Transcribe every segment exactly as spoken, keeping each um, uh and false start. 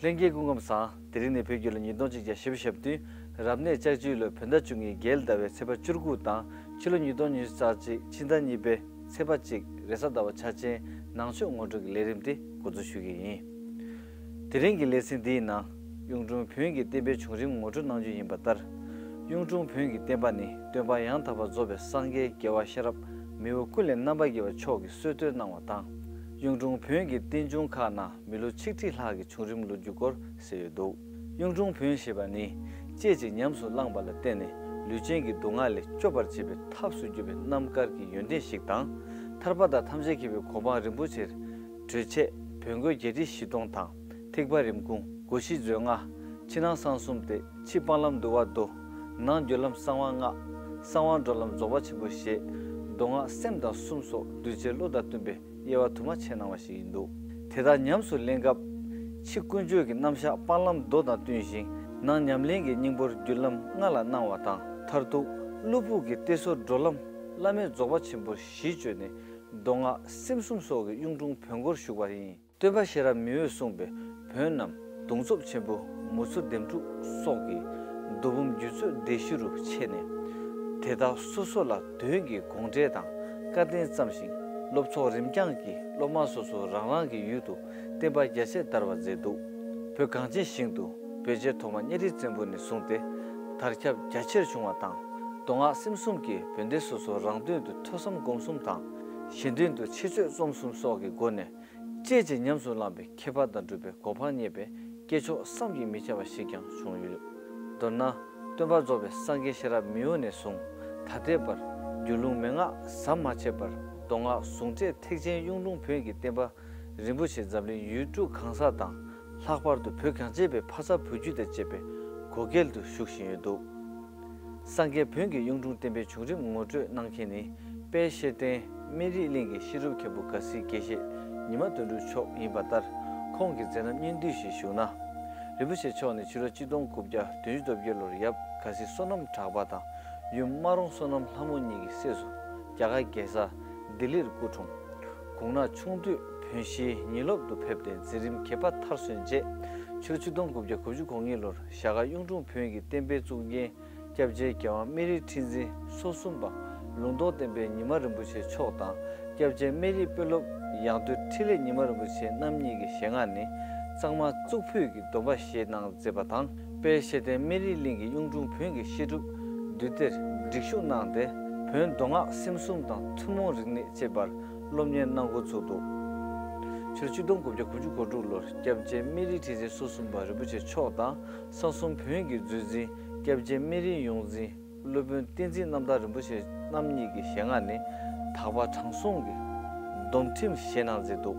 ལྷན་རྒྱས་སྐུ་ཁམས་བཟང་། དེ་རིང་ནི་བོད་རྒྱལ་ལོ་ཉིས་སྟོང་གཅིག་བརྒྱ་བཞི་བཅུ་ཞེ་བདུན། རབ་གནས་ལྕགས་བྱི་ལོའི་བོད་ཟླ་བཅུ་གཉིས་རྒྱལ་ཟླ་བའི་ཚེས་པ་བཅུ་དགུ་དང་། ཕྱི་ལོ་ཉིས་སྟོང་ཉི་ཤུ་རྩ་གཅིག་ཕྱི་ཟླ་གཉིས་པའི་ཚེས་པ་གཅིག་རེས་གཟའ་ཟླ་བ་འཆར་ཅན་ནང་ཆོས་ངོ་སྤྲོད་ཀྱི་ལས་རིམ་འདི་འགོ་འཛུགས་ཞུ་གི་ཡིན། དེ་རིང་གི་ལེ་ཚན་འདིའི་ནང་། གཡུང་དྲུང་བོན་གྱི་བསྟན་པའི་བྱུང་རིམ་ངོ་སྤྲོད་གནང་རྒྱུ་ཡིན་པ་ལྟར། གཡུང་དྲུང་བོན་གྱི་བསྟན་པ་ནི་སྟོན་པ་ཡང་དག་པར་རྫོགས་པའི་སངས་རྒྱས་རྒྱལ་བ་ཤེས་རབ་མི་བོ་ཀུན་ལས་རྣམ་པར་རྒྱལ་བ་མཆོག་གིས་སྲོལ་གཏོད་གནང་བ་དང་། གཡུང་དྲུང་བོན་གྱི་བསྟན་འབྱུང་ཁག་ནང་མི་ལོ་ཆིག་ཁྲི་ལྷག་གི་བྱུང་རིམ་ལོ་རྒྱུས་སྐོར་གསལ་ཡོད་འདུག། གཡུང་དྲུང་བོན་ཞེས་པ་ནི། སྐྱེས་ཀྱིས་ཉམས་སུ་བླངས་པ་ལ་བརྟེན་ནས་ལུས་ཅན་གྱི་སྡུག་བསྔལ་ལས་སྐྱོབ་པར་བྱེད་པའི་ཐབས་སུ་གྱུར་པའི་རྣམ་དཀར་གྱི་ཡོན་ཏན་ཞིག་དང་། ཐར་པ་དང་ཐམས་ཅད་མཁྱེན་པའི་གོ་འཕང་རིན་པོ་ཆེར། གྲོལ་ཆེད་བོན་སྒོ་བརྒྱད་ཁྲི་བཞི་སྟོང་དང་། ཐེག་པ་རིམ་བསྐུམ། སྒོ་བཞི་མཛོད་ལྔ། ཕྱི་ནང་གསང་གསུམ་སྟེ། ཕྱི་སྤང་ལམ་འདུལ་བ་མདོ། ནང་བརྒྱུད་ལམ་གསང་བ་ལྔ། གསང་བ་འགྲོ་ལམ་རྫོགས་པ་ཆེན་པོ་ཞེས། མདོ་སྔགས་སེམས་དང་གསུམ་སོགས་གདུལ་བྱའི་བློ་དང་བསྟུན་པའི་དབྱེ་བ་དུ་མ་ཕྱེ་གནང་བ་ཞིག་ཡིན་འདུག། དེ་དག་ཉམས་སུ་ལེན་སྐབས། ཕྱི་ཀུན་སྤྱོད་ཀྱི་རྣམ་གཞག་སྤང་ལམ་མདོ་དང་བསྟུན་ཞིང་། ནང་ཉམས་ལེན་གྱི་སྙིང་པོར་བརྒྱུད་ལམ་ལྔ་ལ་གནང་བ་དང་། མཐར་ཐུག་བློ་ཕུགས་ཀྱི་གཏད་སོ་འགྲོ་ལམ་བླ་མེད་རྫོགས་པ་ཆེན་པོར་གཞི་བཅོལ་ནས། མདོ་སྔགས་སེམས་གསུམ་སོགས་ཀྱི་གཡུང་དྲུང་བོན་སྒོར་ཞུགས་པ་ཡིན། སྟོན་པ་ཤེས་རབ་མི་བོས་གསུངས་པའི་བོན་རྣམས་གདུང་འཚོབ་ཆེན་པོ་མུ་ཚུ་ལྡེམ་དྲུག་སོགས་ཀྱི་མདོ་འབུམ་རྒྱུད་ཚོད་སྡེ་བཞི་རུ་ཕྱེ་ནས། དེ་དག་སོ་སོ་ལ་དོན་གྱི་དགོངས་འགྲེལ་དང་བཀའ་བསྟན་བརྩམས་ཤིང་། སློབ་ཚོགས་རིམ་རྐྱང་གིས་སློབ་མ་སོ་སོ་རང་རང་གི་ཡུལ་དུ་བསྟན་པ་རྒྱ་ཆེར་དར་བར་མཛད་འདུག། བོད་གངས་ཅན་ཞིང་དུ་བོད་རྗེ་ཐོག་མ་གཉའ་ཁྲི་བཙན་པོ་ནས་བཟུང་སྟེ་དར་ཁྱབ་རྒྱ་ཆེར་བྱུང་བ་དང་། མདོ་སྔགས་སེམས་གསུམ་གྱིས་བོན་སྡེ་སོ་སོ་རང་དོན་དུ་ཐོས་བསམ་སྒོམ་གསུམ་དང་། གཞན་དོན་དུ་འཆད་རྩོད་རྩོམ་གསུམ་སོགས་ཀྱི་སྒོ་ནས། སྐྱེས་ཀྱིས་ཉམས་སུ་བླངས་པའི་མཁས་པ་དང་གྲུབ་པའི་གོ་འཕང་བརྙེས་པའི་སྐྱེས་མཆོག་བསམ་གྱིས་མི་ཁྱབ་པ་ཞིག་ཀྱང་བྱུང་ཡོད། མདོར་ན། སྟོན་པ་རྫོགས་པའི་སངས་རྒྱས་ཤེས་རབ་མི་བོ་ནས་བཟུང་། ད་ལྟའི་བར། རྒྱུད་ལུང་མན་ངག་ཟམ་མ་ཆད་པར། མདོ་སྔགས་ཟུང་འབྲེལ་ཐེག་ཆེན་གཡུང་དྲུང་བོན་གྱི་བསྟན་པ་རིན་པོ་ཆེ་འཛམ་གླིང་ཡུལ་གྲུ་གང་ས་དང་། ལྷག་པར་དུ་བོད་གངས་ཅན་པའི་ཕ་ས་བོད་བརྒྱུད་དང་བཅས་པའི་གོ་སྐལ་དུ་བཞུགས་བཞིན་ཡོད་འདུག། སངས་རྒྱས་བོན་གྱི་གཡུང་དྲུང་བསྟན་པའི་བྱུང་རིམ་ངོ་སྤྲོད་གནང་མཁན་ནི། དཔལ་ཤེར་ལྡན་སྨན་རིའི་གླིང་གི་བཤད་སྒྲུབ་མཁན་པོ་དགའ་སྲིད་དགེ་བཤེས་ཉི་མ་དོན་གྲུབ་མཆོག་ཡིན་པ་ལྟར། ཁོང་གི་མཛད་རྣམ་སྙིང་བསྡུས་ཤིག་ཞུ་ན། རིན་པོ་ཆེ་མཆོག་ནི་ཕྱི་ལོ་ཆིག་སྟོང་དགུ་བརྒྱ་བདུན་ཅུ་དོན་བརྒྱད་ལོར་ཡབ་དགའ་སྲིད་བསོད་ནམས་གྲགས་པ་དང་། ཡུམ་སྨར་རོང་བསོད་ནམས་ལྷ་མོ་གཉིས་ཀྱི་སྲས་སུ། རྒྱ་གར་རྒྱལ་ས་ལྡི་ལིར་སྐུ་འཁྲུངས། དགུང་ན་ཆུང་དུས་བོན་གཞིས་ཉིན་སློབ་ཏུ་ཕེབས་ཏེ་འཛིན་རིམ་བརྒྱད་པ་མཐར་སོན་རྗེས། ཕྱི་ལོ་ཆིག་སྟོང་དགུ་བརྒྱ་དགུ་བཅུ་གོ་གཉིས་ལོར་ཞྭ་སྒར་གཡུང་དྲུང་བོན་གྱི་བསྟན་པའི་གཙུག་རྒྱན། སྐྱབས་རྗེ་རྒྱལ་དབང་སྨན་རིའི་ཁྲི་འཛིན་སོ་གསུམ་པ་ལུང་རྟོགས་བསྟན་པའི་ཉི་མ་རིན་པོ་ཆེ་མཆོག་དང་། སྐྱབས་རྗེ་སྨན་རིའི་དཔོན་སློབ་ཡང་སྟོད་འཕྲིན་ལས་ཉི་མ་རིན་པོ་ཆེ་རྣམ་གཉིས་ཀྱི་ཞལ་སྔ་ནས་གཙང་མ་གཙུག་ཕུད་ཀྱི་སྡོམ་པ་བཞེས་གནང་མཛད་པ་དང་། དཔལ་ཤེར་ལྡན་སྨན་རིའི་གླིང་གི་གཡུང་དྲུང་བོན་གྱི་བཤད་སྒྲུབ་འདུས་སྡེར་སྒྲིག་ཞུགས་གནང་སྟེ། བོན་མདོ་སྔགས་སེམས་གསུམ་དང་ཐུན་མོང་རིག་གནས་བཅས་པར་སློབ་གཉེར་གནང་འགོ་ཚུགས་འདུག། ཕྱི་ལོ་ཆིག་སྟོང་དགུ་བརྒྱ་དགུ་བཅུ་གོ་དྲུག་ལོར་སྐྱབས་རྗེ་སྨན་རིའི་ཁྲི་འཛིན་སོ་གསུམ་པ་རིན་པོ་ཆེ་མཆོག་དང་། ས་གསུམ་བོན་གྱི་མཛོད་འཛིན་སྐྱབས་རྗེ་སྨན་རིའི་ཡོངས་འཛིན། སློབ་དཔོན་བསྟན་འཛིན་རྣམ་དག་རིན་པོ་ཆེ་རྣམ་གཉིས་ཀྱི་ཞལ་སྔ་ནས་དག་པ་དྲང་སྲོང་གི་སྡོམ་ཁྲིམས་བཞེས་གནང་མཛད་འདུག།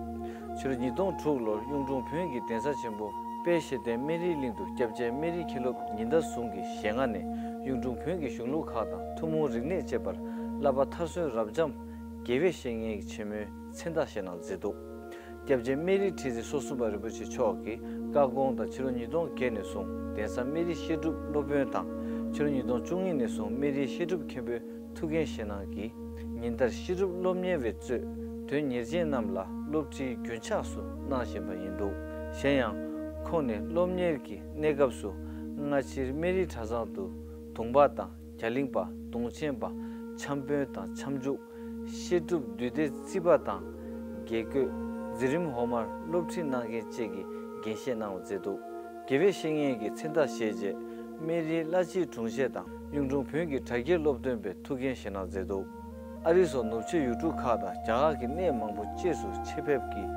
ཕྱི་ལོ་ཉིས་སྟོང་དྲུག་ལོར་གཡུང་དྲུང་བོན་གྱི་གདན་ས་ཆེན་པོ་དཔལ་ཤེར་ལྡན་སྨན་རིའི་གླིང་དུ་སྐྱབས་རྗེ་སྨན་རིའི་མཁན་སློབ་ཉི་ཟླ་ཟུང་གི་ཞལ་སྔ་ནས་གཡུང་དྲུང་བོན་གྱི་གཞུང་ལུགས་ཁག་དང་ཐུན་མོང་རིག་གནས་བཅས་པར་བསླབ་པ་མཐར་སོན་རབ་འབྱམས་དགེ་བའི་བཤེས་གཉེན་གྱི་ཆེན་མོའི་མཚན་རྟགས་བཞེས་གནང་མཛད་འདུག། སྐྱབས་རྗེ་སྨན་རིའི་ཁྲི་འཛིན་སོ་གསུམ་པ་རིན་པོ་ཆེ་མཆོག་གིས་བཀའ་དགོངས་དང་ཕྱི་ལོ་ཉིས་སྟོང་བརྒྱད་ནས་བཟུང་གདན་ས་སྨན་རིའི་བཤད་སྒྲུབ་སློབ་དཔོན་དང་། ཕྱི་ལོ་ཉིས་སྟོང་བཅུ་གཉིས་ནས་བཟུང་སྨན་རིའི་བཤད་སྒྲུབ་མཁན་པོའི་ཐུགས་འགན་བཞེས་གནང་གིས། ཉིན་ལྟར་བཤད་སྒྲུབ་སློབ་གཉེར་བས་གཙོས་དོན་གཉེར་ཅན་རྣམས་ལ་སློབ་ཁྲིད་རྒྱུན་ཆགས་སུ་གནང་བཞིན་པ་ཡིན་འདུག། གཞན་ཡང་། ཁོང་ནི་སློབ་གཉེར་གྱི་གནས་སྐབས་སུ་སྔ་ཕྱིར་སྨན་རིའི་གྲྭ་ཚང་དུ་དུང་པ་དང་རྒྱ་གླིང་པ། དུང་ཆེན་པ། འཆམ་དཔོན་དང་འཆམ་འཇུག། བཤད་སྒྲུབ་འདུས་སྡེ་རྩིས་པ་དང་དགེ་བསྐོས། འཛིན་རིམ་འོག་མར་སློབ་ཁྲིད་གནང་མཁན་བཅས་ཀྱིས་འགན་བཞེས་གནང་བ་མཛད་འདུག། དགེ་བའི་བཤེས་གཉེན་གྱི་མཚན་རྟགས་བཞེས་རྗེས་སྨན་རིའི་བླ་སྤྱིའི་དྲུང་ཆེ་དང་གཡུང་དྲུང་བོན་གྱི་གྲྭ་རྒྱའི་སློབ་སྟོན་པའི་ཐུགས་འགན་བཞེས་གནང་མཛད་འདུག། ཨ་རི་སོགས་ནུབ་ཕྱོགས་ཡུལ་གྲུ་ཁག་དང་རྒྱ་གར་གྱི་གནས་མང་པོ་བཅས་སུ་ཆེད་ཕེབས་ཀྱིས་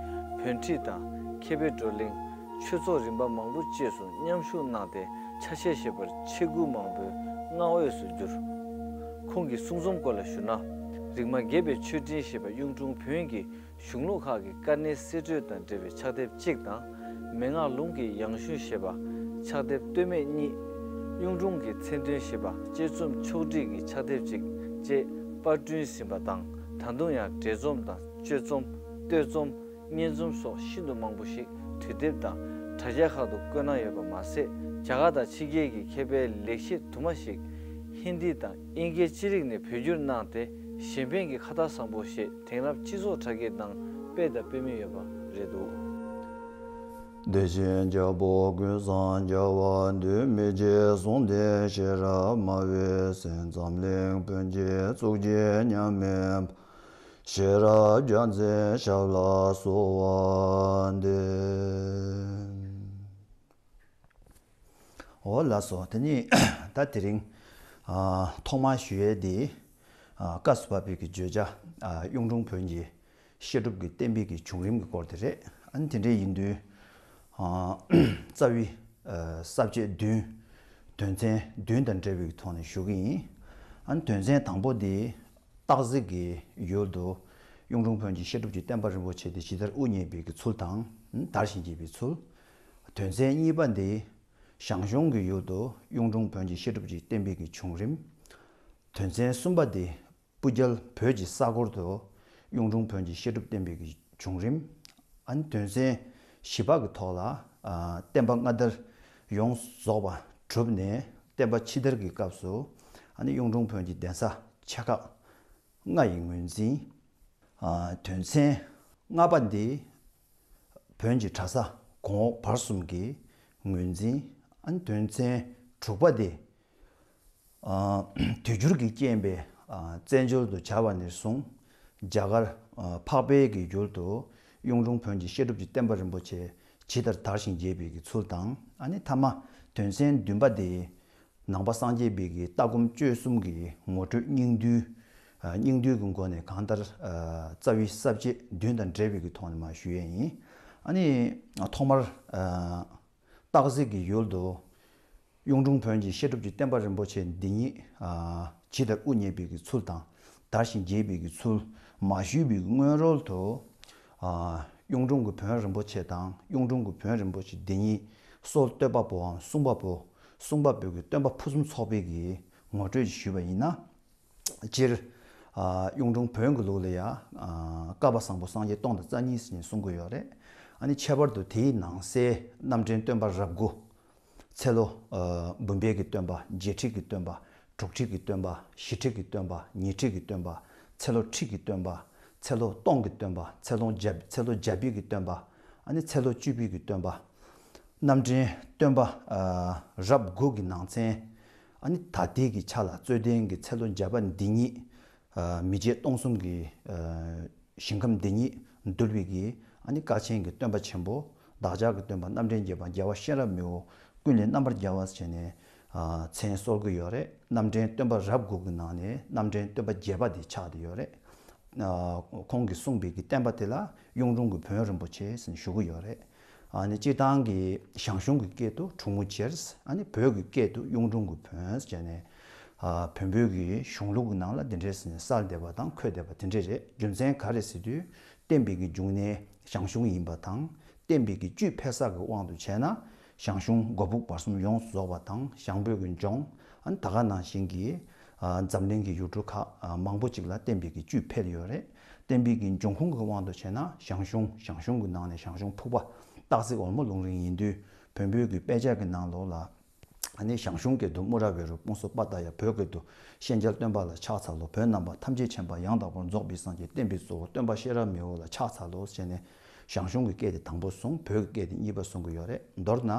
བོན་ཁྲིད་དང་མཁས་པའི་བགྲོ་གླེང་། ཆོས་ཚོགས་རིམ་པ་མང་པོ་བཅས་སུ་མཉམ་ཞུགས་གནང་སྟེ་ཆ་ཤས་ཤིག་པར་ཆེ་དགུ་མང་པོའི་བསྔགས་འོས་སུ་གྱུར། ཁོང་གི་གསུང་རྩོམ་སྐོར་ལ་ཞུ་ན། རིག་མ་རྒྱས་པའི་མཆོད་སྤྲིན་ཞེས་པ་གཡུང་དྲུང་བོན་གྱི་གཞུང་ལུགས་ཁག་གི་དཀའ་གནད་གསེད་བཀྲོལ་དང་འབྲེལ་བའི་ཕྱག་དེབ་གཅིག་དང་། མན་ངག་ལུང་གི་ཡང་ཞུན་ཞེས་པ་ཕྱག་དེབ་སྟོད་སྨད་གཉིས། གཡུང་དྲུང་གི་མཚན་དོན་ཞེས་པ་དཔྱད་རྩོམ་ཕྱོགས་བསྒྲིགས་ཀྱི་ཕྱག་དེབ་གཅིག་བཅས་པར་བསྐྲུན་ཟིན་པ་དང་། ད་དུང་ཡང་འགྲེལ་རྩོམ་དང་དཔྱོད་རྩོམ། བསྟོད་རྩོམ། སྙན་རྩོམ་སོགས་ཤིན་ཏུ་མང་པོ་ཞིག་དུས་དེབ་དང་དྲ་རྒྱ་ཁག་ཏུ་བཀོད་གནང་ཡོད་པ་མ་ཟད། རྒྱ་གར་དང་ཕྱི་རྒྱལ་གྱི་མཁས་པའི་ལེགས་བཤད་དུ་མ་ཞིག་ཧིན་དི་དང་དབྱིན་སྐད་ཅི་རིགས་ནས་བོད་བསྒྱུར་གནང་སྟེ། གཞན་ཕན་གྱི་ཁ་བརྡ་བཟང་པོ་ཞེས་དེང་རབས་སྤྱི་ཚོགས་དྲ་རྒྱའི་ནང་སྤེལ་དང་སྤེལ་མུས་ཡོད་པ་རེད་འདུག། བདེ་ཆེན་རྒྱལ་པོ་ཀུན་བཟང་རྒྱལ་བ་འདུས། མི་བརྗེད་གཟུངས་ལྡན་ཤེས་རབ་སྨྲ་བའི་སེང་། འཛམ་གླིང་བོན་གྱི་གཙུག་རྒྱན་མཉམ་མེད་པ། ཤེས་རབ་རྒྱལ་མཚན་ཞབས་ལ་གསོལ་བ་འདེབས། འོ་ལགས་སོ། དེ་ནི་ད་དེ་རིང་ཨ་ཐོག་མར་ཞུ་ཡས་དེ་ཨ་སྐབས་སུ་བབས་པའི་གི་བརྗོད་བྱ་ཨ་གཡུང་དྲུང་བོན་གྱི་བཤད་སྒྲུབ་ཀྱི་བསྟན་པའི་གི་བྱུང་རིམ་གྱི་སྐོར་དེ་རེད། ཨ་ནི་དེ་འདྲ་ཡིན་དུས་ཨ་རྩ་བའི་ཨ་ས་བཅད་བདུན། དོན་ཚན་བདུན་དང་འབྲེལ་བའི་ཐོག་ནས་ཞུ་གི་ཡིན། ཨ་ནི་དོན་ཚན་དང་པོ་དེ་སྟག་གཟིག་གི་ཡུལ་དུ་གཡུང་དྲུང་བོན་གྱི་བཤད་སྒྲུབ་ཀྱི་བསྟན་པ་རིན་པོ་ཆེ་དེ་ཇི་ལྟར་དབུ་བརྙེས་པའི་གི་ཚུལ་དང་། དར་ཞིང་རྒྱས་པའི་ཚུལ། དོན་ཚན་གཉིས་པ་འདི་ཞང་ཞུང་གི་ཡུལ་དུ་གཡུང་དྲུང་བོན་གྱི་བཤད་སྒྲུབ་ཀྱི་བསྟན་པའི་གི་བྱུང་རིམ། དོན་ཚན་གསུམ་པ་འདི་སྤུ་རྒྱལ་བོད་ཀྱི་ས་སྐོར་དུ་གཡུང་དྲུང་བོན་གྱི་བཤད་སྒྲུབ་བསྟན་པའི་གི་བྱུང་རིམ། ཨ་ནི་དོན་ཚན་བཞི་པ་གི་ཐོག་ལ་ཨ་བསྟན་པ་སྔ་དར་ཡོངས་རྫོགས་པ་གྲུབ་ནས་བསྟན་པ་ཕྱི་དར་གྱི་སྐབས་སུ་ཨ་ནི་གཡུང་དྲུང་བོན་གྱི་གདན་ས་ཆེ་ཁག་ལྔ་ཡི་ངོས་འཛིན། ཨ་དོན་ཚན་ལྔ་པ་འདི་བོན་གྱི་གྲྭ་ས་གོང་འོག་བར་གསུམ་གྱི་ངོས་འཛིན། ཨ་ནི་དོན་ཚན་དྲུག་པ་འདི་ཨ་དུས་འགྱུར་གྱི་རྐྱེན་པས་ཨ་བཙན་བྱོལ་དུ་གྱར་བ་ནས་བཟུང་རྒྱ་གར་ཨ་འཕགས་པའི་གི་ཡུལ་དུ་གཡུང་དྲུང་བོན་གྱི་བཤད་སྒྲུབ་ཀྱི་བསྟན་པ་རིན་པོ་ཆེ་ཇི་ལྟར་དར་ཞིང་རྒྱས་པའི་གི་ཚུལ་དང་། ཨ་ནི་ཐ་མ་དོན་ཚན་བདུན་པ་དེ་ནང་པ་སངས་རྒྱས་པའི་གི་ལྟ་སྒོམ་སྤྱོད་གསུམ་གྱི་ངོ་སྤྲོད་སྙིང་བསྡུས། ཨ་སྙིང་བསྡུས་ཀྱི་སྒོ་ནས་གང་ལྟར་ཨ་རྩ་བའི་ས་བཅད་བདུན་དང་འབྲེལ་བའི་གི་ཐོག་ནས་མར་ཞུ་ཡས་ཡིན། ཨ་ནི་ཐོག་མར་ཨ་སྟག་གཟིག་གི་ཡུལ་དུ་གཡུང་དྲུང་བོན་གྱི་བཤད་སྒྲུབ་ཀྱི་བསྟན་པ་རིན་པོ་ཆེ་འདི་ཉིད་ཨ་ཇི་ལྟར་དབུ་བརྙེས་པའི་གི་ཚུལ་དང་། དར་ཞིང་རྒྱས་པའི་གི་ཚུལ་མ་ཞུས་པའི་གི་སྔོན་རོལ་དུ་ཨ་གཡུང་དྲུང་གི་བོན་རིན་པོ་ཆེ་དང་། གཡུང་དྲུང་གི་བོན་རིན་པོ་ཆེ་འདི་ཉིད་སྲོལ་བཏོད་པ་པོའམ་གསུང་པ་པོ། གསུང་པ་པོ་གི་སྟོན་པ་ཕུན་སུམ་ཚོགས་པའི་གི་ངོ་སྤྲོད་ཅིག་ཞུས་པ་ཡིན་ན། སྤྱིར་ཨ་གཡུང་དྲུང་བོན་གྱི་ལུགས་ལ་ཡ་ཨ་བསྐལ་པ་བཟང་པོ་སངས་རྒྱས་སྟོང་དང་རྩ་གཉིས་ཟེར་ནས་གསུང་གི་ཡོད་རེད། ཨ་ནི་ཁྱད་པར་དུ་དེའི་ནང་གསེས་རྣམ་འདྲེན་སྟོན་པ་རབ་དགུ། ཚེ་ལོ་ཨ་འབུམ་པའི་གི་སྟོན་པ། བརྒྱད་ཁྲི་གི་སྟོན་པ། དྲུག་ཁྲི་གི་སྟོན་པ། བཞི་ཁྲི་གི་སྟོན་པ། ཉི་ཁྲི་གི་སྟོན་པ། ཚེ་ལོ་ཁྲི་གི་སྟོན་པ། ཚེ་ལོ་སྟོང་གི་སྟོན་པ། ཚེ་ལོ་བརྒྱ། ཚེ་ལོ་བརྒྱ་པའི་གི་སྟོན་པ། ཨ་ནི་ཚེ་ལོ་བཅུ་པའི་གི་སྟོན་པ། རྣམ་འདྲེན་སྟོན་པ་ཨ་རབ་དགུ་གི་ནང་ཚན། ཨ་ནི་ད་ལྟའི་གི་ཆ་ལ་རྩོད་ལྡན་གྱི་ཚེ་ལོ་བརྒྱ་པ་འདི་ཉིད་ཨ་མི་བརྗེད་སྟོང་གསུམ་གྱི་ཨ་ཞིང་ཁམས་འདི་ཉིད་འདུལ་བའི་གི་ཨ་ནི་ཀ་ཆེན་གྱི་སྟོན་པ་ཆེན་པོ། བདག་ཅག་གི་སྟོན་པ་རྣམ་འདྲེན་རྒྱལ་བ་རྒྱལ་བ་གཤེན་རབ་མི་བོ་ཀུན་ལས་རྣམ་པར་རྒྱལ་བ་ཟེར་ནས་ཨ་མཚན་གསོལ་གྱི་ཡོད་རེད། རྣམ་འདྲེན་སྟོན་པ་རབ་དགུ་གི་ནང་ནས་རྣམ་འདྲེན་སྟོན་པ་བརྒྱད་པ་དེ་ཆགས་བསྡད་ཡོད་རེད། ཨ་ཁོང་གིས་གསུངས་པའི་གི་བསྟན་པ་དེ་ལ་གཡུང་དྲུང་གི་བོན་རིན་པོ་ཆེ་ཟེར་ནས་ཞུ་གི་ཡོད་རེད། ཨ་ནི་སྤྱིར་བཏང་གི་ཞང་ཞུང་གི་སྐད་དུ་གྲུང་མོ་རྗེར། ཨ་ནི་བོད་ཀྱི་སྐད་དུ་གཡུང་དྲུང་གི་བོན་ཟེར་ནས་ཨ་བོན་པོའི་གི་གཞུང་ལུགས་ཀྱི་ནང་ལ་འདི་འདྲས་ཟེར་ནས་གསལ་བསྡད་པ་དང་འཁོད་བསྡད་པ་དེ་འདྲས་རེད། རྒྱུ་མཚན་ག་རེ་ཟེར་དུས་བསྟན་པའི་གི་འབྱུང་གནས་ཞང་ཞུང་ཡིན་པ་དང་། བསྟན་པའི་གི་བཅུད་འཕེལ་ས་གི་དབང་དུ་བྱས་ན་ཞང་ཞུང་སྒོ་ཕུག་བར་གསུམ་ཡོངས་སུ་རྫོགས་པ་དང་། ཞང་བོད་ཀྱི་ལྗོངས། ཨ་ནི་ད་ག་ནང་བཞིན་གྱི་ཨ་འཛམ་གླིང་གི་ཡུལ་གྲུ་ཁག་ཨ་མང་པོ་ཅིག་ལ་བསྟན་པའི་གི་བཅུད་འཕེལ་ཡོད་རེད། བསྟན་པའི་གི་འབྱུང་ཁུངས་ཀྱི་དབང་དུ་བྱས་ན་ཞང་ཞུང་། ཞང་ཞུང་གི་ནང་ནས་ཞང་ཞུང་ཕུག་པ་སྟག་གཟིག་འོལ་མོ་ལུང་རིང་ཡིན་དུས་བོན་པོའི་གི་དཔེ་ཆ་གི་ནང་ལོགས་ལ། ཨ་ནི་ཞང་ཞུང་སྐད་དུ་དམུ་ར་ཝེ་རུ་པུང་སོ་པ་ཏ་ཡ། བོད་སྐད་དུ་ཤན་སྦྱར་སྟོན་པ་ལ་ཕྱག་འཚལ་ལོ། བོན་རྣམ་པ་ཐམས་ཅད་མཁྱེན་པ་ཡང་དག་པར་རྫོགས་པའི་སངས་རྒྱས་བསྟན་པའི་གཙོ་བོ་སྟོན་པ་གཤེན་རབ་མི་བོ་ལ་ཕྱག་འཚལ་ལོ་ཟེར་ནས་ཞང་ཞུང་གི་སྐད་དེ་དང་པོ་གསུངས། བོད་ཀྱི་སྐད་དེ་གཉིས་པ་གསུང་གི་ཡོད་རེད། མདོར་ན།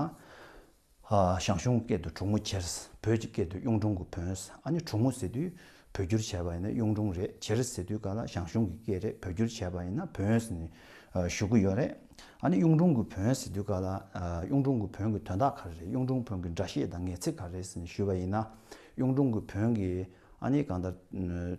ཨ་ཞང་ཞུང་སྐད་དུ་གྲུང་མོ་རྗེར། བོད་ཀྱི་སྐད་དུ་གཡུང་དྲུང་གི་བོན། ཨ་ནི་གྲུང་མོ་ཟེར་དུས་བོད་བསྒྱུར་བྱས་པ་ཡིན་ན་གཡུང་དྲུང་རེད། རྗེར་ཟེར་དུས་ག་ལ་ཞང་ཞུང་གི་སྐད་རེད། བོད་བསྒྱུར་བྱས་པ་ཡིན་ན་བོན་ཟེར་ནས་ཨ་ཞུ་གི་ཡོད་རེད། ཨ་ནི་གཡུང་དྲུང་གི་བོན་ཟེར་དུས་ག་ལ་ཨ་གཡུང་དྲུང་གི་བོན་གྱི་དོན་དག་ག་རེ་རེད། གཡུང་དྲུང་བོན་གྱི་སྒྲ་བཤད་དང་ངེས་ཚིག་ག་རེ་རེད་ཟེར་ནས་ཞུས་པ་ཡིན་ན། གཡུང་དྲུང་གི་བོན་གྱི་ཨ་ནི་གང་ལྟར་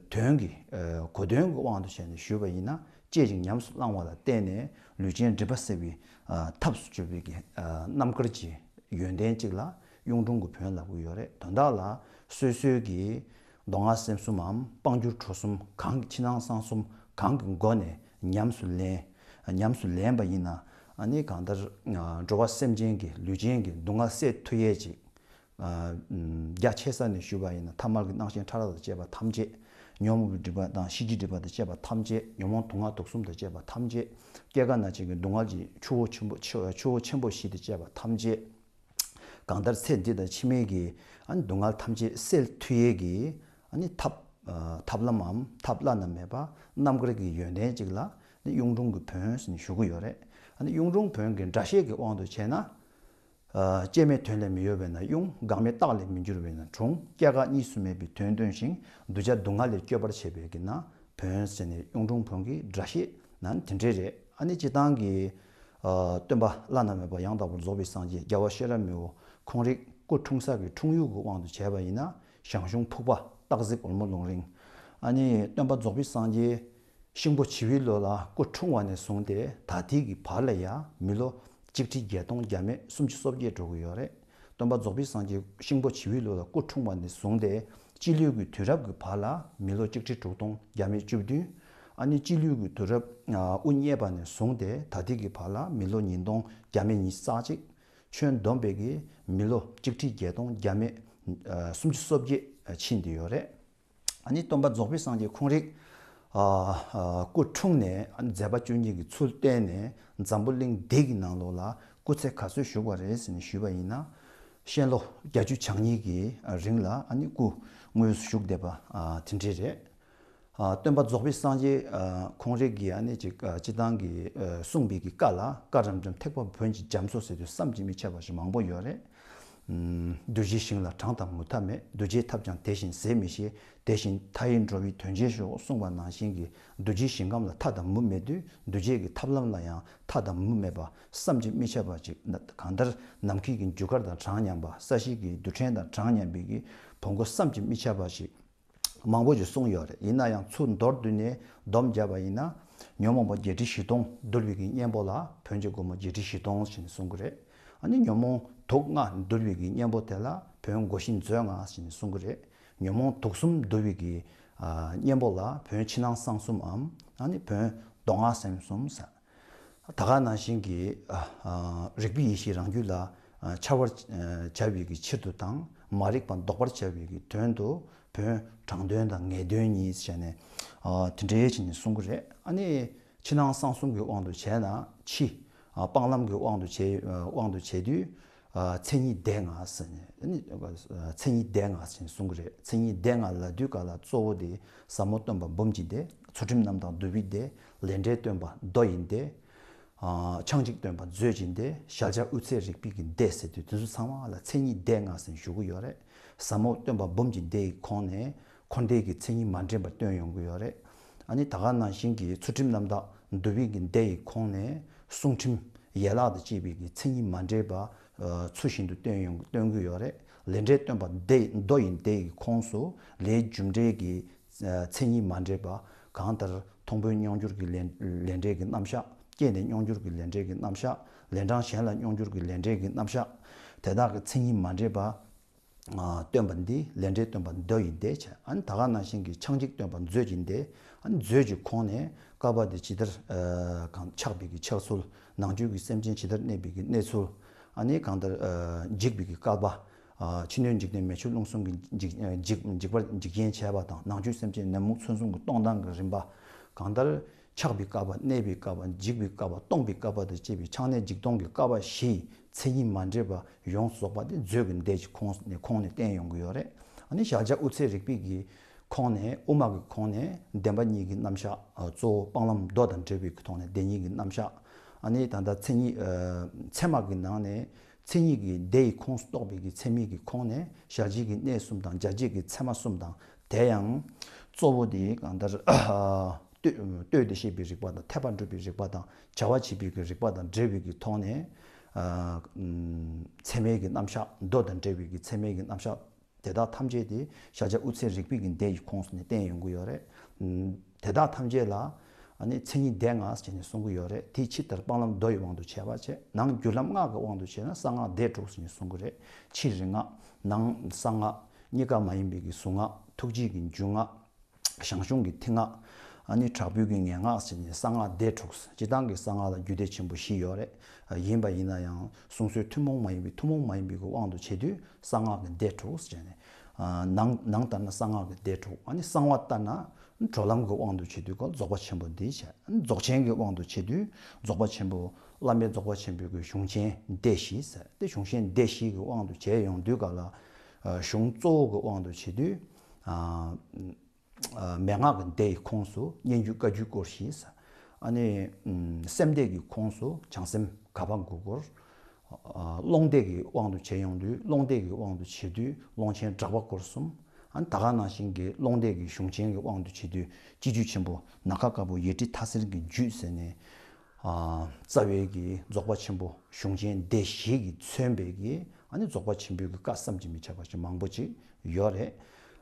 དོན་གྱི་ཨ་གོ་དོན་གྱི་དབང་དུ་བྱས་ནས་ཞུས་པ་ཡིན་ན། སྐད་ཅིག་ཉམས་སུ་བླང་བ་ལ་བརྟེན་ནས་ལུས་ཅན་སྒྲིབ་པ་སེལ་བའི་ཨ་ཐབས་སུ་གྱུར་པའི་གི་ཨ་རྣམ་དཀར་གྱི་ཡོན་ཏན་ཅིག་ལ་གཡུང་དྲུང་གི་བོན་ལབ་ཀྱི་ཡོད་རེད། དོན་དག་ལ་སོ་སོའི་གི་མདོ་སྔགས་སེམས་གསུམ་མམ་དཔལ་འབྱོར་གྲུ་གསུམ་གང་གི་ཕྱི་ནང་གསང་གསུམ་གང་གི་སྒོ་ནས་ཉམས་སུ་ལེན། ཉམས་སུ་ལེན་པ་ཡིན་ན། ཨ་ནི་གང་ལྟར་ཨ་འགྲོ་བ་སེམས་ཅན་གྱི་ལུས་ཅན་གྱི་སྡུག་བསྔལ་སེལ་ཐུབ་ཡས་ཅིག་ཨ་རྒྱ་ཆེ་ས་ནས་ཞུས་པ་ཡིན་ན་ཐ་མལ་གྱི་སྣང་ཞེན་ཕྲ་རགས་དང་བཅས་པ་ཐམས་ཅད། ཉོན་མོངས་པའི་སྒྲིབ་པ་དང་ཤེས་བྱའི་སྒྲིབ་པ་དང་བཅས་པ་ཐམས་ཅད། ཉོན་མོངས་དུག་ལྔ་དུག་གསུམ་དང་བཅས་པ་ཐམས་ཅད། སྐྱེ་རྒ་ན་འཆིའི་སྡུག་བསྔལ་གྱི་ཆུ་བོ་ཆེན་པོ་ཆུ་ཆུ་བོ་ཆེན་པོ་བཞི་དང་བཅས་པ་ཐམས་ཅད། གང་ལྟར་ཚེ་འདི་དང་ཕྱི་མའི་གི་ཨ་ནི་སྡུག་བསྔལ་ཐམས་ཅད་སེལ་ཐུབ་ཡས་ཀྱི་ཨ་ནི་ཐབས་ཨ་ཐབས་ལམ་མམ་ཐབས་བླ་ན་མེད་པ་རྣམ་དཀར་གྱི་ཡོན་ཏན་ཅིག་ལ་ནི་གཡུང་དྲུང་གི་བོན་ཟེར་ནས་ཞུ་གི་ཡོད་རེད། ཨ་ནི་གཡུང་དྲུང་བོན་གྱི་སྒྲ་བཤད་ཀྱི་དབང་དུ་བྱས་ན། ཨ། སྐྱེ་མེད་དོན་ལས་མི་གཡོ་བས་ན་གཡུང་། འགག་མེད་རྟགས་ལས་མི་འགྱུར་བས་ན་དྲུང་། སྐྱེ་འགག་གཉིས་སུ་མེད་པའི་དོན་སྟོན་ཞིང་། གདུལ་བྱ་སྡུག་བསྔལ་ལས་སྐྱོབ་པར་བྱེད་པས་ན་བོན་ཟེར་ནས་གཡུང་དྲུང་བོན་གྱི་སྒྲ་བཤད་ན་དེ་འདྲ་རེད། ཨ་ནི་སྤྱིར་བཏང་གི། ཨ། སྟོན་པ་བླ་ན་མེད་པ་ཡང་དག་པར་རྫོགས་པའི་སངས་རྒྱས་རྒྱལ་བ་ཤེས་རབ་མི་བོ་ཁོང་རང་སྐུ་འཁྲུངས་ས་གི་འཁྲུངས་ཡུལ་གྱི་དབང་དུ་བྱས་པ་ཡིན་ན། ཞང་ཞུང་ཕུག་པ་སྟག་གཟིག་འོལ་མོ་ལུང་རིང་། ཨ་ནི་སྟོན་པ་རྫོགས་པའི་སངས་རྒྱས་ཤིང་ཕོ་བྱི་བའི་ལོ་ལ་སྐུ་འཁྲུངས་པ་ནས་བཟུང་སྟེ་ད་ལྟའི་གི་བར་ལ་ཡང་མི་ལོ་གཅིག་ཁྲི་བརྒྱད་སྟོང་བརྒྱ་མེད་སུམ་ཅུ་སོ་བརྒྱད་འགྲོ་གི་ཡོད་རེད། སྟོན་པ་རྫོགས་པའི་སངས་རྒྱས་ཤིང་ཕོ་བྱི་བའི་ལོ་ལ་སྐུ་འཁྲུངས་པ་ནས་བཟུང་སྟེ་སྤྱི་ལོའི་གི་དུས་རབས་ཀྱི་བར་ལ་མི་ལོ་གཅིག་ཁྲི་དྲུག་སྟོང་བརྒྱ་མེད་བཅུ་བདུན། ཨ་ནི་སྤྱི་ལོའི་གི་དུས་རབས་དབུ་བརྙེས་པ་ནས་བཟུང་སྟེ་ད་ལྟའི་གི་བར་ལ་མི་ལོ་ཉིས་སྟོང་བརྒྱ་མེད་ཉི་ཤུ་རྩ་གཅིག། ཁྱོན་བསྡོམས་པའི་གི་མི་ལོ་གཅིག་ཁྲི་བརྒྱད་སྟོང་བརྒྱ་མེད་སུམ་ཅུ་སོ་བརྒྱད་ཕྱིན་བསྡད་ཡོད་རེད། ཨ་ནི་སྟོན་པ་རྫོགས་པའི་སངས་རྒྱས་ཁོང་རང་ཨ་ཨ་སྐུ་འཁྲུངས་ནས། ཨ་ནི་མཛད་པ་བཅུ་གཉིས་ཀྱི་ཚུལ་བསྟན་ནས་འཛམ་བུ་གླིང་འདི་གི་ནང་ལོགས་ལ་སྐུ་ཚེ་ག་ཚོད་བཞུགས་པ་རེད་ཟེར་ནས་ཞུས་པ་ཡིན་ན། གཤེན་ལོ་བརྒྱད་ཅུ་གྱ་གཉིས་ཀྱི་རིང་ལ་ཨ་ནི་སྐུ་དངོས་སུ་བཞུགས་བསྡད་པ་ཨ་དེ་འདྲ་རེད། ཨ། སྟོན་པ་རྫོགས་པའི་སངས་རྒྱས་ཨ་ཁོང་རང་གི་ཨ་ནི་ཅིག་ཨ་སྤྱིར་བཏང་གི་ཨ་གསུངས་པའི་གི་བཀའ་ལ། བཀའ་དྲང་དྲང་ཐེག་པ་བོན་གྱི་རྒྱ་མཚོ་ཟེར་དུས་བསམ་གྱིས་མི་ཁྱབ་པ་ཞིག་མང་པོ་ཡོད་རེད། ཨུམ། རྡོ་རྗེའི་ཞིང་ལ་གྲངས་དང་མུ་མཐའ་མེད། རྡོ་རྗེའི་ཐབས་ཀྱང་དེ་བཞིན་ཟད་མི་ཤེས། དེ་བཞིན་མཐའ་ཡས་འགྲོ་བའི་དོན་ཆེན་ཤོག་གསུངས་པ་ནང་བཞིན་གྱི་རྡོ་རྗེའི་ཞིང་ཁམས་ལ་མཐའ་དང་མུ་མེད་དུས། རྡོ་རྗེ་གི་ཐབས་ལམ་ལ་ཡང་མཐའ་དང་མུ་མེད་པ་བསམ་གྱིས་མི་ཁྱབ་པ་ཅིག། གང་ལྟར་ནམ་མཁའི་གི་རྒྱུ་སྐར་དང་གྲངས་མཉམ་པ། ས་གཞི་གི་རྡུལ་ཕྲན་དང་གྲངས་མཉམ་པའི་གི་བོན་སྒོ་བསམ་གྱིས་མི་ཁྱབ་པ་ཞིག་མང་པོ་ཞིག་གསུངས་ཡོད་རེད། ཡིན་ན་ཡང་ཚུར་མདོར་བསྡུས་ནས་སྡོམ་བརྒྱབ་པ་ཡིན་ན། ཉོན་མོངས་པ་བརྒྱད་ཁྲི་བཞི་སྟོང་འདུལ་བའི་གི་གཉེན་པོ་ལ་བོན་གྱི་སྒོ་མོ་བརྒྱད་ཁྲི་བཞི་སྟོང་ཞེས་གསུང་གི་རེད། ཨ་ནི་ཉོན་མོངས་དུག་ལྔ་འདུལ་བའི་གི་གཉེན་པོ་དེ་ལ་བོན་སྒོ་བཞི་མཛོད་ལྔ་ཞེས་གསུང་གི་རེད། ཉོན་མོངས་དུག་གསུམ་འདུལ་བའི་གི་ཨ་གཉེན་པོ་ལ་བོན་ཕྱི་ནང་གསང་གསུམ་འམ། ཨ་ནི་བོན་མདོ་སྔགས་སེམས་གསུམ་ཟེར། ད་ག་ནང་བཞིན་གྱི་ཨ་ཨ་རིག་པའི་ཡེ་ཤེས་རང་རྒྱུད་ལ་ཨ་འཆར་བར་ཨ་བྱ་བའི་གི་ཕྱིར་དུ་དང་། མ་རིག་པ་ལྡོག་པར་བྱ་བའི་གི་དོན་དུ་བོན་དྲང་དོན་དང་ངེས་དོན་གཉིས་བྱས་ནས་ཨ་དེ་འདྲའི་བྱས་ནས་གསུང་གི་རེད། ཨ་ནི་ཕྱི་ནང་གསང་གསུམ་གྱི་དབང་དུ་བྱས་ན། ཕྱི་ཨ་སྤང་ལམ་གྱི་དབང་དུ་བྱས་ཨ་དབང་དུ་བྱས་དུས། ཨ་མཚན་ཉིད་སྡེ་ལྔ་ཟེར་ནས། ཨ་ནི་མཚན་ཉིད་སྡེ་ལྔ་ཟེར་ནས་གསུང་གི་རེད། མཚན་ཉིད་སྡེ་ལྔ་ལབ་དུས་ག་ལ་གཙོ་བོ་དེ་ཟབ་མོ་སྟོན་པ་འབུམ་གྱི་སྡེ། ཚུལ་ཁྲིམས་རྣམ་དག་འདུལ་བའི་སྡེ། ལས་འབྲས་སྟོན་པ་མདོ་ཡི་སྡེ། ཨ་ཕྱག་འཇིག་སྟོན་པ་མཛོད་ཀྱི་སྡེ། གཞལ་བྱ་དབུ་ཚད་རིག་པའི་གི་སྡེ་ཟེར་དུས་དེ་ཚོ་ཚང་མ་ལ་མཚན་ཉིད་སྡེ་ལྔ་ཟེར་ནས་ཞུ་གི་ཡོད་རེད། ཟབ་མོ་སྟོན་པ་འབུམ་གྱི་སྡེ་ཡི་ཁོངས་ནས་འཁོར་འདས་ཀྱི་མཚན་ཉིད་མ་འདྲེས་པ་སྟོན་ཡོང་གི་ཡོད་རེད། ཨ་ནི་ད་ག་ནང་བཞིན་གྱི་ཚུལ་ཁྲིམས་རྣམ་དག་འདུལ་བའི་གི་སྡེ་ཡི་ཁོངས་ནས་གསུང་ཁྲིམས་ཡན་ལག་དང་བཅས་པའི་གི་མཚན་ཉིད་མ་འདྲེས་པ་ཨ་ཚུལ་བཞིན་དུ་སྟོན་ཡོང་སྟོན་གྱི་ཡོད་རེད། ལས་འབྲས་སྟོན་པ་སྡེ་མདོ་ཡི་སྡེ་ཡི་ཁོངས་སུ་ལས་རྒྱུ་འབྲས་ཀྱི་ཨ་མཚན་ཉིད་མ་འདྲེས་པ། གང་ལྟར་མཐོང་ཕུང་མྱོང་འགྱུར་གྱི་ལས་ལས་འབྲས་ཀྱི་རྣམ་གཞག། རྐྱེན་དེ་མྱོང་འགྱུར་གྱི་ལས་འབྲས་ཀྱི་རྣམ་གཞག། ལན་གྲངས་གཞན་ལ་མྱོང་འགྱུར་གྱི་ལས་འབྲས་ཀྱི་རྣམ་གཞག། དེ་དག་གི་མཚན་ཉིད་མ་འདྲེས་པ། ཨ་སྟོན་པ་འདི་ལས་འབྲས་སྟོན་པ་མདོ་ཡི་སྡེ་བྱས། ཨ་ནི་ད་ག་ནང་བཞིན་གྱི་ཕྱག་འཇིག་སྟོན་པ་མཛོད་ཀྱི་སྡེ། ཨ་ནི་མཛོད་ཀྱི་ཁོངས་ནས་བསྐལ་པ་འདི་ཇི་ལྟར་ཨ་གང་ཆགས་པའི་གི་ཆགས་ཚུལ། ནང་བཅུད་ཀྱི་སེམས་ཅན་ཇི་ལྟར་གནས་པའི་གི་གནས་ཚུལ། ཨ་ནི་གང་ལྟར་ཨ་འཇིག་པའི་གི་བསྐལ་པ། ཨ་ཕྱི་སྣོད་འཇིག་རྟེན་མེ་ཆུ་རླུང་གསུམ་གྱི་འཇིག་འཇིག་འཇིག་པར་འཇིག་རྐྱེན་བྱས་པ་དང་། ནང་བཅུད་སེམས་ཅན་ནད་མུག་མཚོན་གསུམ་གྱི་སྟོང་སྟངས་ཀྱི་རིམ་པ། གང་ལྟར་ཆགས་པའི་བསྐལ་པ། གནས་པའི་བསྐལ་པ། འཇིག་པའི་བསྐལ་པ། སྟོང་པའི་བསྐལ་པ་དང་བཅས་པའི་ཆགས་གནས་འཇིག་སྟོང་གི་བསྐལ་པ་བཞིའི་མཚན་ཉིད་མ་འདྲེས་པ་ཡོངས་སུ་རྫོགས་པ་དེ་མཛོད་ཀྱི་སྡེ་གྱི་ཁོངས་ནས་ཁོངས་ནས་བསྟན་ཡོང་གི་ཡོད་རེད། ཨ་ནི་གཞལ་བྱ་དབུ་ཚད་རིག་པའི་གི་ཁོངས་ནས། དབུ་མ་གི་ཁོངས་ནས་བདེན་པ་གཉིས་ཀྱི་རྣམ་གཞག། ཨ་གཙོ་བོ་སྤང་ལམ་མདོ་དང་འབྲེལ་བའི་གི་ཐོག་ནས་བདེན་གཉིས་ཀྱི་རྣམ་གཞག། ཨ་ནི་ད་ལྟ་མཚན་ཉིད་ཨ་ཚད་མ་གི་ནང་ནས་མཚན་ཉིད་ཀྱི་སྡེ་ཡི་ཁོངས་སུ་གཏོགས་པའི་གི་ཚད་མའི་གི་ཁོངས་ནས་གཞལ་བྱེད་ཀྱི་གནས་གསུམ་དང་། རྒྱ་བྱེད་ཀྱི་ཚད་མ་གསུམ་དང་། དེ་ཡང་གཙོ་བོ་དེ་གང་ལྟར་ཨ་ལྟོས་ལྟོས་ཏེ་བཤད་པའི་རིགས་པ་དང་། འཐད་པ་སྒྲུབ་པའི་རིགས་པ་དང་། བྱ་བ་བྱེད་པའི་གི་རིགས་པ་དང་འབྲེལ་བའི་གི་ཐོག་ནས་ཨ་ཚད་མའི་གི་རྣམ་གཞག། མདོ་དང་འབྲེལ་བའི་གི་ཚད་མའི་གི་རྣམ་གཞག། དེ་དག་ཐམས་ཅད་དེ་གཞལ་བྱ་དབུ་ཚད་རིག་པའི་གི་སྡེ་ཡི་ཁོངས་སུ་ནས་བསྟན་ཡོང་གི་ཡོད་རེད། ཨ་དེ་དག་ཐམས་ཅད་ལ་ཨ་ནི་མཚན་ཉིད་སྡེ་ལྔ་ཟེར་ནས་གསུང་གི་ཡོད་རེད། དེའི་ཕྱི་ལྟར་སྤང་ལམ་མདོ་ཡི་དབང་དུ་བྱས་པ་བྱས། ནང་རྒྱུད་ལམ་སྔགས་ཀྱི་དབང་དུ་བྱས་ན་གསང་སྔགས་སྡེ་དྲུག་ཟེར་ནས་གསུང་གི་རེད། ཕྱི་རིག་སྔགས། ནང་གསང་སྔགས། རྙེད་དཀའ་མ་ཡིན་པའི་གི་གཟུངས་སྔགས། ཐུགས་རྗེའི་གི་འཇུག་སྔགས། ཞང་ཞུང་གི་ཐིག་སྔགས། ཨ་ནི་དྲག་པོའི་གི་ངན་སྔགས་ཟེར་ནས་གསང་སྔགས་སྡེ་དྲུག། སྤྱིར་བཏང་གི་གསང་སྔགས་ལ་རྒྱུད་སྡེ་ཆེན་པོ་བཞི་ཡོད་རེད། ཡིན་པ་ཡིན་ན་ཡང་གསུང་སྲོལ་ཐུན་མོང་མ་ཡིན་པའི་ཐུན་མོང་མ་ཡིན་པའི་གི་དབང་དུ་བྱས་དུས་གསང་སྔགས་ཀྱི་སྡེ་དྲུག་ཟེར་ནས། ནང་ནང་ལྟར་ན་གསང་སྔགས་ཀྱི་སྡེ་དྲུག། ཨ་ནི་གསང་བ་ལྟར་ན་གྲོལ་ལམ་གྱི་དབང་དུ་བྱས་དུས་ཀ་རྫོགས་པ་ཆེན་པོ་འདི་བྱས། ཨ་ནི་རྫོགས་ཆེན་གྱི་དབང་དུ་བྱས་དུས་རྫོགས་པ་ཆེན་པོ། བླ་མེད་རྫོགས་པ་ཆེན་པོའི་གི་གཞུང་ཆེན་སྡེ་བཞི་ཟེར་ཏེ། གཞུང་ཆེན་སྡེ་བཞི་གི་དབང་དུ་བྱས་ཡོང་དུས་ཀ་ལ་གཞུང་གཙོ་བོ་གི་དབང་དུ་བྱས་དུས། མན་ངག་གི་སྡེ་ཡི་ཁོངས་སུ་སྙན་བརྒྱུད་བཀའ་བརྒྱུད་སྐོར་བཞི་ཟེར། ཨ་ནི་སེམས་སྡེ་གི་ཁོངས་སུ་བྱང་སེམས་དགའ་བ་དགུ་སྐོར། ཨ་ཀློང་སྡེ་གི་དབང་དུ་བྱས་ཡོང་དུས་ཀློང་སྡེ་གི་དབང་དུ་བྱེད་དུས་ཀློང་ཆེན་གྲགས་པ་སྐོར་གསུམ། ཨ་ནི་ད་ག་ནང་བཞིན་གྱི་ཀློང་སྡེ་གི་གཞུང་ཆེན་གྱི་དབང་དུ་བྱེད་དུས་སྤྱི་རྒྱུད་ཆེན་པོ་ནམ་མཁའ་དཀར་པོ་ཡེ་ཁྲི་མཐའ་གསལ་གྱི་རྒྱུད་ཟེར་ནས། ཨ་རྩ་བའི་གི་རྫོགས་པ་ཆེན་པོ་གཞུང་ཆེན་སྡེ་བཞི་གིས་མཚོན་པའི་གི་ཨ་ནི་རྫོགས་པ་ཆེན་པོའི་གི་བཀའ་བསམ་གྱིས་མི་ཁྱབ་པ་ཞིག་མང་པོ་ཅིག་ཡོད་རེད།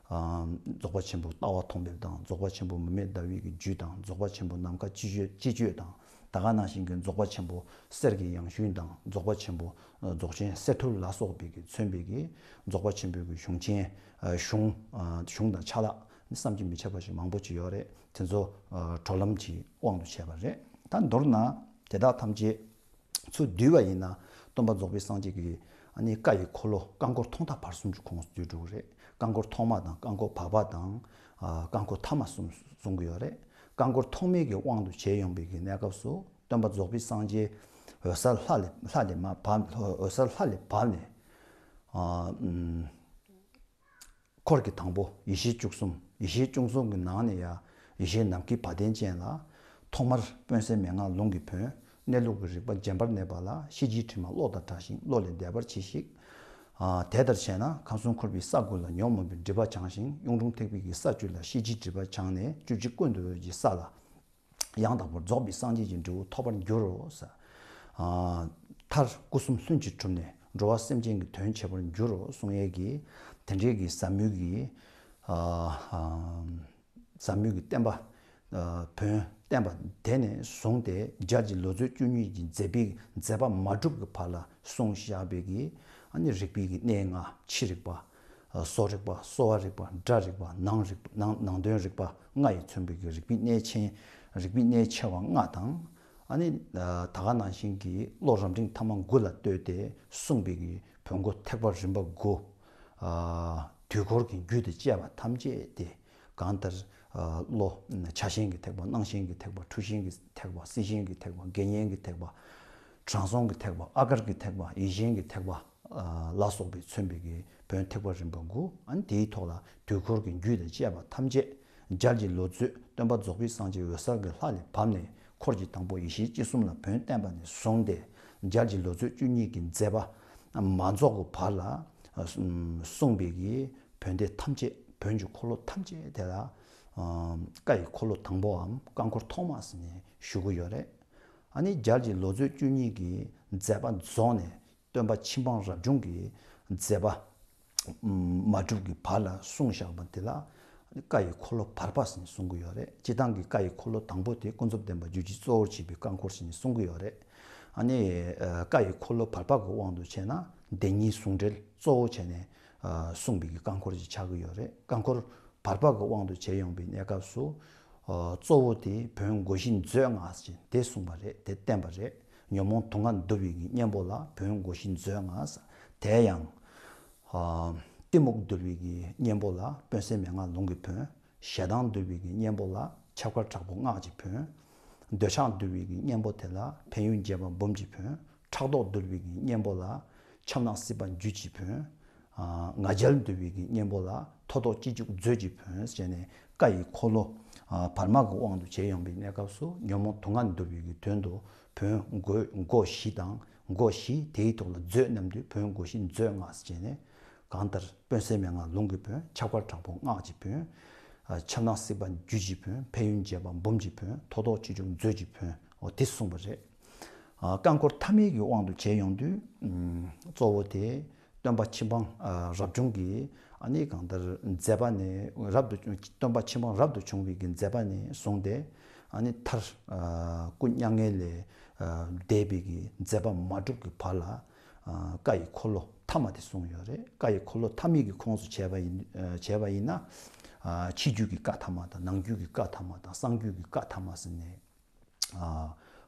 ཨ་རྫོགས་པ་ཆེན་པོ་ལྟ་བ་མཐོང་འབེབས་དང་། རྫོགས་པ་ཆེན་པོ་མུ་མེད་ཟླ་བའི་གི་རྒྱུད་དང་། རྫོགས་པ་ཆེན་པོ་ནམ་མཁའ་སྤྱི་སྤྱོད་སྤྱི་སྤྱོད་དང་། ད་ག་ནང་བཞིན་གྱི་རྫོགས་པ་ཆེན་པོ་གསེར་གྱི་ཡང་ཞུན་དང་། རྫོགས་པ་ཆེན་པོ་ཨ་རྫོགས་ཆེན་གསེར་ཐུར་ལ་སོགས་པའི་གིས་མཚོན་པའི་གི་རྫོགས་པ་ཆེན་པོའི་གི་གཞུང་ཆེན། ཨ་གཞུང་ཨ་གཞུང་དང་ཆ་ལག་ནི་བསམ་གྱིས་མི་ཁྱབ་པ་ཞིག་མང་པོ་ཅིག་ཡོད་རེད། དེ་ཚོ་ཨ་གྲོལ་ལམ་གྱི་དབང་དུ་བྱས་པ་རེད། ད་མདོར་ན་དེ་དག་ཐམས་ཅད་ཚུར་བསྡུས་པ་ཡིན་ན། སྟོན་པ་རྫོགས་པའི་སངས་རྒྱས་ཀྱི་ཨ་ནི་བཀའ་ཡི་འཁོར་ལོ་བཀའ་འཁོར་ཐོག་མཐའ་བར་གསུམ་གྱི་ཁོངས་སུ་བསྡུས་འགྲོ་གི་རེད། བཀའ་འཁོར་ཐོག་མ་དང་། བཀའ་འཁོར་བར་པ་དང་། ཨ་བཀའ་འཁོར་ཐ་མ་གསུམ་གསུང་གི་ཡོད་རེད། བཀའ་འཁོར་ཐོག་མའི་གི་དབང་དུ་བྱས་ཡོང་པའི་གི་གནས་སྐབས་སུ། སྟོན་པ་རྫོགས་པའི་སངས་རྒྱས་འོད་གསལ་ལྷ་ལས་ལྷ་ལས་མར་བབས། འོད་གསལ་ལྷ་ལས་བབས་ནས། ཨ་ཨུམ། འཁོར་གྱི་དང་པོ་ཡེ་ཤེས་བཅུ་གསུམ། ཡེ་ཤེས་བཅུ་གསུམ་གྱི་ནང་ནས་ཡང་ཡེ་ཤེས་ནམ་མཁའི་བ་དན་ཅན་ལ། ཐོག་མར་དཔོན་གསལ་མན་ངག་ལུང་གི་བོན། གནས་ལུགས་ཀྱི་རིག་པ་རྗེན་པར་གནས་པ་ལ། ཤེས་བྱའི་དྲི་མ་གློ་དང་བྲལ་ཞིང་བློ་ལས་འདས་པར་གྱིས་ཤིག། ཨ་དེ་ལྟར་བྱས་ན་ཁམས་གསུམ་འཁོར་བའི་ས་དགུ་ལ་ཉོན་མོངས་པའི་སྒྲིབ་པ་བྱང་ཞིང་། གཡུང་དྲུང་ཐེག་པའི་གི་ས་བཅུ་ལ་ཤེས་བྱའི་སྒྲིབ་པ་བྱང་ནས། བཅུ་གཅིག་ཀུན་ཏུ་འོད་ཀྱི་ས་ལ་ཡང་དག་པར་རྫོགས་པའི་སངས་རྒྱས་ཀྱི་འབྲས་བུ་ཐོབ་པར་འགྱུར་རོ་ཟེར། ཨ་མཐར་སྐུ་གསུམ་ལྷུན་གྱིས་གྲུབ་ནས་འགྲོ་བ་སེམས་ཅན་གྱི་དོན་བྱེད་པར་འགྱུར་རོ་གསུང་ཡས་ཀྱི་དེ་འདྲའི་གི་ཟབ་མོའི་གི་ཨ་ཨ་ཟབ་མོའི་གི་བསྟན་པ། ཨ་བོན་བསྟན་པ་དེ་ནས་བཟུང་སྟེ་མཇལ་གྱི་ལོ་ཚོད་བཅུ་གཉིས་ཀྱི་མཛད་པའི་མཛད་པ་མ་གྲུབ་ཀྱི་བར་ལ་གསུངས་བཞག་པའི་གི་ཨ་ནི་རིག་པའི་གི་གནས་ལྔ། ཕྱི་རིག་པ། བཟོ་རིག་པ། གསོ་བ་རིག་པ། སྒྲ་རིག་པ། ནང་རིག་པ། ནང་ནང་དོན་རིག་པ་ལྔ་ཡིས་མཚོན་པའི་གི་རིག་པའི་གནས་ཆེན། རིག་པའི་གནས་ཆེ་བ་ལྔ་དང་། ཨ་ནི་ད་ག་ནང་བཞིན་གྱི་བློ་རབ་འབྲིང་ཐ་མ་དགུ་ལ་ལྟོས་ཏེ་གསུངས་པའི་གི་བོན་སྒོ་ཐེག་པ་རིམ་པ་དགུ། ཨ་དུས་འཁོར་གྱི་རྒྱུད་དང་བཅས་པ་ཐམས་ཅད་དེ། གང་ལྟར་ཨ་བློ་ཕྱྭ་ཞེན་གྱི་ཐེག་པ། སྣང་ཞེན་གྱི་ཐེག་པ། འཁྲུལ་ཞེན་གྱི་ཐེག་པ། སྲིད་ཞེན་གྱི་ཐེག་པ། དགེ་བསྙེན་གྱི་ཐེག་པ། དྲང་སྲོང་གི་ཐེག་པ། ཨ་གར་གྱི་ཐེག་པ། ཡིད་བཞིན་གྱི་ཐེག་པ། ཨ་ལ་སོགས་པས་མཚོན་པའི་གི་བོན་ཐེག་པ་རིམ་པ་དགུ། ཨ་ནི་དེའི་ཐོག་ལ་དུས་འཁོར་གྱི་རྒྱུད་དང་བཅས་པ་ཐམས་ཅད། མཇལ་གྱི་ལོ་ཚོད་སྟོན་པ་རྫོགས་པའི་སངས་རྒྱས་འོད་གསལ་གྱི་ལྷ་ལས་བབས་ནས་འཁོར་གྱི་དང་པོ་ཡེ་ཤེས་སྤྱི་གསུམ་ལ་བོན་བསྟན་པ་ནས་བཟུང་སྟེ། མཇལ་གྱི་ལོ་ཚོད་བཅུ་གཉིས་ཀྱི་མཛད་པ་མ་རྫོགས་ཀྱི་བར་ལ་གསུངས་པའི་གི་བོན་སྡེ་ཐམས་ཅད། བོན་གྱི་འཁོར་ལོ་ཐམས་ཅད་དེ་ལ་བཀའ་ཡི་འཁོར་ལོ་དང་པོའམ་བཀའ་འཁོར་ཐོག་མ་ཟེར་ནས་ཞུ་གི་ཡོད་རེད། ཨ་ནི་མཇལ་གྱི་ལོ་ཚོད་བཅུ་གཉིས་ཀྱི་མཛད་པ་རྫོགས་ནས། སྟོན་པ་ཕྱི་འབངས་རབ་བྱུང་གི་མཛད་པ་མ་གྲུབ་ཀྱི་བར་ལ་གསུངས་བཞག་པ་དེ་ལ་བཀའ་ཡི་འཁོར་ལོ་བར་པ་ཟེར་ནས་གསུང་གི་ཡོད་རེད། སྤྱིར་བཏང་གི་བཀའ་ཡི་འཁོར་ལོ་དང་པོ་དེ་ཀུན་རྫོབ་བདེན་པ་རྒྱུད་ཀྱི་གཙོ་བོར་བྱས་པའི་བཀའ་འཁོར་ཟེར་ནས་གསུང་གི་ཡོད་རེད། ཨ་ནི་བཀའ་ཡི་འཁོར་ལོ་བར་པ་གི་དབང་དུ་བྱས་ན་བདེན་གཉིས་ཟུང་འབྲེལ་གཙོ་བོ་བྱས་ནས་གསུངས་པའི་གི་བཀའ་འཁོར་ཅིག་ཆགས་ཀྱི་ཡོད་རེད། བཀའ་འཁོར་བར་པ་གི་དབང་དུ་བྱས་ཡོང་པའི་གནས་སྐབས་སུ། ཨ་གཙོ་བོ་དེ་བོན་སྒོ་བཞི་མཛོད་ལྔ་ཟེར་དེ་གསུངས་པ་རེད། དེ་བསྟན་པ་རེད། ཉོན་མོངས་དུག་ལྔ་འདུལ་བའི་གི་གཉེན་པོ་ལ་བོན་སྒོ་བཞི་མཛོད་ལྔ་ཟེར། དེ་ཡང་ཨ་གཏི་མུག་འདུལ་བའི་གི་གཉེན་པོ་ལ་དཔོན་གསལ་མན་ངག་ལུང་གི་བོན། ཞེ་སྡང་འདུལ་བའི་གི་གཉེན་པོ་ལ་ཁྱབ་མཁར་དྲག་པོ་སྔགས་ཀྱི་བོན། འདོད་ཆགས་འདུལ་བའི་གི་གཉེན་པོ་དེ་ལ་ཕན་ཡོན་རྒྱས་པ་འབུམ་གྱི་བོན། ཕྲག་དོག་འདུལ་བའི་གི་གཉེན་པོ་ལ་ཆབ་ནག་སྲིད་པ་རྒྱུད་ཀྱི་བོན། ཨ་ང་རྒྱལ་འདུལ་བའི་གི་གཉེན་པོ་ལ་མཐོ་དོག་སྤྱི་གཅོད་མཛོད་ཀྱི་བོན་ཟེར་ནས་བཀའ་ཡི་འཁོར་ལོ་ཨ་བར་མ་གི་དབང་དུ་བྱས་ཡོང་པའི་གནས་སྐབས་སུ་ཉོན་མོངས་དུག་ལྔ་འདུལ་བའི་གི་དོན་དུ་བོན་སྒོ་སྒོ་བཞི་དང་། སྒོ་བཞི་དེའི་ཐོག་ལ་མཛོད་རྣམས་དུ་བོན་སྒོ་བཞི་མཛོད་ལྔ་ཟེར་ནས། གང་ལྟར་དཔོན་གསལ་མན་ངག་ལུང་གི་བོན། ཁྱབ་མཁར་དྲག་པོ་སྔགས་ཀྱི་བོན། ཨ་ཆབ་ནག་སྲིད་པ་རྒྱུད་ཀྱི་བོན། ཕན་ཡོན་རྒྱས་པ་འབུམ་གྱི་བོན། མཐོ་དོག་སྤྱི་གཅོད་མཛོད་ཀྱི་བོན། འོ་དེ་གསུངས་པ་རེད། ཨ་བཀའ་འཁོར་ཐ་མའི་གི་དབང་དུ་བྱས་ཡོང་དུས། ཨུམ་གཙོ་བོ་དེ་སྟོན་པ་ཕྱི་འབངས་ཨ་རབ་བྱུང་གི་ཨ་ནི་གང་ལྟར་མཛད་པ་ནས་རབ་ཏུ་བྱུང་། སྟོན་པ་ཕྱི་འབངས་རབ་ཏུ་བྱུང་བའི་གི་མཛད་པ་ནས་བཟུང་སྟེ། ཨ་ནི་མཐར་ཨ་སྐུ་མྱ་ངན་ལས་ཨ་འདས་པའི་གི་མཛད་པ་མ་གྲུབ་ཀྱི་བར་ལ། ཨ་བཀའ་ཡི་འཁོར་ལོ་ཐ་མ་དེ་གསུངས་ཡོད་རེད། བཀའ་ཡི་འཁོར་ལོ་ཐ་མའི་གི་ཁོངས་སུ་བྱས་པ་ཡིན། ཨ་བྱས་པ་ཡིན་ན། ཨ་ཕྱི་རྒྱུད་ཀྱི་བཀའ་ཐ་མ་དང་། ནང་རྒྱུད་ཀྱི་བཀའ་ཐ་མ་དང་། གསང་རྒྱུད་ཀྱི་བཀའ་ཐ་མ་ཟེར་ནས། ཨ་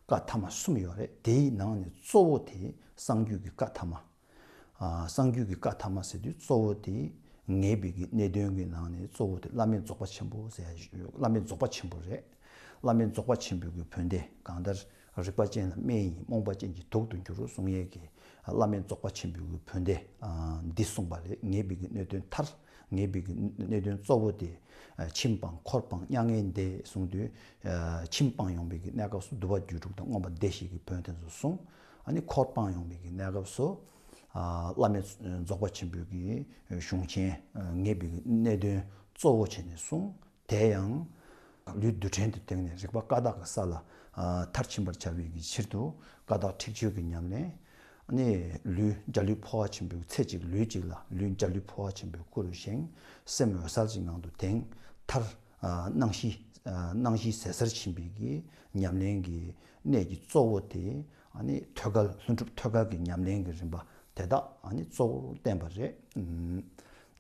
བཀའ་ཐ་མ་གསུམ་ཡོད་རེད། དེའི་ནང་ནས་གཙོ་བོ་དེ་གསང་རྒྱུད་ཀྱི་བཀའ་ཐ་མ། ཨ་གསང་རྒྱུད་ཀྱི་བཀའ་ཐ་མ་ཟེར་དུས་གཙོ་བོ་དེ་ངེས་པའི་གི་གནད་དོན་གྱི་ནང་ནས་གཙོ་བོ་དེ་བླ་མེད་རྫོགས་པ་ཆེན་པོ་ཟེར་ཡ་ཞིག་ཡོད། བླ་མེད་རྫོགས་པ་ཆེན་པོ་རེད། བླ་མེད་རྫོགས་པ་ཆེན་པོའི་གི་བོན་སྡེ། གང་ལྟར་རིག་པ་ཅན་ལ་སྨན་ཡིན། རྨོངས་པ་ཅན་གྱི་དུག་ཏུ་འགྱུར་གསུང་ཡས་ཀྱི་བླ་མེད་རྫོགས་པ་ཆེན་པོའི་གི་བོན་སྡེ་ཨ་འདི་གསུངས་པ་རེད། ངེས་པའི་གི་གནད་དོན་མཐར་ ངེས་པའི་གི་གནད་དོན་གཙོ་བོ་དེ་ཨ་ཁྱིམ་སྤངས་འཁོར་སྤངས་མྱ་ངན་འདས་གསུངས་དུས། ཨ་ཁྱིམ་སྤངས་ཡོང་བའི་གི་གནས་སྐབས་སུ་འདུལ་བ་རྒྱུད་དྲུག་དང་མངོན་པ་བདེ་གཤེགས་ཀྱི་བོན་དེ་ཚོ་གསུངས། ཨ་ནི་འཁོར་སྤངས་ཡོང་བའི་གི་གནས་སྐབས་སུ་ཨ་བླ་མེད་རྫོགས་པ་ཆེན་པོའི་གི་གཞུང་ཆེན་ངེས་པའི་གི་གནད་དོན་གཙོ་བོ་བྱས་ནས་གསུངས། དེ་ཡང་ལུས་རྡུལ་ཕྲན་དུ་བཏང་ནས་རིག་པ་ཀ་དག་གི་ས་ལ་ཨ་མཐར་ཕྱིན་པར་བྱ་བའི་གི་ཕྱིར་དུ་ཀ་དག་ཁྲེགས་ཆོད་ཀྱི་ཉམས་ལེན། ནི་ལུས་འཇའ་ལུས་འཕོ་བ་ཆེན་པོའི་ཚེ་གཅིག་ལུས་གཅིག་ལ་ལུས་འཇའ་ལུས་འཕོ་བ་ཆེན་པོའི་སྐུ་རུ་བཞེངས། སེམས་འོད་གསལ་གྱི་ངང་དུ་དེང་མཐར་ཨ་སྣང་བཞི་ཨ་སྣང་བཞི་ཟད་སར་ཕྱིན་པའི་གི་ཉམས་ལེན་གྱི་གནད་ཀྱི་གཙོ་བོ་དེ་ཨ་ནི་ཐོད་རྒལ། ལྷུན་གྲུབ་ཐོད་རྒལ་གྱི་ཉམས་ལེན་གྱི་རིམ་པ་དེ་དག་ཨ་ནི་གཙོ་བོར་བསྟན་པ་རེད། ཨུམ།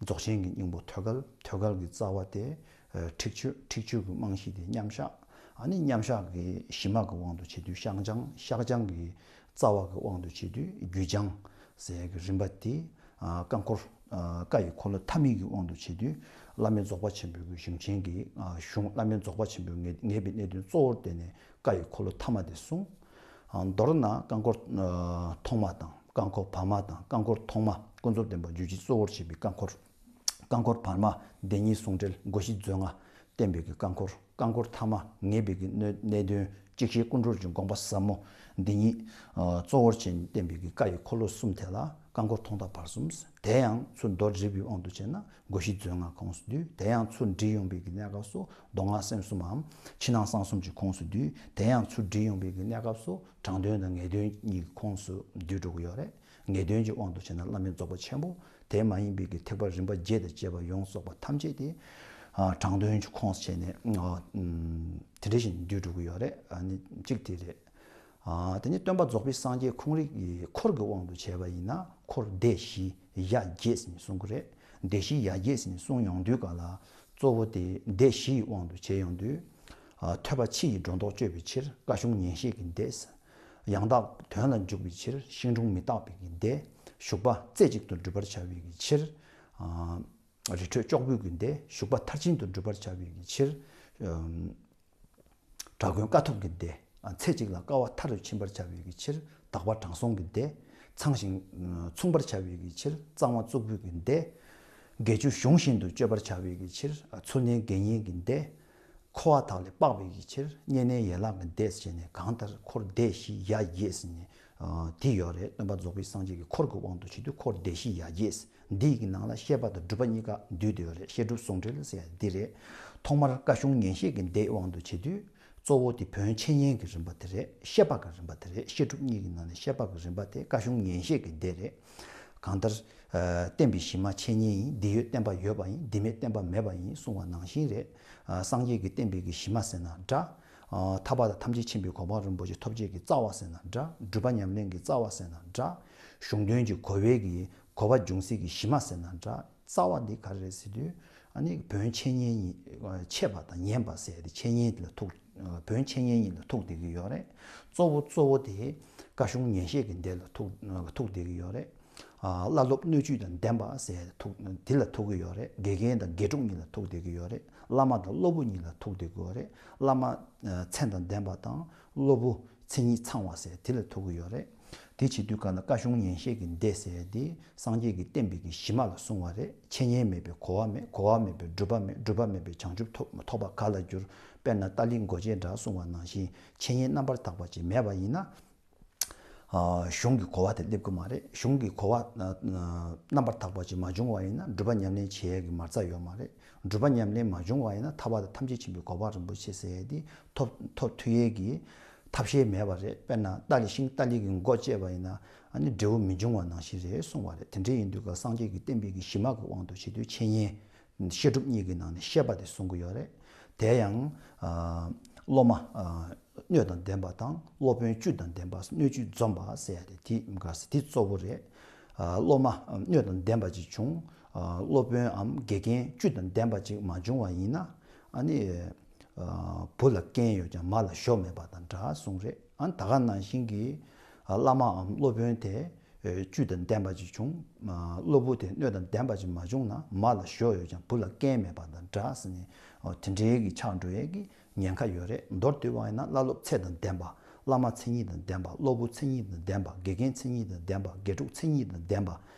རྫོགས་ཆེན་གྱི་སྙིང་པོ་ཐོད་རྒལ། ཐོད་རྒལ་གྱི་རྩ་བ་དེ་ཨ་ཁྲེགས་ཆོད། ཁྲེགས་ཆོད་ཀྱི་རྨང་གཞི་དེ་མཉམ་བཞག། ཨ་ནི་མཉམ་བཞག་གི་གཞི་མ་གི་དབང་དུ་བྱས་དུས་བཤགས་སྦྱང་། བཤགས་སྦྱང་གི་རྩ་བ་གི་དབང་དུ་བྱས་དུས་རྒྱུད་སྦྱང་ཟེར་ཡ་གི་རིམ་པ་དེ་ཨ་རྐང་འཁོར་ཨ་བཀའ་ཡི་འཁོར་ལོ་ཐ་མའི་གི་དབང་དུ་བྱས་དུས་བླ་མེད་རྫོགས་པ་ཆེན་པོའི་གི་གཞུང་ཆེན་གྱི་ཨ་གཞུང་། བླ་མེད་རྫོགས་པ་ཆེན་པོའི་ངེས་ངེས་པའི་གནད་དོན་གཙོ་བོར་བསྟན་ནས་བཀའ་ཡི་འཁོར་ལོ་ཐ་མ་དེ་གསུངས། ཨ་མདོར་ན་རྐང་འཁོར་ཨ་ཐོག་མ་དང་རྐང་འཁོར་བར་མ་དང་རྐང་འཁོར་ཐོག་མ་ཀུན་རྫོབ་བདེན་པ་རྒྱུད་ཀྱི་གཙོ་བོར་བྱེད་པའི་རྐང་འཁོར། རྐང་འཁོར་བར་མ་བདེན་གཉིས་ཟུང་འབྲེལ་སྒོ་བཞི་མཛོད་ལྔ་བསྟན་པའི་གི་རྐང་འཁོར། རྐང་འཁོར་ཐ་མ་ངེས་པའི་གི་གནད་གནད་དོན་གཅིག་ཤེས་ཀུན་གྲོལ་གྱི་དགོངས་པ་ཟབ་མོ་འདི་ཉིད་ཨ་གཙོ་བོར་བྱས་ནས་བསྟན་པའི་གི་བཀའ་ཡི་འཁོར་ལོ་གསུམ་དེ་ལ་རྐང་འཁོར་ཐོག་མཐའ་བར་གསུམ། དེ་ཡང་ཚུར་མདོར་བསྡུས་པའི་དབང་དུ་བྱས་ན་སྒོ་བཞི་མཛོད་ལྔ་ཁོངས་སུ་འདུས། དེ་ཡང་ཚུར་འདྲིས་ཡོང་བའི་གི་གནས་སྐབས་སུ་མདོ་སྔགས་སེམས་གསུམ་མམ་ཕྱི་ནང་གསང་གསུམ་གྱི་ཁོངས་སུ་འདུས། དེ་ཡང་ཚུར་འདྲིས་ཡོང་བའི་གི་གནས་སྐབས་སུ་དྲང་དོན་དང་ངེས་དོན་གཉིས་ཀྱི་ཁོངས་སུ་འདུས་འགྲོ་གི་ཡོད་རེད། ངེས་དོན་གྱི་དབང་དུ་བྱས་ན་བླ་མེད་རྫོགས་པ་ཆེན་པོ། དེ་མ་ཡིན་པའི་གི་ཐེག་པ་རིམ་པ་བརྒྱད་དང་བཅས་པ་ཡོངས་རྫོགས་པ་ཐམས་ཅད་དེ་ཨ་དྲང་དོན་གྱི་ཁོངས་སུ་བྱས་ནས་ཨ་ཨུམ་དེ་འདྲ་ཞིག་འདུས་འགྲོ་གི་ཡོད་རེད། ཨ་ནི་གཅིག་དེ་རེད། ཨ་དེ་ནས་སྟོན་པ་རྫོགས་པའི་སངས་རྒྱས་ཁོང་རང་གི་འཁོར་གྱི་དབང་དུ་བྱས་པ་ཡིན་ན་འཁོར་སྡེ་བཞི་ཡ་བརྒྱད་ཟེར་ནས་གསུང་གི་རེད། སྡེ་བཞི་ཡ་བརྒྱད་ཟེར་ནས་གསུང་ཡོང་དུས་ག་ལ་གཙོ་བོ་དེ་སྡེ་བཞི་ཡི་དབང་དུ་བྱས་ཡོང་དུས། ཨ་ཐོས་པ་ཕྱི་ཡི་སྒྲོ་འདོགས་གཅོད་པའི་ཕྱིར་བཀའ་གཞུང་ཉན་བཤད་ཀྱི་སྡེ། ཡང་དག་དོན་ལ་འཇུག་པའི་ཕྱིར་ཤིང་དྲུང་མི་རྟག་པའི་གི་སྡེ། ཞུགས་པ་རྩེ་གཅིག་ཏུ་སྒྲུབ་པར་བྱ་བའི་གི་ཕྱིར་ཨ་རི་ཁྲོད་ལྕོག་པོའི་གི་སྡེ། ཞུགས་པ་མཐར་ཕྱིན་དུ་སྒྲུབ་པར་བྱ་བའི་གི་ཕྱིར་ཨམ་དགྲ་མགོན་དཀའ་ཐུབ་ཀྱི་སྡེ། ཨ་ཚེ་གཅིག་ལ་དཀའ་བ་མཐར་ཕྱིན་པར་བྱ་བའི་གི་ཕྱིར་དག་པ་དྲང་སྲོང་གི་སྡེ། ཚང་ཞིང་མཚུངས་པར་བྱ་བའི་གི་ཕྱིར་གཙང་བ་གཙུག་ཕུད་ཀྱི་སྡེ། དགེ་བཅུ་གཞུང་བཞིན་དུ་སྤྱོད་པར་བྱ་བའི་གི་ཕྱིར་ཚུལ་གནས་དགེ་བསྙེན་གྱི་སྡེ། འཁོར་བ་དག་ལས་སྤགས་པའི་གི་ཕྱིར་བསྙེན་གནས་ཡན་ལག་གི་སྡེ་ཟེར་ནས་གང་ལྟར་འཁོར་སྡེ་བཞི་ཡ་བརྒྱད་ཟེར་ནས་ཨ་དེ་ཡོད་རེད། སྟོན་པ་རྫོགས་པའི་སངས་རྒྱས་ཀྱི་འཁོར་གྱི་དབང་དུ་བྱེད་དུས་འཁོར་སྡེ་བཞི་ཡ་བརྒྱད། འདིའི་གི་ནང་ལ་བཤད་པ་དང་སྒྲུབ་པ་གཉིས་ཀ་འདུས་ཏེ་ཡོད་རེད། བཤད་སྒྲུབ་ཟུང་འབྲེལ་ཟེར་ཡ་འདི་རེད། ཐོག་མར་བཀའ་གཞུང་ཉན་བཤད་ཀྱི་སྡེའི་དབང་དུ་བྱེད་དུས་གཙོ་བོ་དེ་བོན་འཆད་ཉན་གྱི་རིམ་པ་དེ་རེད། བཤད་པ་གི་རིམ་པ་དེ་རེད། བཤད་སྒྲུབ་གཉིས་ཀྱི་ནང་ནས་བཤད་པ་གི་རིམ་པ་དེ་བཀའ་གཞུང་ཉན་བཤད་ཀྱི་སྡེ་རེད། གང་ལྟར་ཨ་བསྟན་པའི་གཞི་མ་འཆད་ཉན་ཡིན། འདི་ཡོད་བསྟན་པ་ཡོད་པ་ཡིན། འདི་མེད་བསྟན་པ་མེད་པ་ཡིན་གསུངས་པ་ནང་བཞིན་རེད། ཨ་སངས་རྒྱས་ཀྱི་བསྟན་པའི་གི་གཞི་མ་ཟེར་ན་འདྲ། ཨ་ཐར་པ་དང་ཐམས་ཅད་མཁྱེན་པའི་གོ་འཕང་རིན་པོ་ཆེ་ཐོབ་བྱེད་ཀྱི་རྩ་བ་ཟེར་ན་འདྲ། སྒྲུབ་པ་ཉམས་ལེན་གྱི་རྩ་བ་ཟེར་ན་འདྲ། གཞུང་དོན་གྱི་གོ་བའི་གི་གོ་བ་འབྱུང་སའི་གི་གཞི་མ་ཟེར་ན་འདྲ། རྩ་བ་འདི་ག་རེ་རེད་ཟེར་དུས་ཨ་ནི་བོན་འཆད་ཉན་ཡིན། འཆད་པ་དང་ཉན་པ་ཟེར་ཏེ་འཆད་ཉན་འདི་ལ་ཐུག་བོན་འཆད་ཉན་ཡིན་ལ་ཐུག་བསྡད་ཀྱི་ཡོད་རེད། གཙོ་བོ་གཙོ་བོ་དེ་བཀའ་གཞུང་ཉན་བཤད་ཀྱི་སྡེ་ལ་ཐུག་ཐུག་བསྡད་ཀྱི་ཡོད་རེད། ཨ་བླ་སློབ་སྣོད་བཅུད་དང་ལྡན་པ་ཟེར་ཐུག་འདི་ལ་ཐུག་གི་ཡོད་རེད། དགེ་རྒན་དང་དགེ་ཕྲུག་གཉིས་ལ་ཐུག་བསྡད་ཀྱི་ཡོད་རེད། བླ་མ་དང་སློབ་བུ་གཉིས་ལ་ཐུག་བསྡད་ཀྱི་ཡོད་རེད། བླ་མ་ཨ་མཚན་དང་ལྡན་པ་དང་སློབ་བུ་མཚན་ཉིད་ཚང་བ་ཟེར་དེ་ལ་ཐུག་གི་ཡོད་རེད། དེ་བྱེད་དུས་ག་ལ་བཀའ་གཞུང་ཉན་བཤད་ཀྱི་སྡེ་ཟེར་དེ་སངས་རྒྱས་ཀྱི་བསྟན་པའི་གི་གཞི་མ་ལ་གསུངས་པ་རེད། འཆད་ཉན་མེད་པའི་གོ་བ་མེད། གོ་བ་མེད་པའི་སྒྲུབ་པ་མེད། སྒྲུབ་པ་མེད་པའི་བྱང་ཆུབ་ཐོབ་ཐོབ་པ་ག་ལ་འགྱུར། དཔེར་ན་ཏཱ་ལའི་མགོ་བྱས་འདྲ་གསུངས་པ་ནང་བཞིན་འཆད་ཉན་རྣམ་པར་དག་པ་ཅིག་མེད་པ་ཡིན་ན། ཨ་གཞུང་གི་གོ་བ་དེ་སླེབས་ཀྱི་མ་རེད། གཞུང་གི་གོ་བ་ཨ་ཨ་རྣམ་པར་དག་པ་ཅིག་མ་བྱུང་བ་ཡིན་ན་སྒྲུབ་པ་ཉམས་ལེན་བྱེད་ཡས་ཀྱི་མ་རྩ་ཡོད་མ་རེད། སྒྲུབ་པ་ཉམས་ལེན་མ་བྱུང་བ་ཡིན་ན་ཐར་པ་དང་ཐམས་ཅད་མཁྱེན་པའི་གོ་འཕང་རིན་པོ་ཆེ་ཟེར་ཡས་དེ་ཐོབ་ཐོབ་ཐུབ་ཡས་ཀྱི་ཐབས་ཤེས་མེད་པ་རེད། དཔེར་ན་ཏཱ་ལའི་ཤིང་ཏཱ་ལའི་གི་མགོ་བཅད་པ་ཡིན་ན་ཨ་ནི་འབྲས་བུ་མི་འབྱུང་བ་ནང་བཞིན་རེད་གསུངས་པ་རེད། དེ་འདྲ་ཡིན་དུས་ཀ་སངས་རྒྱས་ཀྱི་བསྟན་པའི་གི་གཞི་མ་གི་དབང་དུ་བྱེད་དུས་འཆད་ཉན། བཤད་སྒྲུབ་གཉིས་ཀྱི་ནང་ནས་བཤད་པ་དེ་གསུང་གི་ཡོད་རེད། དེ་ཡང་ཨ་སློབ་མ་ཨ་སྣོད་དང་ལྡན་པ་དང་སློབ་དཔོན་བཅུད་དང་ལྡན་པ། སྣོད་བཅུད་འཛོམས་པ་ཟེར་ཡ་དེ་དེ་ག་ས་དེ་གཙོ་བོ་རེད། ཨ་སློབ་མ་ཨ་སྣོད་དང་ལྡན་པ་ཅིག་བྱུང་། ཨ་སློབ་དཔོན་འམ་དགེ་རྒན་བཅུད་དང་ལྡན་པ་ཅིག་མ་བྱུང་བ་ཡིན་ན་ཨ་ནི་ཨ་བུ་ལ་རྐྱེན་ཡོད་ཀྱང་མ་ལ་ཞོ་མེད་པ་དང་འདྲ་གསུངས་རེད། ཨ་ནི་ད་ག་ནང་བཞིན་གྱི་ཨ་བླ་མའམ་སློབ་དཔོན་དེ་བཅུད་དང་ལྡན་པ་ཅིག་བྱུང་། སློབ་བུ་དེ་སྣོད་དང་ལྡན་པ་ཅིག་མ་བྱུང་ན་མ་ལ་ཞོ་ཡོད་ཀྱང་བུ་ལ་རྐྱེན་མེད་པ་དང་འདྲ་ཟེར་ནས་དེ་འདྲའི་གི་ཆགས་འགྲོ་ཡས་ཀྱི་ཉེན་ཁ་ཡོད་རེད། མདོར་བསྡུས་པ་ཡིན་ན་བླ་སློབ་ཚད་དང་ལྡན་པ། བླ་མ་མཚན་ཉིད་དང་ལྡན་པ། སློབ་བུ་མཚན་ཉིད་དང་ལྡན་པ། དགེ་རྒན་མཚན་ཉིད་དང་ལྡན་པ། དགེ་ཕྲུག་མཚན་ཉིད་དང་ལྡན་པ།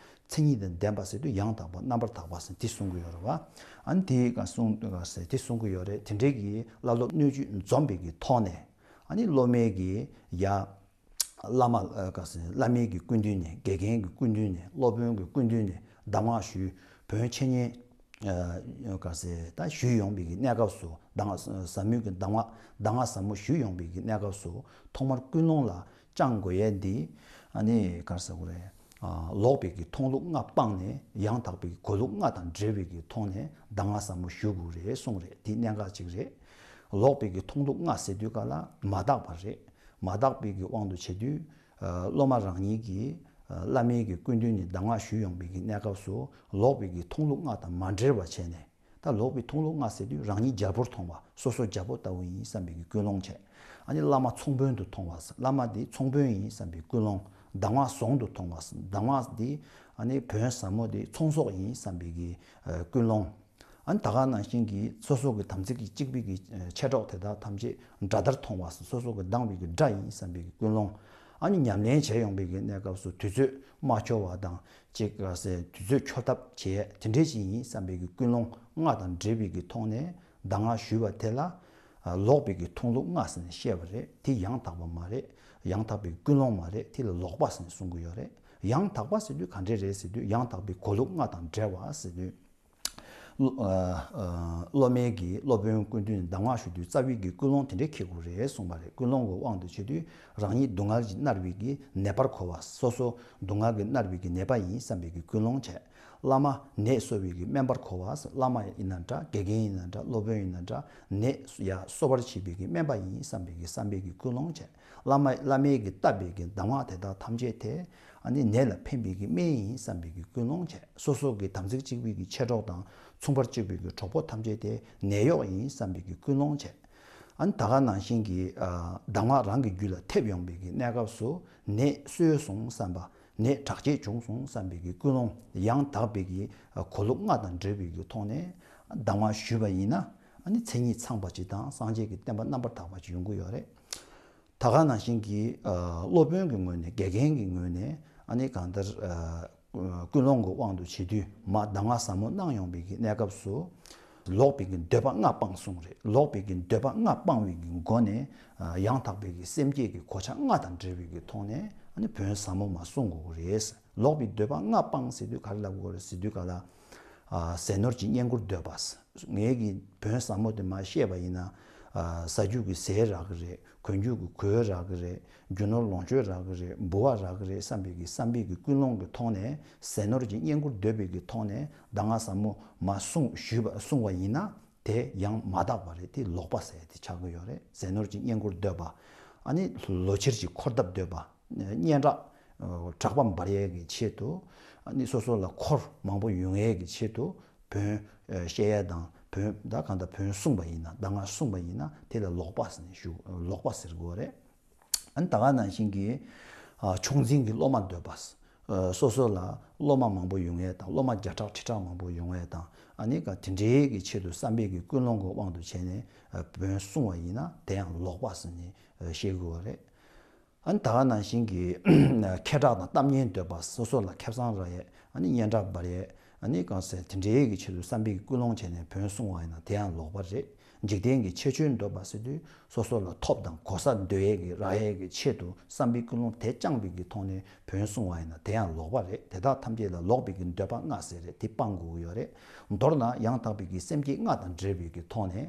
མཚན་ཉིད་དང་ལྡན་པ་ཟེར་དུས་ཡང་དག་པ་རྣམ་པར་དག་པ་ཟེར་དེ་གསུང་གི་ཡོད་རེད་བ། ཨ་ནི་དེ་ག་གསུང་ག་ཟེར་དེ་གསུང་གི་ཡོད་རེད། དེ་འདྲའི་གི་བླ་སློབ་སྣོད་བཅུད་འཛོམས་པའི་གི་ཐོག་ནས། ཨ་ནི་སློབ་མའི་གི་ཡ། བླ་མ་ག་ཟེར་བླ་མའི་གི་སྐུ་མདུན་ནས། དགེ་རྒན་གྱི་སྐུ་མདུན་ནས། སློབ་དཔོན་གྱི་སྐུ་མདུན་ནས་གདམས་ངག་ཞུས། བོན་འཆད་ཉན་ག་ཟེར་ད་ཞུས་ཡོང་པའི་གི་གནས་སྐབས་སུ། གདམས་ངག་ཟབ་མོའི་གི་གདམས་ངག་གདམས་ངག་ཟབ་མོ་ཞུས་ཡོང་པའི་གི་གནས་སྐབས་སུ། ཐོག་མར་ཀུན་སློང་ལ་བཅང་དགོས་ཡས་འདི། ཨ་ནི་ག་རེ་ཟེར་དགོས་རེད། ལོག་པའི་གི་མཐོང་ལུགས་ལྔ་སྤངས་ནས། ཡང་དག་པའི་གོ་ལུགས་ལྔ་དང་འབྲེལ་བའི་གི་ཐོག་ནས་གདམས་ངག་ཟབ་མོ་ཞུ་དགོས་རེད་གསུངས་རེད། འདི་གནད་འགག་ཅིག་རེད། ལོག་པའི་གི་མཐོང་ལུགས་ལྔ་ཟེར་དུས་ག་ལ་མ་དག་པ་རེད། མ་དག་པའི་གི་དབང་དུ་བྱེད་དུས། སློབ་མ་རང་ཉིད་ཀྱིས་བླ་མའི་གི་སྐུ་མདུན་ནས་གདམས་ངག་ཞུས་ཡོང་པའི་གི་གནས་སྐབས་སུ། ལོག་པའི་གི་མཐོང་ལུགས་ལྔ་དང་མ་འབྲེལ་བ་བྱས་ནས། ད་ལོག་པའི་མཐོང་ལུགས་ལྔ་ཟེར་དུས་རང་ཉིད་རྒྱལ་པོར་མཐོང་བ། སོ་སོ་རྒྱལ་པོ་ལྟ་བུ་ཡིན་བསམ་པའི་གི་ཀུན་སློང་བྱས། ཨ་ནི་བླ་མ་ཚོང་དཔོན་དུ་མཐོང་བ། བླ་མ་འདི་ཚོང་དཔོན་ཡིན་བསམ་པའི་ཀུན་སློང་། གདམས་ངག་ཟོང་དུ་མཐོང་བ། གདམས་ངག་འདི་ཨ་ནི་བོན་ཟབ་མོ་འདི་ཚོང་ཟོག་ཡིན་བསམ་པའི་གི་ཀུན་སློང་། ཨ་ནི་ད་ག་ནང་བཞིན་གྱི་སོ་སོ་གི་དམ་ཚིག་གི་གཅིག་པའི་གི་མཆེད་གྲོགས་དེ་དག་ཐམས་ཅད་དགྲ་ལྟར་མཐོང་བ། སོ་སོ་གི་སྡང་བའི་གི་དགྲ་ཡིན་བསམ་པའི་གི་ཀུན་སློང་། ཨ་ནི་ཉམས་ལེན་བྱས་ཡོང་པའི་གི་གནས་སྐབས་སུ་དུས་ཚོད་མ་འཁྱོལ་བ་དང་། ཅིག་ག་ཟེར་དུས་ཚོད་འཁྱོལ་ཐབས་བྱས་དེ་འདྲས་ཅིག་ཡིན་བསམ་པའི་གི་ཀུན་སློང་ལྔ་དང་འབྲེལ་བའི་གི་ཐོག་ནས་གདམས་ངག་ཞུས་པ་དེ་ལ། ལོག་པའི་གི་མཐོང་ལུགས་ལྔ་ཟེར་ནས་བཤད་པ་རེད། དེ་ཡང་དག་པ་མ་རེད། ཡང་དག་པའི་ཀུན་སློང་མ་རེད། དེ་ལ་ལོག་པ་ཟེར་ནས་གསུང་གི་ཡོད་རེད། ཡང་དག་པ་ཟེར་དུས་ག་འདྲས་རེད་ཟེར་དུས། ཡང་དག་པའི་གོ་ལུགས་ལྔ་དང་འབྲེལ་བ་ཟེར་དུས། སློབ་མའི་གི་སློབ་དཔོན་སྐུ་མདུན་གདམས་ངག་ཞུ་དུས་རྩ་བའི་གི་ཀུན་སློང་དེ་འདྲས་འཁྱེར་དགོས་རེད་གསུངས་པ་རེད། ཀུན་སློང་གི་དབང་དུ་བྱེད་དུས་རང་ཉིད་སྡུག་བསྔལ་གྱིས་མནར་བའི་གི་ནད་པར་གོ་བ། སོ་སོ་སྡུག་བསྔལ་གྱིས་མནར་བའི་གི་ནད་པ་ཡིན་བསམ་པའི་གི་ཀུན་སློང་བྱས། བླ་མ་ནད་གསོ་བའི་གི་སྨན་པར་གོ་བ། བླ་མ་ཡིན་ན་འདྲ། དགེ་རྒན་ཡིན་ན་འདྲ། སློབ་དཔོན་ཡིན་ན་འདྲ། ནད་ཡ་གསོ་བར་བྱེད་པའི་གི་སྨན་པ་ཡིན་བསམ་པའི་གི་བསམ་པའི་གི་ཀུན་སློང་བྱས། བླ་མ་བླ་མས་གི་བཏབ་པའི་གི་གདམས་ངག་དེ་དག་ཐམས་ཅད་དེ་ཨ་ནི་ནད་ལ་ཕན་པའི་གི་སྨན་ཡིན་བསམ་པའི་གི་ཀུན་སློང་བྱས། སོ་སོ་གི་དམ་ཚིག་གཅིག་པའི་གི་མཆེད་གྲོགས་དང་མཚུངས་པར་གཅིག་པའི་གི་གྲོགས་པོ་ཐམས་ཅད་དེ་ནད་གཡོག་ཡིན་བསམ་པའི་གི་ཀུན་སློང་བྱས། ཨ་ནི་ད་ག་ནང་བཞིན་གྱི་གདམས་ངག་རང་གི་རྒྱུད་ལ་ཐེབས་ཡོང་པའི་གི་གནས་སྐབས་སུ། ནད་གསོས་སོང་བསམ་པ། ནད་དྲག་སྐྱེད་བྱུང་སོང་བསམ་པའི་གི་ཀུན་སློང་། ཡང་དག་པའི་གི་གོ་ལུགས་ལྔ་དང་འབྲེལ་བའི་གི་ཐོག་ནས་གདམས་ངག་ཞུས་པ་ཡིན་ན། ཨ་ནི་མཚན་ཉིད་ཚང་བ་ཅིག་དང་སངས་རྒྱས་ཀྱི་བསྟན་པ་རྣམ་པར་དག་པ་ཅིག་ཡོང་གི་ཡོད་རེད། ད་ག་ནང་བཞིན་གྱི་སློབ་དཔོན་གྱི་ངོས་ནས། དགེ་རྒན་གྱི་ངོས་ནས། ཨ་ནི་གང་ལྟར་ཀུན་སློང་གི་དབང་དུ་བྱེད་དུས་མ་གདམས་ངག་ཟབ་མོ་གནང་ཡོང་པའི་གི་གནས་སྐབས་སུ། ལོག་པའི་གི་འདོད་པ་ལྔ་སྤངས་གསུངས་རེད། ལོག་པའི་གི་འདོད་པ་ལྔ་སྤངས་པའི་གི་སྒོ་ནས་ཡང་དག་པའི་གི་སེམས་བསྐྱེད་ཀྱི་གོ་ཆ་ལྔ་དང་འབྲེལ་བའི་གི་ཐོག་ནས་ཨ་ནི་བོན་ཟབ་མོ་མ་གསུང་དགོས་རེད། ལོག་པའི་འདོད་པ་ལྔ་སྤངས་ཟེར་དུས་ག་རེ་ལབ་དགོས་རེད་ཟེར་དུས་ག་ལ། ཟས་ནོར་གྱི་བསྙེན་བཀུར་འདོད་པ། ངའི་གི་བོན་ཟབ་མོ་དེ་མ་བཤད་པ་ཡིན་ན། ཟ་རྒྱུ་གི་ཟས་རག་གི་རེད། གོན་རྒྱུ་གི་གོས་རག་གི་རེད། རྒྱུ་ནོར་ལོངས་སྤྱོད་རག་གི་རེད། འབུལ་བ་རག་གི་རེད་བསམ་པའི་གི་བསམ་པའི་གི་ཀུན་སློང་གི་ཐོག་ནས་ཟས་ནོར་གྱི་བསྙེན་བཀུར་འདོད་པའི་གི་ཐོག་ནས་གདམས་ངག་ཟབ་མོ་མ་གསུང་ཞུས་པ་གསུང་བ་ཡིན་ན། དེ་ཡང་མ་དག་པ་རེད། དེ་ལོག་པ་ཟེར་དེ་ཆགས་ཀྱི་ཡོད་རེད། ཟས་ནོར་གྱི་བསྙེན་བཀུར་འདོད་པ། ཨ་ནི་ལོ་ཕྱིར་གྱི་འཁོར་ཐབས་འདོད་པ། སྙན་གྲགས་གྲགས་པ་འབར་ཡས་ཀྱི་ཆེད་དུ། ཨ་ནི་སོ་སོ་ལ་འཁོར་མང་པོ་ཡོང་ཡས་ཀྱི་ཆེད་དུ། བོན་བཤད་ཡས་དང་བོན་ད་གང་ལྟར་བོན་གསུངས་པ་ཡིན་ན། གདམས་ངག་གསུངས་པ་ཡིན་ན་དེ་ལ་ལོག་པ་ཟེར་ནས་ཞུ། ལོག་པ་ཟེར་དགོས་རེད། ཨ་ནི་ད་ག་ནང་བཞིན་གྱི་ཕྱོགས་འཛིན་གྱི་སློབ་མ་འདོད་པ། སོ་སོ་ལ་སློབ་མ་མང་པོ་ཡོང་ཡས་དང་། སློབ་མ་བརྒྱ་ཕྲག་ཁྲི་ཕྲག་མང་པོ་ཡོང་ཡས་དང་། ཨ་ནི་ག་དེ་འདྲའི་གི་ཆེད་དུ་བསམ་པའི་གི་ཀུན་སློང་གི་དབང་དུ་བྱས་ནས་བོན་གསུང་བ་ཡིན་ན་དེ་ཡང་ལོག་པ་ཟེར་ནས་བཤད་དགོས་རེད། ཨ་ནི་ད་ག་ནང་བཞིན་གྱི་ཁེ་གྲགས་དང་གཏམ་སྙན་འདོད་པ། སོ་སོ་ལ་ཁེ་བཟང་རག་ཡས། ཨ་ནི་སྙན་གྲགས་འབར་ཡས། ཨ་ནི་གང་ཟེར་དེ་འདྲའི་གི་ཆེད་དུ་བསམ་པའི་གི་ཀུན་སློང་བྱས་ནས་བོན་གསུང་བ་ཡིན་ན་དེ་ཡང་ལོག་པ་རེད། འཇིག་རྟེན་གྱི་ཁྱད་ཆོས་འདོད་པ་ཟེར་དུས་སོ་སོ་ལ་ཐོབ་དང་གོ་ས་འདོད་ཡས་ཀྱི་རག་ཡས་ཀྱི་ཆེད་དུ་བསམ་པའི་ཀུན་སློང་དེ་བཅངས་པའི་གི་ཐོག་ནས་བོན་གསུང་བ་ཡིན་ན་དེ་ཡང་ལོག་པ་རེད། དེ་དག་ཐམས་ཅད་ལ་ལོག་པའི་གི་འདོད་པ་ལྔ་ཟེར་རེད། དེ་སྤང་དགོས་ཀྱི་ཡོད་རེད། མདོར་ན་ཡང་དག་པའི་གི་སེམས་བསྐྱེད་ལྔ་དང་འབྲེལ་བའི་གི་ཐོག་ནས་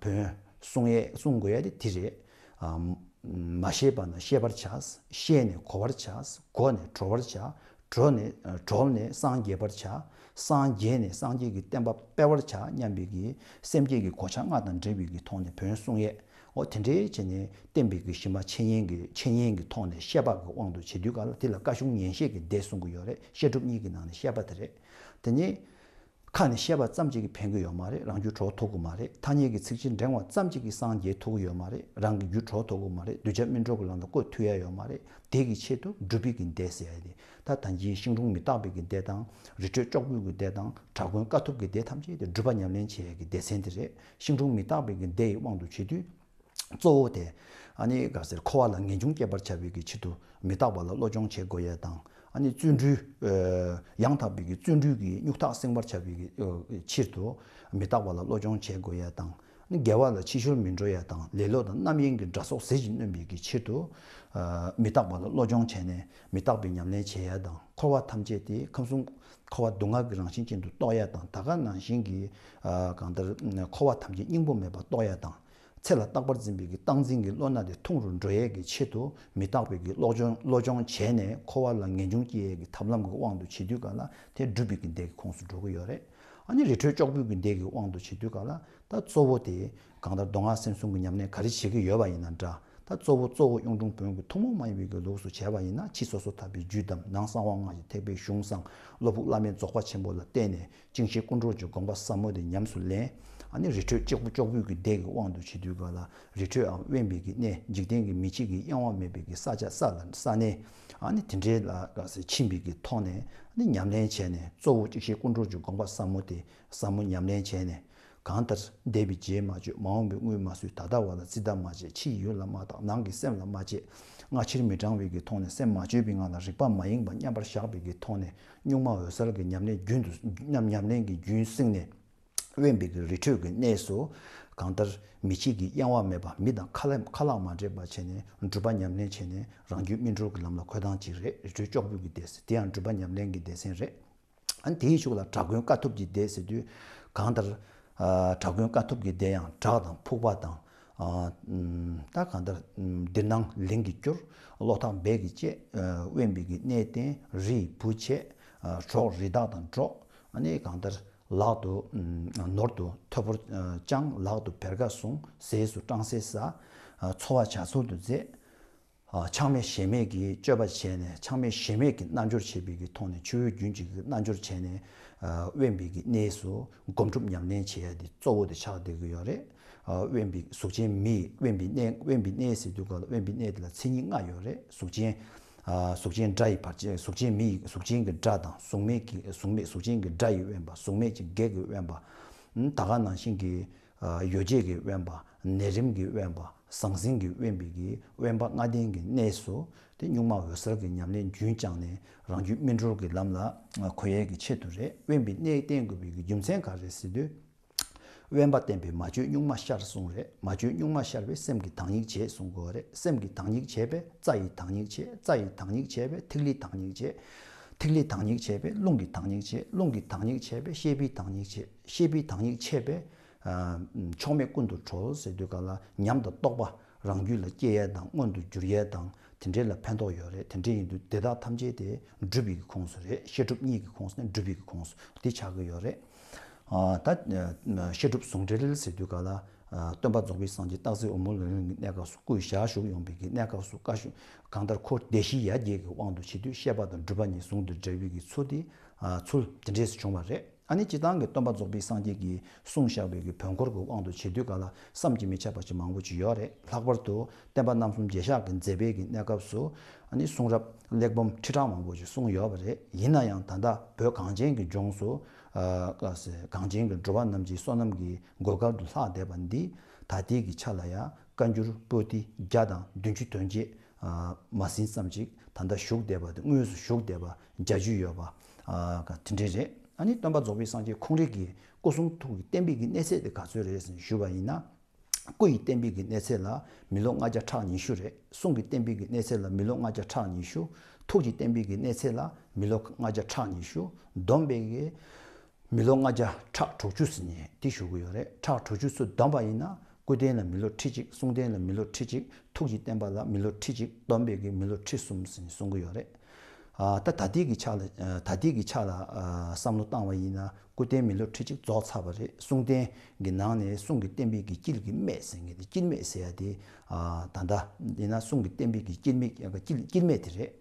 བོན་གསུང་ཡས་གསུང་དགོས་ཡས་དེ་དེ་རེད། མ་ཤེས་པ་ན་ཤེས་པར་བྱ། ཤེས་ནས་གོ་བར་བྱ། གོ་ནས་གྲོལ་བར་བྱ། གྲོལ་ནས་གྲོལ་ནས་སངས་རྒྱས་པར་བྱ། སངས་རྒྱས་ནས་སངས་རྒྱས་ཀྱི་བསྟན་པ་སྤེལ་བར་བྱ་སྙམ་པའི་གི་སེམས་བསྐྱེད་ཀྱི་གོ་ཆ་ལྔ་དང་འབྲེལ་བའི་གི་ཐོག་ནས་བོན་གསུང་ཡས། འོ་དེ་འདྲའི་བྱས་ནས་བསྟན་པའི་གི་གཞི་མ་འཆད་ཉན་གྱི་འཆད་ཉན་གྱི་ཐོག་ནས་བཤད་པ་གི་དབང་དུ་བྱེད་དུས་ག་ལ་དེ་ལ་བཀའ་གཞུང་ཉན་བཤད་ཀྱི་སྡེ་གསུང་གི་ཡོད་རེད། བཤད་སྒྲུབ་གཉིས་ཀྱི་ནང་ནས་བཤད་པ་དེ་རེད། དེ་ནས། ཁ་ནས་བཤད་པ་ཙམ་གཅིག་གིས་ཕན་གྱི་ཡོད་མ་རེད། རང་རྒྱུད་གྲོལ་ཐུབ་ཀྱི་མ་རེད། ཐ་སྙད་ཀྱི་ཚིག་གཅིག་འགྲེང་བ་ཙམ་གཅིག་གིས་སངས་རྒྱས་ཐུབ་ཀྱི་ཡོད་མ་རེད། རང་གི་རྒྱུད་གྲོལ་ཐུབ་ཀྱི་མ་རེད། གདུལ་བྱ་སྨིན་གྲོལ་གྱི་ལམ་ལ་བཀོད་ཐུབ་ཡ་ཡོད་མ་རེད། དེ་གི་ཆེད་དུ་སྒྲུབ་པའི་གི་སྡེ་ཟེར་ཡ་དེ། ད་ད་གིན་ཤིང་དྲུང་མི་རྟག་པའི་གི་སྡེ་དང་། རི་ཁྲོད་ལྕོག་ཕུད་ཀྱི་སྡེ་དང་། དྲག་མགོན་དཀའ་ཐུབ་ཀྱི་སྡེ་ཐམས་ཅད་དེ་སྒྲུབ་པ་ཉམས་ལེན་བྱེད་ཡ་གི་སྡེ་ཚན་དེ་རེད། ཤིང་དྲུང་མི་རྟག་པའི་གི་སྡེ་ཡི་དབང་དུ་བྱེད་དུས། གཙོ་བོ་དེ། ཨ་ནི་ག་ཟེར་འཁོར་བ་ལ་ངེས་འབྱུང་སྐྱེད་པར་བྱ་བའི་གི་ཆེད་དུ་མི་རྟག་པ་ལ་བློ་སྦྱོང་བྱེད་དགོས་ཡས་དང་། ཨ་ནི་བརྩོན་འགྲུས། ཡང་དག་པའི་གི་བརྩོན་འགྲུས་ཀྱི་སྨྱུག་ཐག་བསྲིང་བར་བྱ་བའི་གི་ཕྱིར་དུ་མི་རྟག་པ་ལ་བློ་སྦྱོང་བྱེད་དགོས་ཡ་དང་། ཨ་ནི་དགེ་བ་ལ་ཕྱི་བཤོལ་མི་འགྲོ་ཡ་དང་། ལེ་ལོ་དང་རྣམ་གཡེང་གི་དགྲ་སོགས་ཟིལ་གྱིས་གནོན་པའི་གི་ཕྱིར་དུ། མི་རྟག་པ་ལ་བློ་སྦྱོང་བྱས་ནས་མི་རྟག་པའི་ཉམས་ལེན་བྱེད་ཡ་དང་། འཁོར་བ་ཐམས་ཅད་དེ་ཁམས་གསུམ་འཁོར་བ་སྡུག་བསྔལ་གྱི་རང་བཞིན་ཅན་དུ་རྟོགས་ཡ་དང་། ད་ག་ནང་བཞིན་གྱི་གང་ལྟར་འཁོར་བ་ཐམས་ཅད་སྙིང་པོ་མེད་པར་རྟོགས་ཡ་དང་། ཚེ་ལ་རྟག་པར་འཛིན་པའི་གི་སྟངས་འཛིན་གྱི་བློ་སྣ་དེ་ཐུང་རུ་འགྲོ་ཡས་ཀྱི་ཆེད་དུ་མི་རྟག་པའི་གི་བློ་སྦྱོང་བློ་སྦྱོང་བྱས་ནས་འཁོར་བ་ལ་ངེས་འབྱུང་སྐྱེ་ཡས་ཀྱི་ཐབས་ལམ་གྱི་དབང་དུ་བྱེད་དུས་ག་ལ་དེ་སྒྲུབ་པའི་གི་སྡེ་གི་ཁོངས་སུ་འགྲོ་གི་ཡོད་རེད། ཨ་ནི་རི་ཁྲོད་ལྕོག་ཕུད་ཀྱི་སྡེ་གི་དབང་དུ་བྱེད་དུས་ག་ལ་ད་གཙོ་བོ་དེ་གང་ལྟར་མདོ་སྔགས་སེམས་གསུམ་གྱི་ཉམས་ལེན་ག་རེ་བྱེད་ཀྱི་ཡོད་པ་ཡིན་ན་འདྲ། ད་གཙོ་བོ་གཙོ་བོ་གཡུང་དྲུང་བོན་གྱི་ཐུན་མོང་མ་ཡིན་པའི་གི་ལུགས་སུ་བྱས་པ་ཡིན་ན་ཕྱི་སོ་སོ་ཐར་པའི་རྒྱུད་དམ། ནང་གསང་བ་སྔགས་ཀྱི་ཐེག་པའི་གཞུང་བསྲང་། བློ་ཕུགས་བླ་མེད་རྫོགས་པ་ཆེན་པོ་ལ་བརྟེན་ནས། ཅིང་ཤེས་ཀུན་གྲོལ་གྱི་དགོངས་པ་ཟབ་མོ་དེ་ཉམས་སུ་ལེན། ཨ་ནི་རི་ཁྲོད་ལྕོག་ཕུད་ཀྱི་སྡེ་གི་དབང་དུ་བྱེད་དུས་ག་ལ་རི་ཁྲོད་འམ་དབེན་པའི་གི་གནས། འཇིག་རྟེན་གྱི་མི་མཆིས་ཀྱི་གཡེང་བ་མེད་པའི་གི་ས་ཆ་ས་ལ་ས་གནས། ཨ་ནི་དེ་འདྲའི་ལ་ག་ཟེ་ཕྱིན་པའི་གི་ཐོག་ནས་ཨ་ནི་ཉམས་ལེན་བྱས་ནས། གཙོ་བོ་ཅིག་ཤེས་ཀུན་གྲོལ་གྱི་དགོངས་པ་ཟབ་མོ་དེ་ཟབ་མོ་ཉམས་ལེན་བྱས་ནས། གང་ལྟར་འདས་པའི་རྗེས་མ་བཅོས། མ་འོངས་པའི་དངུལ་མ་བཟོས། ད་ལྟ་བ་ལ་རྩིས་གདབ་མ་བྱེད། ཕྱི་ཡི་ཡུལ་ལ་མ་བརྟག་ནང་གི་སེམས་ལ་མ་དཔྱད། སྔ་ཕྱིར་མི་འབྲང་བའི་གི་ཐོག་ནས་སེམས་མ་བཅོས་པའི་ངང་ལ་རིག་པ་མ་ཡེངས་པ་མཉམ་པར་བཞག་པའི་གི་ཐོག་ནས་གཉུག་མ་འོད་གསལ་གྱི་ཉམས་ལེན་རྒྱུན་དུ་ཉམས་ཉམས་ལེན་གྱི་རྒྱུན་བསྲིངས་ནས། དབེན་པའི་གི་རི་ཁྲོད་ཀྱི་གནས་སུ་གང་ལྟར་མི་མཆིས་ཀྱི་གཡེང་བ་མེད་པ། མི་དང་ཁ་ལག་ཁ་ལག་མ་འདྲེས་པ་བྱས་ནས་སྒྲུབ་པ་ཉམས་ལེན་བྱས་ནས་རང་རྒྱུད་སྨིན་གྲོལ་གྱི་ལམ་ལ་འཁོད་སྟངས་གཅིག་རེད། རི་ཁྲོད་ལྕོག་ཕུད་ཀྱི་སྡེ་ཚན། དེ་ཡང་སྒྲུབ་པ་ཉམས་ལེན་གྱི་སྡེ་ཚན་རེད། ཨ་ནི་དེའི་གཞུག་ལ་དྲག་མགོན་དཀའ་ཐུབ་ཀྱི་སྡེ་ཟེར་དུས་གང་ལྟར། ཨ་དྲག་མགོན་དཀའ་ཐུབ་ཀྱི་སྡེ་ཡང་བྲག་དང་ཕུག་པ་དང་། ཨ་ད་གང་ལྟར་འདིར་སྣང་ལིང་གིས་བསྐྱུར། གློག་ཐག་སྦལ་གྱིས་བཅད། ཨ་དབེན་པའི་གི་གནས་བརྟན་རི་ཡི་བུ་བྱས། ཨ་གྲོགས་རི་དྭགས་དང་འགྲོགས། ཨ་ནི་གང་ལྟར་ལག་ཏུ་ནོར་དུ་ཐོད་ཕོར་བཅང་། ལག་ཏུ་བེར་ཀ་བཟུང་། ཟས་སུ་སྤྲང་ཟས་ཟ། ཨ་འཚོ་བ་བྱ་ཚུལ་དུ་མཛད། ཨ་ཆགས་མེད་ཞེན་མེད་ཀྱི་སྤྱོད་པ་བྱས་ནས། ཆགས་མེད་ཞེན་མེད་ཀྱི་རྣལ་འབྱོར་བྱེད་པའི་གི་ཐོག་ནས་ཆོས་དབྱིངས་རྒྱུན་གཅིག་གི་རྣལ་འབྱོར་བྱས་ནས། ཨ་དབེན་པའི་གི་གནས་སུ་སྒོམ་སྒྲུབ་ཉམས་ལེན་བྱེད་ཡ་དེ་གཙོ་བོ་དེ་ཆགས་བསྡད་ཀྱི་ཡོད་རེད། ཨ་དབེན་པའི་གཟུགས་ཅན་མི་ཡི་དབེན་པའི་གནས། དབེན་པའི་གནས་ཟེར་དུས་ག་ལ་དབེན་པའི་གནས་དེ་ལ་མཚན་ཉིད་ལྔ་ཡོད་རེད། གཟུགས་ཅན། ཨ་གཟུགས་ཅན་དགྲ་ཡི་བར་ཆད། གཟུགས་ཅན་མི་ཡི་གཟུགས་ཅན་གྱི་དགྲ་དང་། གཟུགས་མེད་ཀྱི་གཟུགས་མེད་གཟུགས་ཅན་གྱི་དགྲ་ཡི་དབེན་པ། གཟུགས་མེད་ཅིང་བགེགས་ཀྱི་དབེན་པ། ད་ག་ནང་བཞིན་གྱི་ཨ་ཡོ་བྱད་ཀྱི་དབེན་པ། ནད་རིམས་ཀྱི་དབེན་པ། ཟང་ཟིང་གི་དབེན་པའི་གི་དབེན་པ་ལྔ་ལྡན་གྱི་གནས་སུ་དེ་གཉུག་མ་འོད་གསལ་གྱི་ཉམས་ལེན་རྒྱུན་བསྐྱངས་ནས་རང་རྒྱུད་སྨིན་གྲོལ་གྱི་ལམ་ལ་འཁོད་ཡས་ཀྱི་ཆེད་དུ་རེད། དབེན་པའི་གནས་བསྟེན་དགོས་པའི་གི་རྒྱུ་མཚན་ག་རེ་ཟེར་དུས། དབེན་པ་བསྟེན་པས་མ་བཅོས་གཉུག་མ་ཤར་གསུངས་རེད། མ་བཅོས་གཉུག་མ་ཤར་བས་སེམས་ཀྱི་བདག་ཉིད་བྱེད་གསུང་གི་ཡོད་རེད། སེམས་ཀྱི་བདག་ཉིད་བྱས་པས་རྩ་ཡི་བདག་ཉིད་བྱེད། རྩ་ཡི་བདག་ཉིད་བྱས་པས་ཐིག་ལེའི་བདག་ཉིད་བྱེད། ཐིག་ལེའི་བདག་ཉིད་བྱས་པས་རླུང་གི་བདག་ཉིད་བྱེད། རླུང་གི་བདག་ཉིད་བྱས་པས་ཤེས་པའི་བདག་ཉིད་བྱེད། ཤེས་པའི་བདག་ཉིད་བྱས་པས། ཨ་ཕྱོགས་མེད་ཀུན་ཏུ་གྲོལ་ཟེར་དུས་ག་ལ་ཉམས་དང་རྟོགས་པ་རང་རྒྱུད་ལ་སྐྱེ་ཡས་དང་མངོན་དུ་འགྱུར་ཡས་དང་དེ་འདྲའི་ལ་ཕན་ཐོགས་ཡོད་རེད། དེ་འདྲའི་ཡིན་དུས་དེ་དག་ཐམས་ཅད་དེ་སྒྲུབ་པའི་གི་ཁོངས་སུ་རེད། བཤད་སྒྲུབ་གཉིས་ཀྱི་ཁོངས་སུ་ནས་སྒྲུབ་པའི་གི་ཁོངས་སུ་དེ་ཆགས་ཀྱི་ཡོད་རེད། ཨ་ད་བཤད་སྒྲུབ་ཟུང་འབྲེལ་ཟེར་དུས་ག་ལ་སྟོན་པ་རྫོགས་པའི་སངས་རྒྱས་སྟག་གཟིག་འོལ་མོ་ལུང་གི་གནས་སྐབས་སུ་སྐུ་ཡི་ཞལ་བཞུགས་ཡོང་བའི་གི་གནས་སྐབས་སུ་བཀའ་ཤོག་གང་ལྟར་འཁོར་སྡེ་བཞི་ཡ་བརྒྱད་ཀྱི་དབང་དུ་བྱེད་དུས་བཤད་པ་དང་སྒྲུབ་པ་གཉིས་ཟུང་དུ་འབྲེལ་བའི་གི་ཚུལ་དེ་ཚུལ་དེ་འདྲས་སུ་བྱུང་བ་རེད། ཨ་ནི་སྤྱིར་བཏང་གི་སྟོན་པ་རྫོགས་པའི་སངས་རྒྱས་ཀྱིས་གསུངས་བཞག་པའི་གི་བོན་སྐོར་གྱི་དབང་དུ་བྱེད་དུས་ག་ལ་བསམ་གྱིས་མི་ཁྱབ་པ་ཅིག་མང་པོ་ཅིག་ཡོད་རེད། ལྷག་པར་དུ་བསྟན་པ་རྣམ་གསུམ་རྒྱས་བཤད་ཀྱི་མཛད་པའི་གི་གནས་སྐབས་སུ་ཨ་ནི་གསུང་རབ་གླེགས་བམ་ཁྲི་ཕྲག་མང་པོ་ཅིག་གསུངས་ཡོད་པ་རེད། ཡིན་ན་ཡང་ད་ལྟ་བོད་གངས་ཅན་གྱི་ལྗོངས་སུ་ཨ་གངས་ཅན་གྱི་འགྲོ་བ་རྣམས་ཀྱི་བསོད་ནམས་ཀྱི་བགོ་སྐལ་དུ་ལྷག་བསྡད་པ་འདི་ད་ལྟའི་གི་ཆ་ལ་ཡང་བཀའ་འགྱུར་པོ་ཏི་བརྒྱ་དང་བདུན་ཅུ་དོན་བརྒྱད་མ་ཟིན་ཙམ་ཅིག་ད་ལྟ་བཞུགས་བསྡད་པ་དེ་དངོས་སུ་བཞུགས་བསྡད་པ་བརྒྱད་ཅུ་ཡོད་པ་ཨ་དེ་འདྲས་རེད། ཨ་ནི་སྟོན་པ་རྫོགས་པའི་སངས་རྒྱས་ཁོང་རང་གི་སྐུ་གསུང་ཐུགས་ཀྱི་བསྟན་པའི་གི་གནས་ཚད་དེ་ག་ཚོད་རེད་ཟེར་ཞུས་པ་ཡིན་ན། སྐུ་ཡི་བསྟན་པའི་གི་གནས་ཚད་ལ་མི་ལོ་ལྔ་བརྒྱ་ཕྲག་ཉི་ཤུ་རེད། གསུང་གི་བསྟན་པའི་གི་གནས་ཚད་ལ་མི་ལོ་ལྔ་བརྒྱ་ཕྲག་ཉི་ཤུ། ཐུགས་ཀྱི་བསྟན་པའི་གི་གནས་ཚད་ལ་མི་ལོ་ལྔ་བརྒྱ་ཕྲག་ཉི་ཤུ། བསྡོམས་པའི་གི་མི་ལོ་ལྔ་བརྒྱ་ཕྲག་དྲུག་ཅུ་ཟེར་ནས་དེ་ཞུ་གི་ཡོད་རེད། ཕྲག་དྲུག་ཅུ་ཚོ་བསྡོམས་པ་ཡིན་ན་སྐུ་རྟེན་ལ་མི་ལོ་ཁྲི་གཅིག། གསུང་རྟེན་ལ་མི་ལོ་ཁྲི་གཅིག། ཐུགས་ཀྱི་བསྟན་པ་ལ་མི་ལོ་ཁྲི་གཅིག། བསྡོམས་པའི་གི་མི་ལོ་ཁྲི་གསུམ་ཟེར་ནས་གསུང་གི་ཡོད་རེད། ཨ་ད་ད་ལྟའི་གི་ཆ་ལ་ཨ་ད་ལྟའི་གི་ཆ་ལ་ཨ་བསམ་བློ་བཏང་བ་ཡིན་ན་སྐུ་རྟེན་མི་ལོ་ཁྲི་གཅིག་རྫོགས་ཚར་བ་རེད། གསུང་རྟེན་གི་ནང་ནས་གསུང་གི་བསྟན་པའི་གི་དཀྱིལ་གྱི་སྨད་ཟེར་མཁན་དེ། དཀྱིལ་སྨད་ཟེར་ཡ་དེ་ཨ་ད་ལྟ་ཡིན་ན་གསུང་གི་བསྟན་པའི་གི་དཀྱིལ་སྨད་དཀྱིལ་དཀྱིལ་སྨད་དེ་རེད།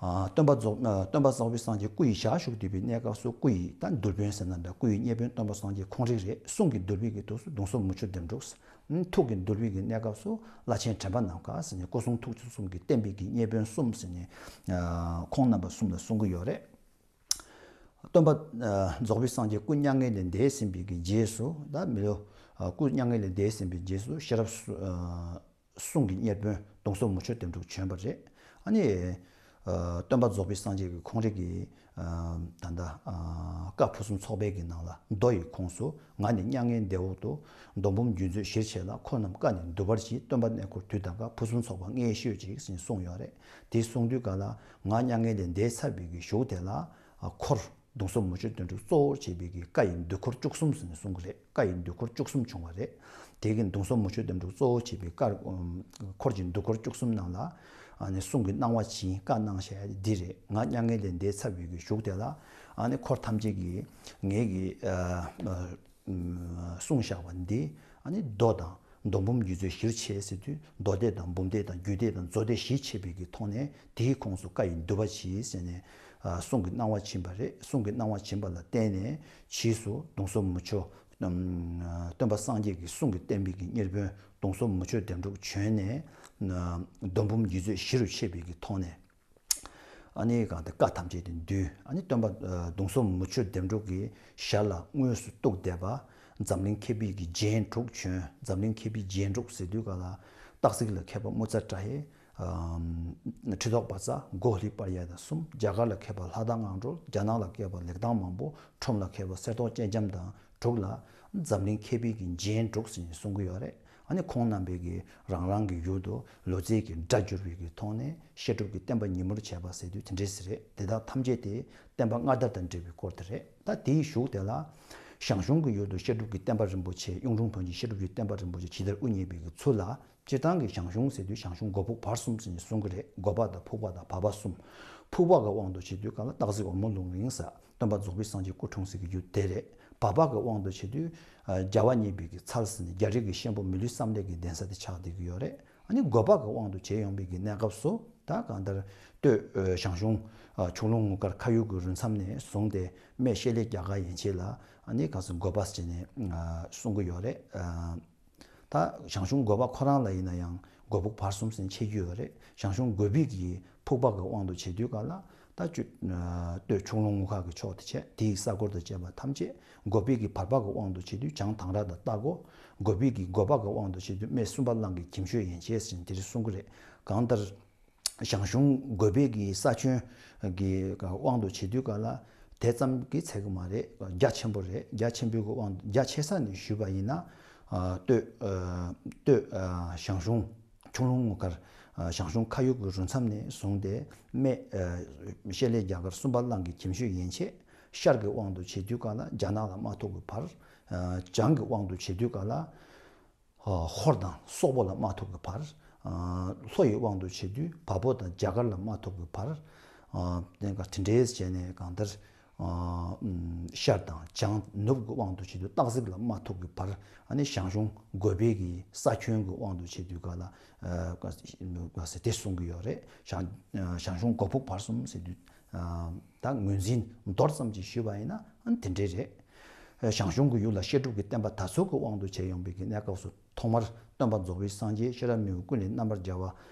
ཨ་སྟོན་པ་རྫོགས་ཨ་སྟོན་པ་རྫོགས་པའི་སངས་རྒྱས་སྐུ་ཡི་ཞལ་བཞུགས་བསྡད་པའི་གནས་སྐབས་སུ་སྐུ་ཡི་ད་འདུལ་དཔོན་ཟེར་ན་འདྲ། སྐུ་ཡི་གཉེར་དཔོན་སྟོན་པ་སངས་རྒྱས་ཁོང་རང་རེད། གསུང་གི་འདུལ་བའི་གི་དུས་སུ་གདུང་སོར་མུ་ཁྱུད་འདེབས་འགྲུགས། ཨ་ཐུགས་ཀྱི་འདུལ་བའི་གི་གནས་སྐབས་སུ་བླ་ཆེན་དྲན་པ་ནམ་མཁའ་ཟེར་ནས་སྐུ་གསུང་ཐུགས་ཀྱི་གསུང་གི་བསྟན་པའི་གི་གཉེར་དཔོན་གསུམ་ཟེར་ནས་ཨ་ཁོང་རྣམ་པ་གསུམ་ལ་གསུང་གི་ཡོད་རེད། སྟོན་པ་ཨ་རྫོགས་པའི་སངས་རྒྱས་སྐུ་མྱ་ངན་ལས་འདས་ཟིན་པའི་གི་རྗེས་སུ་ད་མི་ལོ་ཨ་སྐུ་མྱ་ངན་ལས་འདས་ཟིན་པའི་རྗེས་སུ་ཤེས་རབ་སུ་ཨ་གསུང་གི་གཉེར་དཔོན་གདུང་སོར་མུ་ཁྱུད་འདེབས་འགྲུགས་བྱོན་པ་རེད། ཨ་ནི་ སྟོན་པ་རྫོགས་པའི་སངས་རྒྱས་ཀྱི་ཁོང་རང་གི་ད་ལྟ་བཀའ་ཕུན་སུམ་ཚོགས་པའི་གི་ནང་ལ་མདོ་ཡི་ཁོངས་སུ། ང་ནི་མྱ་ངན་འདས་འོག་ཏུ། མདོ་འབུམ་རྒྱུད་མཛོད་གཞིར་བྱས་ལ། འཁོར་རྣམས་བཀའ་ནི་བསྡུ་བར་བགྱི། སྟོན་པ་གནས་འཁོར་དུས་དང་འགལ། ཕུན་སུམ་ཚོགས་པ་ལྔས་ཞུས་ཅིག་ཟེར་གསུངས་ཡོད་རེད། དེ་གསུངས་དུས་ག་ལ་ང་མྱ་ངན་ལས་འདས་ཚར་བའི་གི་གཞུག་དེ་ལ་འཁོར་གདུང་སྲོལ་མུ་ཆོ་དོན་གྲུབ་གཙོ་བོར་བྱས་པའི་གི་བཀའ་ཡི་འདུ་འཁོར་བཅུ་གསུམ་ཟེར་ནས་གསུང་གི་རེད། བཀའ་ཡི་འདུ་འཁོར་བཅུ་གསུམ་བྱུང་བ་རེད། དེ་གི་གདུང་སྲོལ་མུ་ཆོ་དོན་གྲུབ་གཙོ་བོར་བྱས་པའི་བཀའ་འཁོར་གྱི་འདུ་འཁོར་བཅུ་གསུམ་ནང་ལ་ཨ་ནི་གསུང་གི་གནང་བ་བྱིན། བཀའ་གནང་བཞག་ཡ་འདི་རེད། ང་མྱ་ངན་ལས་འདས་ཚར་བའི་གི་གཞུག་དེ་ལ་ཨ་ནི་འཁོར་ཐམས་ཅད་ཀྱིས་ངེད་ཀྱི་གསུངས་བཞག་པ་འདི་ཨ་ནི་མདོ་དང་མདོ་འབུམ་རྒྱུད་མཛོད་གཞིར་བྱས་ཟེར་དུས། མདོ་སྡེ་དང་འབུམ་སྡེ་དང་རྒྱུད་སྡེ་དང་མཛོད་སྡེ་གཞིར་བྱས་པའི་གི་ཐོག་ནས་དེའི་ཁོངས་སུ་བཀའ་ཡི་བསྡུ་བ་བྱས་ཟེར་ནས་གསུང་གི་གནང་བ་བྱིན་པ་རེད། གསུང་གི་གནང་བ་བྱིན་པ་ལ་བརྟེན་ནས་ཕྱིས་སུ་གདུང་སྲོལ་མུ་ཆོ་སྟོན་པ་སངས་རྒྱས་ཀྱི་གསུང་གི་བསྟན་པའི་གི་གཉེར་དཔོན་གདུང་སྲོལ་མུ་ཆོ་དོན་གྲུབ་བྱོན་ནས་མདོ་འབུམ་རྒྱུད་མཛོད་གཞི་རུ་བྱས་པའི་གི་ཐོག་ནས། ཨ་ནི་གང་དེ་བཀའ་ཐམས་ཅད་དེ་འདུས། ཨ་ནི་སྟོན་པ་གདུང་སྲོལ་མུ་ཆོ་དོན་གྲུབ་ཀྱི་ཞལ་ལ་དངོས་སུ་གཏུགས་བསྡད་པ། འཛམ་གླིང་མཁས་པའི་གི་རྒྱན་དྲུག་བྱོན། འཛམ་གླིང་མཁས་པའི་རྒྱན་དྲུག་ཟེར་དུས་ག་ལ་སྟག་གཟིག་ལ་མཁས་པ་མུ་ཙ་བྲ་ཧེ། ཁྲི་ཐོག་པ་ཙ། སྒོ་ལྷི་པར་ཡ་དང་གསུམ། རྒྱ་གར་ལ་མཁས་པ་ལྷ་དང་ངང་གྲོལ། རྒྱ་ནག་ལ་མཁས་པ་ལེགས་དང་མང་པོ། ཁྲོམ་ལ་མཁས་པ་གསེར་ཏོག་སྤྱན་འབྱམས་དང་དྲུག་ལ་འཛམ་གླིང་མཁས་པའི་གི་རྒྱན་དྲུག་ཟེར་ནས་གསུང་གི་ཡོད་རེད། ཨ་ནི་ཁོང་རྣམ་པས་ཀྱི་རང་རང་གི་ཡུལ་དུ་ལོ་ཙཱའི་གི་སྒྲ་བསྒྱུར་བའི་གི་ཐོག་ནས་བཤད་སྒྲུབ་ཀྱི་བསྟན་པ་ཉིན་མོར་བྱས་པ་ཟེར་དུས་དེ་འདྲས་ཟེར་རེད། དེ་དག་ཐམས་ཅད་དེ་བསྟན་པ་སྔ་དར་དང་འབྲེལ་བའི་སྐོར་དེ་རེད། ད་དེའི་གཞུག་དེ་ལ་ཞང་ཞུང་གི་ཡུལ་དུ་བཤད་སྒྲུབ་ཀྱི་བསྟན་པ་རིན་པོ་ཆེ། གཡུང་དྲུང་བོན་གྱི་བཤད་སྒྲུབ་ཀྱི་བསྟན་པ་རིན་པོ་ཆེ་ཇི་ལྟར་དབུ་བརྙེས་པའི་གི་ཚུལ་ལ། སྤྱིར་བཏང་གི་ཞང་ཞུང་ཟེར་དུས་ཞང་ཞུང་སྒོ་ཕུག་བར་གསུམ་ཟེར་ནས་གསུང་གི་རེད། སྒོ་པ་དང་ཕུག་པ་དང་བར་པ་གསུམ། ཕུག་པ་གི་དབང་དུ་བྱེད་དུས་ག་ལ་སྟག་གཟིག་འོལ་མོ་ལུང་རིང་ས། སྟོན་པ་རྫོགས་པའི་སངས་རྒྱས་སྐུ་འཁྲུངས་སའི་གི་ཡུལ་དེ་རེད། བར་པ་གི་དབང་དུ་བྱེད་དུས་རྒྱལ་བ་བརྙེས་པའི་གི་ཚལ་ཟེར་ནས་རྒྱ་རིགས་ཀྱི་ཤན་པོ་མི་ལུས་བསམ་གཏན་གྱི་གདན་ས་དེ་ཆགས་བསྡད་ཀྱི་ཡོད་རེད། ཨ་ནི་སྒོ་པ་གི་དབང་དུ་བྱེད་ཡོང་བའི་གི་གནས་སྐབས་སུ་ད་གང་ལྟར་སྟོད་ཞང་ཞུང་ཁྱུང་ལུང་ངུ་དཀར་ཁ་ཡུག་གི་རུ་མཚམས་ནས་བཟུང་སྟེ་སྨད་ཤེལ་ལེ་རྒྱ་གར་ཡན་ཆད་ལ་ཨ་ནི་ག་ས་སྒོ་པ་ཟེར་ནས་གསུང་གི་ཡོད་རེད། ད་ཞང་ཞུང་སྒོ་པ་ཁོ་རང་ལ་ཡིན་ན་ཡང་སྒོ་ཕུག་བར་གསུམ་ཟེར་ཕྱེ་རྒྱུ་ཡོད་རེད། ཞང་ཞུང་སྒོ་པའི་གི་ཕུག་པ་གི་དབང་དུ་བྱེད་དུས་ག་ལ་ད་སྟོད་ཁྱུང་ལུང་ངུ་ཁ་གི་ཕྱོགས་དེ་བྱས། དེའི་ས་སྐོར་དུ་བྱས་པ་ཐམས་ཅད། སྒོ་པའི་གི་བར་པ་གི་དབང་དུ་བྱེད་དུས་བྱང་ཐང་ར་དང་སྟག་སྒོ། སྒོ་པའི་གི་སྒོ་པ་གི་དབང་དུ་བྱེད་དུས་སྨད་སུམ་པ་གླང་གི་གྱིམ་ཤོད་ཡན་ཆད་ཟེར་དེ་རིགས་གསུང་གི་རེད། གང་ལྟར་ཞང་ཞུང་སྒོ་པའི་གི་ས་ཁྱོན་གི་དབང་དུ་བྱེད་དུས་ག་ལ་དེ་ཙམ་གྱིས་ཚད་ཀྱི་མ་རེད། རྒྱ་ཆེན་པོ་རེད། རྒྱ་ཆེན་པོའི་གི་དབང་རྒྱ་ཆེ་ས་ནས་ཞུས་པ་ཡིན་ན་སྟོད་སྟོད་ཞང་ཞུང་ཁྱུང་ལུང་ངུ་དཀར། ཞང་ཞུང་ཁ་ཡུག་གི་རུ་མཚམས་ནས་བཟུང་སྟེ་སྨད་ཤེལ་ལེ་རྒྱ་གར་སུམ་པ་གླང་གི་གྱིམ་ཤོད་ཡན་ཆད། ཤར་གྱི་དབང་དུ་བྱེད་དུས་ག་ལ་རྒྱ་ནག་ལ་དམག་ཐུག་གི་བར། བྱང་གི་དབང་དུ་བྱེད་དུས་ག་ལ། ཧོར་དང་སོག་པོ་ལ་དམག་ཐུག་གི་བར། ལྷོ་ཡི་དབང་དུ་བྱེད་དུས་བལ་པོ་དང་རྒྱ་གར་ལ་དམག་ཐུག་གི་བར། དེ་འདྲས་བྱས་ནས་གང་ལྟར་ཤར་དང་བྱང་ནུབ་ཀྱི་དབང་དུ་བྱེད་དུས་སྟག་གཟིག་ལ་དམག་ཐུག་གི་བར། ཨ་ནི་ཞང་ཞུང་སྒོ་པའི་གི་ས་ཁྱོན་གྱི་དབང་དུ་བྱེད་དུས་ག་ལ་ག་ཟེ་དེ་གསུང་གི་ཡོད་རེད། ཞང་ཞང་ཞུང་སྒོ་ཕུག་བར་གསུམ་ཟེར་དུས། ད་ངོས་འཛིན་མདོར་ཙམ་ཅིག་ཞུས་པ་ཡིན་ན་ཨ་ནི་དེ་འདྲས་རེད། ཞང་ཞུང་གི་ཡུལ་ལ་བཤད་སྒྲུབ་ཀྱི་བསྟན་པ་དར་ཚུལ་གྱི་དབང་དུ་བྱས་ཡོང་བའི་གི་གནས་སྐབས་སུ་ཐོག་མར་སྟོན་པ་རྫོགས་པའི་སངས་རྒྱས་ཤེས་རབ་མི་བོ་ཀུན་ལས་རྣམ་པར་རྒྱལ་བ་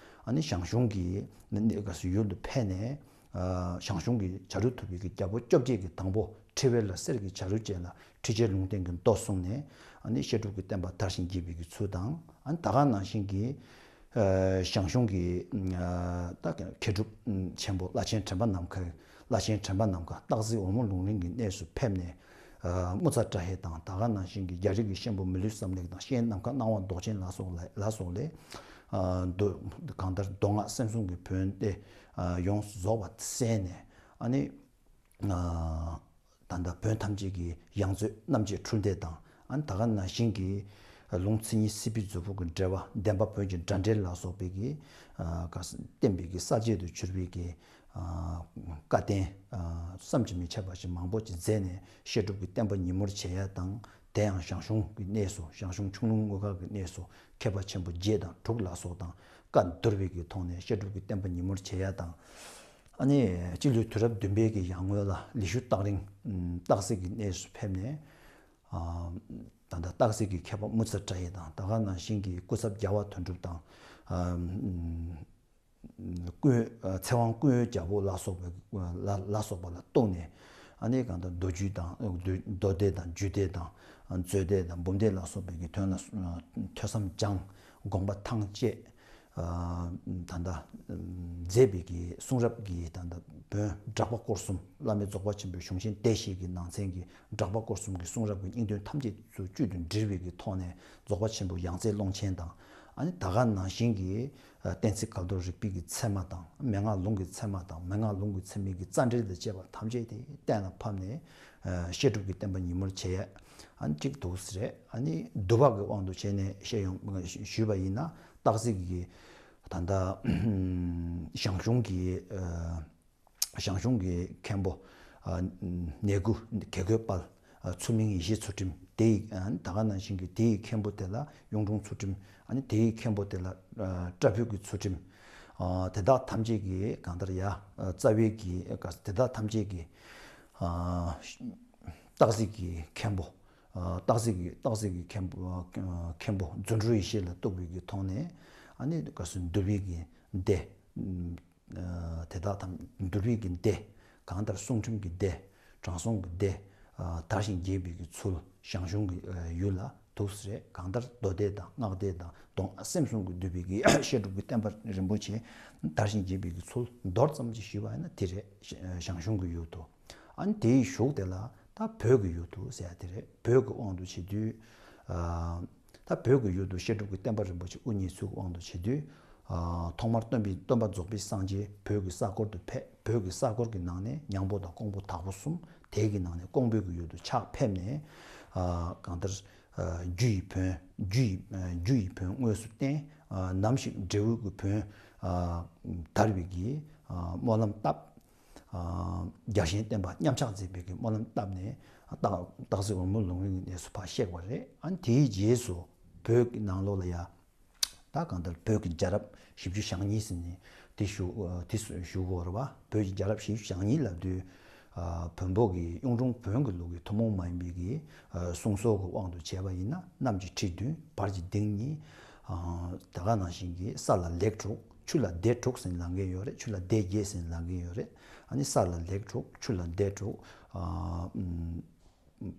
ཨ་ནི་ཞང་ཞུང་གི་ཡུལ་དུ་ཕེབས་ནས། ཞང་ཞུང་གི་བྱ་རུ་ཐུབ་པའི་གི་རྒྱལ་པོ་བཅོ་བརྒྱད་ཀྱི་དང་པོ་ཁྲི་ཝེར་ལ་གསེར་གྱི་བྱ་རུ་ཅན་ལ་ཁྲི་ཆེན་ལུང་བསྟན་གྱི་མདོ་གསུངས་ནས་ཨ་ནི་བཤད་སྒྲུབ་ཀྱི་བསྟན་པ་དར་ཞིང་རྒྱས་པའི་གི་ཚུལ་དང་། ཨ་ནི་ད་ག་ནང་བཞིན་གྱི། ཞང་ཞུང་གི་ད་མཁས་གྲུབ་ཆེན་པོ་བླ་ཆེན་དྲན་པ་ནམ་མཁའི་བླ་ཆེན་དྲན་པ་ནམ་མཁའ་སྟག་གཟིག་འོལ་མོ་ལུང་རིང་གི་གནས་སུ་ཕེབས་ནས། མུ་ཙ་བྲ་ཧེ་དང་ད་ག་ནང་བཞིན་གྱི་རྒྱ་རིགས་ཀྱི་ཤན་པོ་མི་ལུས་བསམ་གཏན་དང་ཤན་ནམ་མཁའ་སྣང་བ་མདོག་ཅན་ལ་སོགས་ལ་ལ་སོགས་ལས། མདོ་གང་ལྟར་མདོ་སྔགས་སེམས་གསུམ་གྱི་བོན་ཏེ་ཡོངས་སུ་རྫོགས་པ་གསན་ནས་ཨ་ནི། ད་ལྟ་བོན་ཐམས་ཅད་ཀྱི་ཡང་རྩེ་རྣམ་འབྱེད་འཕྲུལ་འདེབས་དང་ཨ་ནི་ད་ག་ནང་བཞིན་གྱི་ལུང་མཚན་ཉིད་སྲིད་པའི་མཛོད་ཕུག་གི་འགྲེལ་པ་བདེན་པ་བོན་གྱི་འདྲ་འགྲེལ་ལ་སོགས་པའི་གི་བསྟན་པའི་གི་གསལ་བྱེད་དུ་གྱུར་པའི་གི་བཀའ་བསྟན་བསམ་གྱིས་མི་ཁྱབ་པ་ཞིག་མང་པོ་ཅིག་མཛད་ནས་བཤད་སྒྲུབ་ཀྱི་བསྟན་པ་ཉིན་མོར་བྱེད་ཡ་དང་དེ་ཡང་ཞང་ཞུང་གི་གནས་སུ་ཞང་ཞུང་ཁྱུང་ལུང་དངུལ་དཀར་གྱི་གནས་སུ་མཁས་པ་ཆེན་པོ་བརྒྱད་དང་དྲུག་ལ་སོགས་དང་བཀའ་བསྡུར་བའི་གི་ཐོག་ནས་བཤད་སྒྲུབ་ཀྱི་བསྟན་པ་ཉིན་མོར་བྱེད་ཡ་དང་། ཨ་ནི་སྤྱི་ལོའི་དུས་རབས་བདུན་པའི་གི་ཡར་སྔོན་ལ་ལི་ཤུ་སྟག་རིང་སྟག་གཟིག་གི་གནས་སུ་ཕེབས་ནས། ད་ལྟ་སྟག་གཟིག་གི་མཁས་པ་མུ་ཙ་བྲ་ཡི་དང་ད་ག་ནང་བཞིན་གྱི་སྐུ་ཚབ་རྒྱལ་བ་དོན་གྲུབ་དང་། ཀུན་ཚེ་དབང་ཀུན་ཡོད་རྒྱལ་པོ་ལ་སོགས་པའི་ལ་ལ་སོགས་པ་ལ་གཏུགས་ནས་ཨ་ནི་གང་ལྟར་མདོ་རྒྱུད་དང་མདོ་སྡེ་དང་རྒྱུད་སྡེ་དང་མཛོད་སྡེ་དང་འབུམ་སྡེ་ལ་སོགས་པའི་གི་དོན་ལ་ཐོས་བསམ་སྦྱངས། དགོངས་པ་ཐང་བཅད། ད་ལྟ་མཛད་པའི་གི་གསུང་རབ་ཀྱི་ད་ལྟ་བོན་སྦྲགས་པ་སྐོར་གསུམ། བླ་མེད་རྫོགས་པ་ཆེན་པོའི་གཞུང་ཆེན་བདེ་གཤེགས་ཀྱི་ནང་ཚན་གྱི་སྦྲགས་པ་སྐོར་གསུམ་གྱི་གསུང་རབ་ཀྱི་སྙིང་དོན་ཐམས་ཅད་ཚུར་བཅུད་དུ་དྲིལ་བའི་གི་ཐོག་ནས་རྫོགས་པ་ཆེན་པོ་ཡང་རྩེ་ཀློང་ཆེན་དང་། ཨ་ནི་ད་ག་ནང་བཞིན་གྱི་གཏན་ཚིགས་གལ་དོན་རིགས་པའི་གི་ཚད་མ་དང་མན་ངག་ལུང་གི་ཚད་མ་དང་མན་ངག་ལུང་གི་ཚད་མའི་གི་རྩ་འགྲེལ་དང་བཅས་པ་ཐམས་ཅད་དེ་གཏན་ལ་ཕབ་ནས་བཤད་སྒྲུབ་ཀྱི་བསྟན་པ་ཉིན་མོར་བྱས་ཡ། ཨ་ནི་གཅིག་འདུག་ཟེར་རེད། ཨ་ནི་བསྡུ་བ་གི་དབང་དུ་བྱས་ནས་བཤད་ཡོང་ཞུས་པ་ཡིན་ན། སྟག་གཟིག་གི་ད་ལྟ་ཞང་ཞུང་གི་ཞང་ཞུང་གི་མཁན་པོ་ནེ་གུ་གེ་གོས་དཔལ། ཚུལ་མིང་ཡེ་ཤེས་ཚུལ་ཁྲིམས་དེ་ཡི་ད་ག་ནང་བཞིན་གྱི་དེ་ཡི་མཁན་པོ་དེ་ལ་གཡུང་དྲུང་ཚུལ་ཁྲིམས། ཨ་ནི་དེ་ཡི་མཁན་པོ་དེ་ལ་སྐྲ་ཕུད་ཀྱི་ཚུལ་ཁྲིམས། དེ་དག་ཐམས་ཅད་ཀྱི་གང་ལྟར་ཡ་རྩ་བའི་གི་དེ་དག་ཐམས་ཅད་ཀྱི་སྟག་གཟིག་གི་མཁན་པོ། སྟག་གཟིག་གི་སྟག་གཟིག་གི་མཁན་པོ་མཁན་པོ་རྫུ་འཕྲུལ་ཡེ་ཤེས་ལ་གཏུགས་པའི་གི་ཐོག་ནས། ཨ་ནི་ག་སུ་འདུལ་བའི་གི་སྡེ། དེ་དག་ཐམས་འདུལ་བའི་གི་སྡེ། གང་ལྟར་གསུང་ཁྲིམས་ཀྱི་སྡེ། དྲང་སྲོང་གི་སྡེ། དར་ཞིང་རྒྱས་པའི་གི་ཚུལ། ཞང་ཞུང་གི་ཡུལ་ལ་འདུག་ཟེར་རེད། གང་ལྟར་མདོ་སྡེ་དང་སྔགས་སྡེ་དང་སྡོམ་སེམས་གསུམ་གྱིས་བསྡུས་པའི་གི་བཤད་སྒྲུབ་ཀྱི་བསྟན་པ་རིན་པོ་ཆེ་དར་ཞིང་རྒྱས་པའི་གི་ཚུལ་མདོར་ཙམ་ཅིག་ཞུས་པ་ཡིན་ན་དེ་རེད། ཞང་ཞུང་གི་ཡུལ་དུ། ཨ་ནི་དེའི་གཞུག་དེ་ལ་ད་བོད་ཀྱི་ཡུལ་དུ་ཟེར་ཡ་དེ་རེད། བོད་ཀྱི་དབང་དུ་བྱེད་དུས། ད་བོད་ཀྱི་ཡུལ་དུ་བཤད་སྒྲུབ་ཀྱི་བསྟན་པ་རིན་པོ་ཆེ་དབུ་བརྙེས་ཚུལ་གྱི་དབང་དུ་བྱེད་དུས། ཐོག་མར་སྟོན་པའི་སྟོན་པ་རྫོགས་པའི་སངས་རྒྱས་བོད་ཀྱི་ས་སྐོར་དུ་ཕེབས། བོད་ཀྱི་ས་སྐོར་གྱི་ནང་ནས་ཉང་པོ་དང་ཀོང་པོ་དྭགས་པོ་གསུམ། དེ་གི་ནང་ནས་ཀོང་པོའི་གི་ཡུལ་དུ་ཕྱག་ཕེབས་ནས། གང་ལྟར་རྒྱུ་ཡི་བོན་རྒྱུ་ཡི་རྒྱུ་ཡི་བོན་དངོས་སུ་བསྟན། ནམ་ཞིག་འབྲས་བུ་གི་བོན་དར་བའི་གི་སྨོན་ལམ་བཏབ། རྒྱལ་གཞན་བསྟན་པ་མཉམ་གཞག་མཛད་པའི་གི་སྨོན་ལམ་བཏབ་ནས་སྟག་སྟག་གཟིག་འོལ་མོ་ལུང་རིང་གི་གནས་སུ་ཕར་གཤེགས་པ་རེད། ཨ་ནི་དེའི་རྗེས་སུ་བོད་ཀྱི་ནང་ལོགས་ལ་ཡ། ད་གང་ལྟར་བོད་ཀྱི་རྒྱལ་རབས་བཞི་བཅུ་ཞེ་གཉིས་ཟེར་ནས་དེ་ཞུ་དེ་ཞུ་དགོས་རེད་བ། བོད་ཀྱི་རྒྱལ་རབས་བཞི་བཅུ་ཞེ་གཉིས་ལབ་དུས། བོན་པོ་གི་གཡུང་དྲུང་བོན་གྱི་ལུགས་ཀྱི་ཐུན་མོང་མ་ཡིན་པའི་གི་གསུང་སྲོལ་གྱི་དབང་དུ་བྱས་པ་ཡིན་ན་གནམ་གྱི་ཁྲི་བདུན་བར་གྱི་སྡིངས་གཉིས། ད་ག་ནང་བཞིན་གྱི་ས་ལ་ལེགས་དྲུག་ཆུ་ལ་སྡེ་དྲུག་ཟེར་ནས་ལབ་མཁན་ཡོད་རེད། ཆུ་ལ་སྡེ་བརྒྱད་ཟེར་ནས་ལབ་མཁན་ཡོད་རེད། ཨ་ནི་ས་ལ་ལེགས་དྲུག་ཆུ་ལ་སྡེ་དྲུག་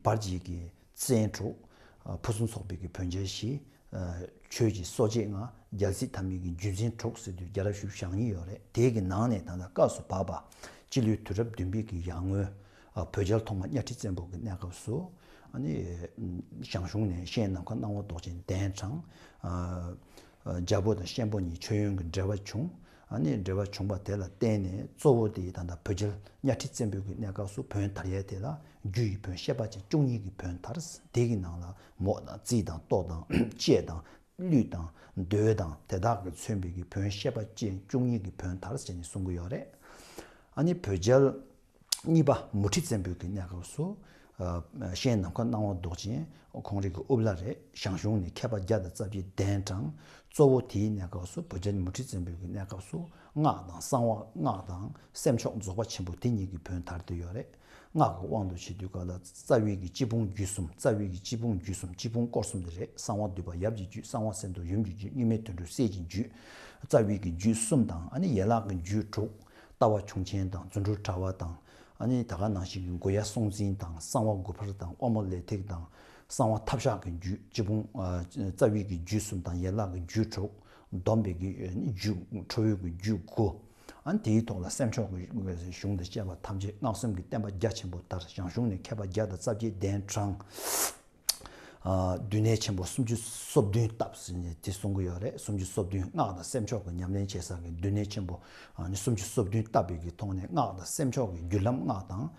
བར་གྱི་གི་བཙན་དྲུག་ཕུན་སུམ་ཚོགས་པའི་གི་བོན་རྒྱལ་བཞི། ཆོས་ཀྱི་སྲོག་བཅད་ལྔ། རྒྱལ་སྲིད་ཐ་མའི་གི་རྒྱུད་འཛིན་དྲུག་ཟེར་དུས་རྒྱལ་རབས་བཞི་བཅུ་ཞེ་གཉིས་ཡོད་རེད། དེའི་གི་ནང་ནས་ད་ལྟ་སྐབས་སུ་བབས་པ་སྤྱི་ལོའི་དུས་རབས་བདུན་པའི་གི་ཡར་སྔོན། བོད་རྒྱལ་ཐོག་མ་གཉའ་ཁྲི་བཙན་པོ་གི་གནས་སྐབས་སུ། ཨ་ནི་ཞང་ཞུང་ནས་གཤེན་ནམ་མཁའ་སྣང་བ་མདོག་ཅན་གདན་དྲངས། རྒྱལ་པོ་དང་གཤེན་པོ་གཉིས་མཆོད་ཡོན་གྱི་འབྲེལ་བ་བྱུང་། ཨ་ནི་འབྲེལ་བ་བྱུང་བ་དེ་ལ་བརྟེན་ནས་གཙོ་བོ་དེ་ད་ལྟ་བོད་རྒྱལ་གཉའ་ཁྲི་བཙན་པོའི་གི་གནས་སྐབས་སུ་བོན་དར་ཡས་དེ་ལ་རྒྱུ་ཡི་བོན་བཤད་པ་ཅན་བཅུ་གཉིས་ཀྱི་བོན་དར། དེ་གི་ནང་ལ་མོ་དང་རྩིས་དང་ལྟོ་དང་བཅད་དང་གླུད་དང་མདོས་དང་དེ་དག་གིས་མཚོན་པའི་གི་བོན་བཤད་པ་ཅན་བཅུ་གཉིས་ཀྱི་བོན་དར་ཟེར་ནས་གསུང་གི་ཡོད་རེད། ཨ་ནི་བོད་རྒྱལ་གཉིས་པ་མུ་ཁྲི་བཙན་པོའི་གི་གནས་སྐབས་སུ། གཤེན་ནམ་མཁའ་སྣང་བ་མདོག་ཅན་ཁོང་རང་གི་དབུ་བླ་རེད། ཞང་ཞུང་ནས་མཁས་པ་བརྒྱ་དང་རྩ་བརྒྱད་གདན་དྲངས། གཙོ་བོ་དེའི་གནས་སྐབས་སུ་བོད་རྒྱལ་མུ་ཁྲི་བཙན་པོའི་གི་གནས་སྐབས་སུ་སྔགས་དང་གསང་བ་སྔགས་དང་སེམས་མཆོག་རྫོགས་པ་ཆེན་པོ་དེ་གཉིས་ཀྱི་བོན་དར་དུ་ཡོད་རེད། སྔགས་ཀྱི་དབང་དུ་བྱེད་དུས་སྐབས་ལ་རྩ་བའི་གི་སྤྱི་སྤུངས་རྒྱུད་གསུམ། རྩ་བའི་གི་སྤྱི་སྤུངས་རྒྱུད་གསུམ། སྤྱི་སྤུངས་སྐོར་གསུམ་དེ་རེད། གསང་བ་འདུས་པ་ཡབ་ཀྱི་རྒྱུད། གསང་བ་གསེར་མདོག་ཡུམ་གྱི་རྒྱུད། གཉིས་མེད་དོན་གྲུབ་སྲས་ཀྱི་རྒྱུད། རྩ་བའི་གི་རྒྱུད་གསུམ་དང་ཨ་ནི་ཡན་ལག་གི་རྒྱུད་དྲུག་ལྟ་བ་ཁྱུང་ཆེན་དང་རྫུ་འཕྲུལ་དྲྭ་བ་དང་། ཨ་ནི་ད་ག་ནང་བཞིན་གྱི་མགོ་ཡ་སྲོང་འཛིན་དང་གསང་བ་དགུ་འཕར་དང་དབང་མོ་ལས་ཐེག་དང་གསང་བ་ཐབས་ཤག་གི་རྒྱུད། སྤྱི་སྤུངས་རྩ་བའི་གི་རྒྱུད་གསུམ་དང་ཡན་ལག་གི་རྒྱུད་དྲུག་སྡོམ་པའི་གི་རྒྱུད། ཁྲོ་བོའི་གི་རྒྱུད་དགུ། ཨ་ནི་དེའི་ཐོག་ལ་སེམས་མཆོག་གི་གཞུང་དང་བཅས་པ་ཐམས་ཅད་སྔགས་གསུམ་གྱི་བསྟན་པ་རྒྱ་ཆེན་པོ་དར། ཞང་ཞུང་ནས་མཁས་པ་བརྒྱ་དང་རྩ་བརྒྱད་གདན་དྲངས། བདུན་ནས་ཆེན་པོ་སུམ་ཅུ་སོ་བདུན་བཏབ་ཟེར་ནས་དེ་གསུང་གི་ཡོད་རེད། སུམ་ཅུ་སོ་བདུན་སྔགས་དང་སེམས་མཆོག་གི་ཉམས་ལེན་བྱེད་ས་གི་བདུན་ནས་ཆེན་པོ་ནི་སུམ་ཅུ་སོ་བདུན་བཏབ་པའི་གི་ཐོག་ནས་སྔགས་དང་སེམས་མཆོག་གི་རྒྱུད་ལམ་སྔགས་དང་།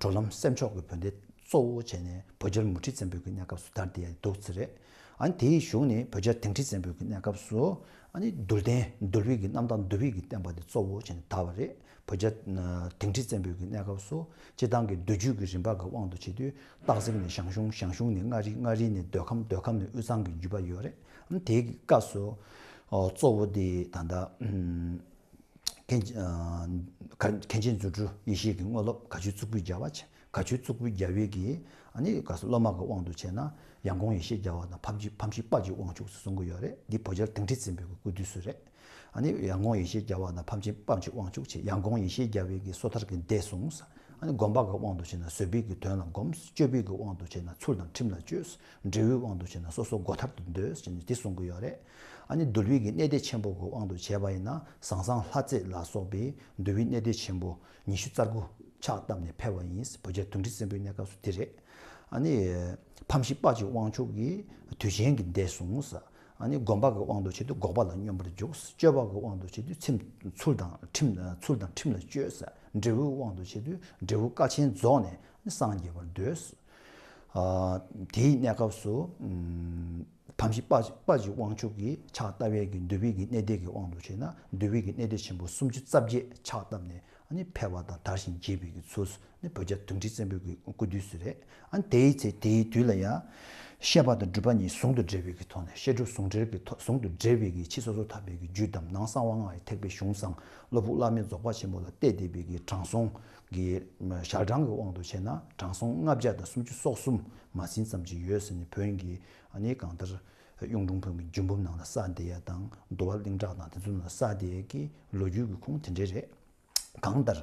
གྲོལ་ལམ་སེམས་མཆོག་གི་བོན་སྡེ་གཙོ་བོ་བྱས་ནས་བོད་རྒྱལ་མུ་ཁྲི་བཙན་པོའི་གི་གནས་སྐབས་སུ་དར་དེ་འདུག་ཚེ་རེད། ཨ་ནི་དེའི་གཞུག་ནས་བོད་རྒྱལ་དིང་ཁྲི་བཙན་པོའི་གི་གནས་སྐབས་སུ་ཨ་ནི་འདུལ་བསྟན་འདུལ་བའི་གི་རྣམ་དག་འདུལ་བའི་གི་བསྟན་པ་དེ་གཙོ་བོ་བྱས་ནས་དར་བ་རེད། བོད་རྒྱལ་དིང་ཁྲི་བཙན་པོའི་གི་གནས་སྐབས་སུ་སྤྱི་བཏང་གི་མདོ་རྒྱུད་ཀྱི་རིམ་པ་གི་དབང་དུ་བྱེད་དུས་སྟག་གཟིག་ནས་ཞང་ཞུང་། ཞང་ཞུང་ནས་མངའ་རིས། མངའ་རིས་ནས་མདོ་ཁམས། མདོ་ཁམས་ནས་དབུས་གཙང་གི་བརྒྱུད་པ་ཡོད་རེད། ཨ་ནི་དེའི་གི་སྐབས་སུ་གཙོ་བོ་དེ་ད་ལྟ་མཁན་མཁན་ཆེན་རྫུ་འཕྲུལ་ཡེ་ཤེས་ཀྱི་དངོས་སློབ་ག་ཆོས་གཙུག་ཕུད་རྒྱལ་བ་བྱས། ག་ཆོས་གཙུག་ཕུད་རྒྱལ་བའི་གི་ཨ་ནི་ག་སོ་སློབ་མ་གི་དབང་དུ་བྱས་ན་ཡང་གོང་ཡེ་ཤེས་རྒྱལ་བ་དང་ཕམ་ཆེན་ཕམ་ཤེས་དཔལ་གྱི་དབང་ཕྱུག་ཟེར་གསུང་གི་ཡོད་རེད། འདི་བོད་རྒྱལ་དིང་ཁྲི་བཙན་པོའི་གི་སྐུ་དུས་སུ་རེད། ཨ་ནི་ཡང་གོང་ཡེ་ཤེས་རྒྱལ་བ་དང་ཕམ་ཆེན་ཕམ་ཆེན་དབང་ཕྱུག་བྱས། ཡང་གོང་ཡེ་ཤེས་རྒྱལ་བའི་གི་སོ་ཐར་གྱི་སྡེ་གསུངས། ཨ་ནི་སྒོམ་པ་གི་དབང་དུ་བྱས་ན་བཟོད་པའི་གི་དོན་ལ་སྒོམ། སྤྱོད་པའི་གི་དབང་དུ་བྱས་ན་ཚུལ་དང་ཁྲིམས་ལ་སྤྱོད། འབྲས་བུའི་དབང་དུ་བྱས་ན་སོ་སོ་སྒོ་ཐར་དུ་འདོད་ཅེས་ནི་འདི་གསུང་གི་ཡོད་རེད། ཨ་ནི་འདུལ་བའི་གི་གནད་བརྡེག་ཆེན་པོ་གི་དབང་དུ་བྱས་པ་ཡིན་ན་ཟང་ཟིང་ལྷ་རྫས་ལ་སོགས་པའི་འདུལ་བའི་གནད་བརྡེག་ཆེན་པོ་ཉི་ཤུ་རྩ་དགུ་ཕྱག་བཏབ་ནས་ཕེབས་པ་ཡིན། བོད་རྒྱལ་གདུང་རིགས་བཙན་པོའི་གནས་སྐབས་སུ་འདི་རེད། ཨ་ནི་ཕམ་ཤི་དཔའ་བཅུའི་དབང་ཕྱུག་གིས་དུས་ཆེན་གྱི་འདས་སོང་ཟེར། ཨ་ནི་སྒོམ་པ་གི་དབང་དུ་བྱས་དུས་འགོག་པ་ལ་སྙོམས་པར་འཇུག། སྤྱོད་པ་གི་དབང་དུ་བྱས་དུས་ཚིམ། ཚུལ་དང་ཁྲིམས། ཚུལ་དང་ཁྲིམས་ལ་སྤྱོད་ཟེར། འབྲས་བུའི་དབང་དུ་བྱས་དུས་འབྲས་བུ་སྐལ་ཆེན་རྫོགས་ནས་སངས་རྒྱས་པར་འདོད། ཨ་དེའི་གནས་སྐབས་སུ་ཨམ་ཕམ་ཤི་དཔའ་དཔའ་བཅུའི་དབང་ཕྱུག་གིས་ཕྱག་བཏབ་པའི་གི་འདུལ་བའི་གི་གནད་བརྡེག་གི་དབང་དུ་བྱས་ན་འདུལ་བའི་གི་གནད་བརྡེག་ཆེན་པོ་སུམ་ཅུ་རྩ་བརྒྱད་ཕྱག་བཏབ་ནས་ཨ་ནི་ཕེབས་པ་དང་དར་ཞིང་རྒྱས་པའི་གི་ཚུལ་ནི་བོད་རྒྱལ་གདུང་རིགས་བཙན་པོའི་གི་སྐུ་དུས་སུ་རེད། ཨ་ནི་དེའི་ཚེ་དེའི་དུས་ལ་ཡང་བཤད་པ་དང་སྒྲུབ་པ་གཉིས་ཟུང་དུ་འབྲེལ་བའི་གི་ཐོག་ནས། བཤད་སྒྲུབ་ཟུང་འབྲེལ་གྱི་ཐོག་ཟུང་དུ་འབྲེལ་བའི་གི་ཕྱི་སོ་སོར་ཐར་པའི་གི་རྒྱུད་དམ། ནང་གསང་བ་ལྔ་ཡི་ཐེག་པའི་གཞུང་བཟང་། བློ་ཕུགས་བླ་མེད་རྫོགས་པ་ཆེན་པོ་ལ་གཏད་དེ་བའི་གི་དྲང་སྲོང་གི་ཞལ་གྲངས་ཀྱི་དབང་དུ་བྱས་ན་དྲང་སྲོང་ལྔ་བརྒྱ་དང་སུམ་ཅུ་སོ་གསུམ་མ་ཟིན་ཙམ་ཅིག་ཡོད་ཟེར་ནས། བོན་གྱི་ཨ་ནི་གང་ལྟར་གཡུང་དྲུང་བོན་གྱི་རྒྱུད་འབུམ་ནང་ལ་གསལ་བསྡད་ཡ་དང་། འདུལ་བ་གླིང་གྲགས་དང་དེ་ཚོ་ནང་ལ་གསལ་བསྡད་ཡ་གི་ལོ་རྒྱུས་ཀྱི་ཁུངས་དེ་འདྲས་རེད། གང་ལྟར།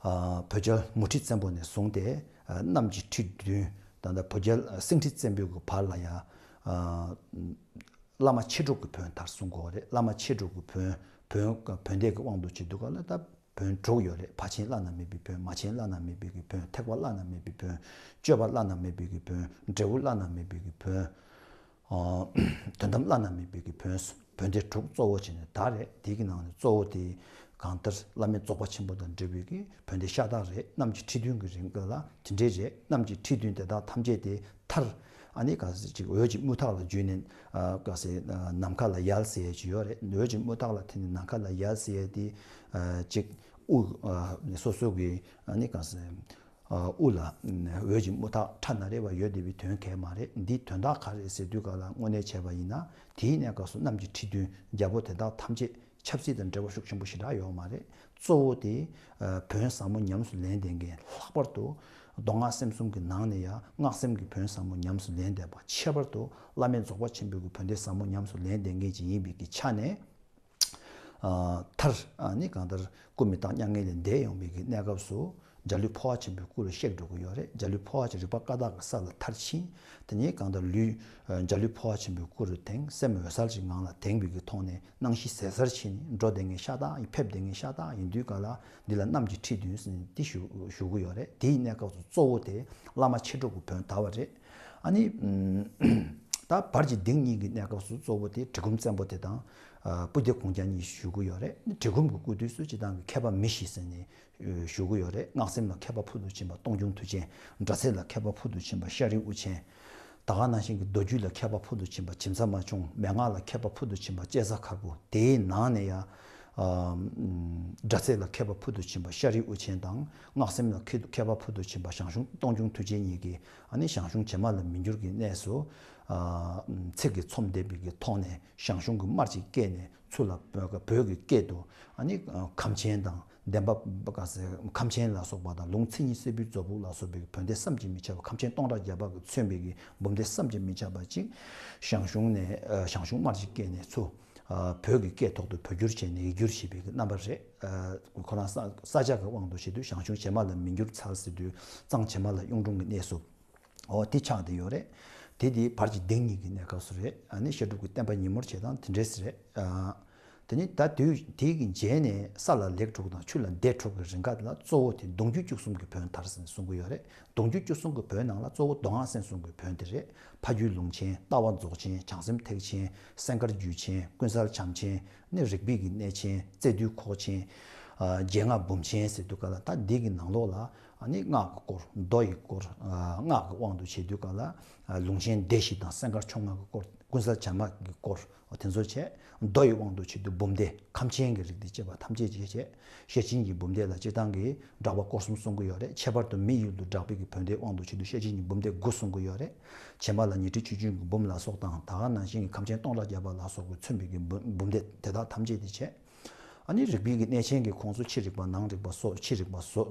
ཨ་བོད་རྒྱལ་མུ་ཁྲི་བཙན་པོ་ནས་བཟུང་སྟེ་ཨ་གནམ་གྱི་ཁྲི་བདུན། ད་ལྟ་བོད་རྒྱལ་སེང་ཁྲི་བཙན་པོའི་གི་བར་ལ་ཡང་ཨ་བླ་མ་མཆེད་གྲོགས་ཀྱི་བོན་དར་གསུང་གི་ཡོད་རེད། བླ་མ་མཆེད་གྲོགས་ཀྱི་བོན། བོན་བོན་སྡེ་གི་དབང་དུ་བྱེད་དུས་ག་ལ་ད་བོན་དྲུག་ཡོད་རེད། ཕར་ཕྱིན་བླ་ན་མེད་པའི་བོན། མར་ཕྱིན་བླ་ན་མེད་པའི་གི་བོན། ཐེག་པ་བླ་ན་མེད་པའི་བོན། སྤྱོད་པ་བླ་ན་མེད་པའི་གི་བོན། འབྲས་བུ་བླ་ན་མེད་པའི་གི་བོན། ཨ་དོན་དམ་བླ་ན་མེད་པའི་གི་བོན། བོན་སྡེ་དྲུག་གཙོ་བོ་བྱས་ནས་དར་རེད། དེ་གི་ནང་ནས་གཙོ་བོ་དེ་གང་ལྟར་བླ་མེད་རྫོགས་པ་ཆེན་པོ་དང་འབྲེལ་བའི་གི་བོན་སྡེ་ཤ་སྟག་རེད། གནམ་གྱི་ཁྲི་བདུན་གྱི་རིང་ག་ལ་དེ་འདྲས་རེད། གནམ་གྱི་ཁྲི་བདུན་དེ་དག་ཐམས་ཅད་དེ་མཐར་ཨ་ནི་ག་ཟེར་ཅིག་འོད་ཀྱི་རྨུགས་ཐག་ལ་འཇུས་ནས་ཨ་ག་ཟེར་ནམ་མཁའ་ལ་ཡལ་ཟེར་ཡས་ཅིག་ཡོད་རེད། འོད་ཀྱི་རྨུགས་ཐག་ལ་འཐེན་ནས་ནམ་མཁའ་ལ་ཡལ་ཟེར་ཡས་དེ་ཨ་ཅིག་དབུ་ཨ་སོ་སོ་གི་ཨ་ནི་ག་ཟེར། དབུ་ལ་འོད་ཀྱི་རྨུགས་ཐག་ཁྲ་ན་རེ་བ་ཡོད་བསྡད་པའི་དོན་གལ་མ་རེད། འདིའི་དོན་དག་ག་རེ་ཟེར་དུས་ག་ལ་དངོས་གནས་བྱས་པ་ཡིན་ན། དེའི་གནས་སྐབས་སུ་གནམ་གྱི་ཁྲི་བདུན་རྒྱལ་པོ་དེ་དག་ཐམས་ཅད་ཆབ་སྲིད་དང་འབྲེལ་བ་ཤུགས་ཆེན་པོ་ཞེ་དྲག་ཡོད་མ་རེད། གཙོ་བོ་དེ་བོན་ཟབ་མོ་ཉམས་སུ་ལེན་བསྡད་མཁན། ལྷག་པར་དུ་མདོ་སྔགས་སེམས་གསུམ་གྱི་ནང་ནས་ཡང་སྔགས་སེམས་ཀྱི་བོན་ཟབ་མོ་ཉམས་སུ་ལེན་བསྡད་པ། ཁྱད་པར་དུ་བླ་མེད་རྫོགས་པ་ཆེན་པོའི་གི་བོན་སྡེ་ཟབ་མོ་ཉམས་སུ་ལེན་བསྡད་མཁན་ཅིག་ཡིན་པའི་གི་ཆ་ནས། མཐར་ནི་གང་ལྟར་སྐུ་མི་རྟག་མྱ་ངན་ལས་འདས་ཡོང་བའི་གི་གནས་སྐབས་སུ་འཇའ་ལུས་འཕོ་བ་ཆེན་པོའི་སྐུ་ལ་གཤེགས་འགྲོ་གི་ཡོད་རེད། འཇའ་ལུས་འཕོ་བ་ཆེན་རིག་པ་ཀ་དག་གི་ས་ལ་མཐར་ཕྱིན། དེ་ནས་གང་ལྟར་ལུས་འཇའ་ལུས་འཕོ་བ་ཆེན་པོའི་སྐུ་རུ་དེངས། སེམས་འོད་གསལ་གྱི་ངང་ལ་དེངས་པའི་གི་ཐོག་ནས་སྣང་ཞིང་ཟད་སར་ཕྱིན་ནས་འགྲོ་བསྡད་མཁན་ཤ་སྟག་ཡིན། ཕེབས་བསྡད་མཁན་ཤ་སྟག་ཡིན་དུས་ག་ལ་འདི་ལ་གནམ་གྱི་ཁྲི་བདུན་ཟེར་ནས་འདི་ཞུ་ཞུ་གི་ཡོད་རེད། དེའི་གནས་སྐབས་སུ་གཙོ་བོ་དེ་བླ་མ་མཆེད་གྲོགས་ཀྱི་བོན་དར་བ་རེད། ཨ་ནི། ད་བར་གྱི་གདེང་གཉིས་ཀྱི་གནས་སྐབས་སུ་གཙོ་བོ་དེ་གྲི་གུམ་བཙན་པོ་དེ་དང་། སྤུ་ལྡེ་གུང་རྒྱལ་གཉིས་ཞུ་གི་ཡོད་རེད། གྲི་གུམ་གྱི་སྐུ་དུས་སུ་སྤྱི་བཏང་གི་མཁས་པ་མི་བཞི་ཟེར་ནས་ཞུ་གི་ཡོད་རེད། སྔགས་སེམས་ལ་མཁས་པ་ཕུལ་དུ་ཕྱིན་པ་སྟོང་རྒྱུང་མཐུ་ཆེན། སྒྲ་ཚད་ལ་མཁས་པ་ཕུལ་དུ་ཕྱིན་པ་ཤ་རི་དབུ་ཆེན། ད་ག་ནང་བཞིན་གྱི་མདོ་རྒྱུད་ལ་མཁས་པ་ཕུལ་དུ་ཕྱིན་པ་བྱིན་ཚ་མ་ཆུང་། མན་ངག་ལ་མཁས་པ་ཕུལ་དུ་ཕྱིན་པ་གཅན་ཚ་མཁར་བུ། དེའི་ནང་ནས་ཡང་། སྒྲ་ཚད་ལ་མཁས་པ་ཕུལ་དུ་ཕྱིན་པ་ཤ་རི་དབུ་ཆེན་དང་། སྔགས་སེམས་ལ་མཁས་མཁས་པ་ཕུལ་དུ་ཕྱིན་པ་ཞང་ཞུང་སྟོང་རྒྱུང་མཐུ་ཆེན་གཉིས་ཀྱིས་ཨ་ནི་ཞང་ཞུང་བྱེ་མ་ལ་མི་འགྱུར་གྱི་གནས་སུ། ཚིག་གི་ཚོམས་ལྡན་པའི་གི་ཐོག་ནས་ཞང་ཞུང་གི་དམར་གྱི་སྐད་ནས་ཚུར་ལ་བོད་ཀྱི་སྐད་དུ་ཨ་ནི་ཁམས་ཆེན་དང་། བདེན་པ་ག་ཟེར་ཁམས་ཆེན་ལ་སོགས་པ་དང་། ལུང་མཚན་ཉིད་སྲད་བུའི་རྫོགས་ཕུག་ལ་སོགས་པའི་བོན་སྡེ་བསམ་གྱིས་མི་ཁྱབ་པ། ཁམས་ཆེན་སྟོང་ཕྲག་བརྒྱ་པ་གིས་མཚོན་པའི་གི་འབུམ་སྡེ་བསམ་གྱིས་མི་ཁྱབ་པ་ཅིག་ཞང་ཞུང་ནས་ཞང་ཞུང་དམར་གྱི་སྐད་ནས་ཚུར་བོད་ཀྱི་སྐད་ཐོག་ཏུ་བོད་བསྒྱུར་བྱས་ནས་ཡིག་སྒྱུར་བྱས་པའི་གི་རྣམ་པ་རེད། ཁོ་རང་ས་ས་སྐྱ་གི་དབང་དུ་བྱས་དུས་ཞང་ཞུང་བྱེ་མ་ལ་མི་འགྱུར་ཚར་ཟེར་དུས་གཙང་བྱེ་མ་ལ་གཡུང་དྲུང་གི་གནས་སུ། འོ་དེ་ཆགས་བསྡད་ཡོད་རེད། དེ་དེ་བར་གྱི་གདེང་གཉིས་ཀྱི་གནས་སྐབས་སུ་རེད། ཨ་ནི་བཤད་སྒྲུབ་ཀྱི་བསྟན་པ་ཉིན་མོར་བྱེད་སྟངས་དེ་འདྲས་རེད། ཨ། དེ་ནི་ད་དུས་དེ་གི་རྗེས་ནས་ས་ལ་ལེགས་དྲུག་དང་ཆུ་ལ་བདེ་དྲུག་གི་རིང་ག་ལ་གཙོ་བོ་དེ་གདུང་རྒྱུད་བཅུ་གསུམ་གྱི་བོན་དར་ཟེར་ནས་གསུང་གི་ཡོད་རེད། གདུང་རྒྱུད་བཅུ་གསུམ་གྱི་བོན་ནང་ལ་གཙོ་བོ་མདོ་སྔགས་སེམས་གསུམ་གྱི་བོན་དེ་རེད། ཕ་རྒྱུད་ལུང་ཆེན། ལྟ་བ་རྫོགས་ཆེན། བྱང་སེམས་ཐེག་ཆེན། སྲས་མཁར་རྒྱུད་ཆེན། ཀུན་གསལ་བྱམས་ཆེན། ནི་རིག་པའི་གི་གནས་ཆེན། རྩལ་འདུས་ཁོག་ཆེན། རྒྱལ་སྔགས་འབུམ་ཆེན་ཟེར་དུས་ག་ལ་ད་འདི་གི་ནང་ལོགས་ལ། ཨ་ནི་སྔགས་ཀྱི་སྐོར། མདོ་ཡི་སྐོར། ཨ་སྔགས་ཀྱི་དབང་དུ་བྱས་དུས་ག་ལ། ཨ་ལུང་ཆེན་སྡེ་བཞི་དང་སྲས་མཁར་ཕྱོགས་སྔ་གི་སྐོར། ཀུན་གསལ་བྱམས་སྨྲ་གི་སྐོར་དེ་ཚོ་བྱས། མདོ་ཡི་དབང་དུ་བྱས་དུས་འབུམ་སྡེ་ཁམས་ཆེན་གྱི་རིགས་དེ་བཅས་པ་ཐམས་ཅད་ཀྱིས་བྱས། ཤེར་ཕྱིན་གྱི་འབུམ་སྡེ་ལ་སྤྱིར་བཏང་གི་སྦྲགས་པ་སྐོར་གསུམ་གསུང་གི་ཡོད་རེད། ཁྱད་པར་དུ་མི་ཡུལ་དུ་སྦྲགས་པའི་གི་བོན་སྡེའི་དབང་དུ་བྱས་དུས་ཤེར་ཕྱིན་གྱི་འབུམ་སྡེ་དགུ་གསུང་གི་ཡོད་རེད། བྱེ་མ་ལ་ཉི་ཁྲི་ཆོས་འབྱུང་གི་འབུམ་ལ་སོགས་དང་། ད་ག་ནང་བཞིན་གྱི་ཁམས་ཆེན་སྟོང་ཕྲག་བརྒྱ་པ་ལ་སོགས་ཀྱིས་མཚོན་པའི་གི་འབུམ་འབུམ་སྡེ་དེ་དག་ཐམས་ཅད་དེ་བྱས། ཨ་ནི་རིག་པའི་གི་གནས་ཆེན་གྱི་ཁོངས་སུ་ཕྱི་རིག་པ་ནང་རིག་པ་སོ། ཕྱི་རིག་པ་སོ།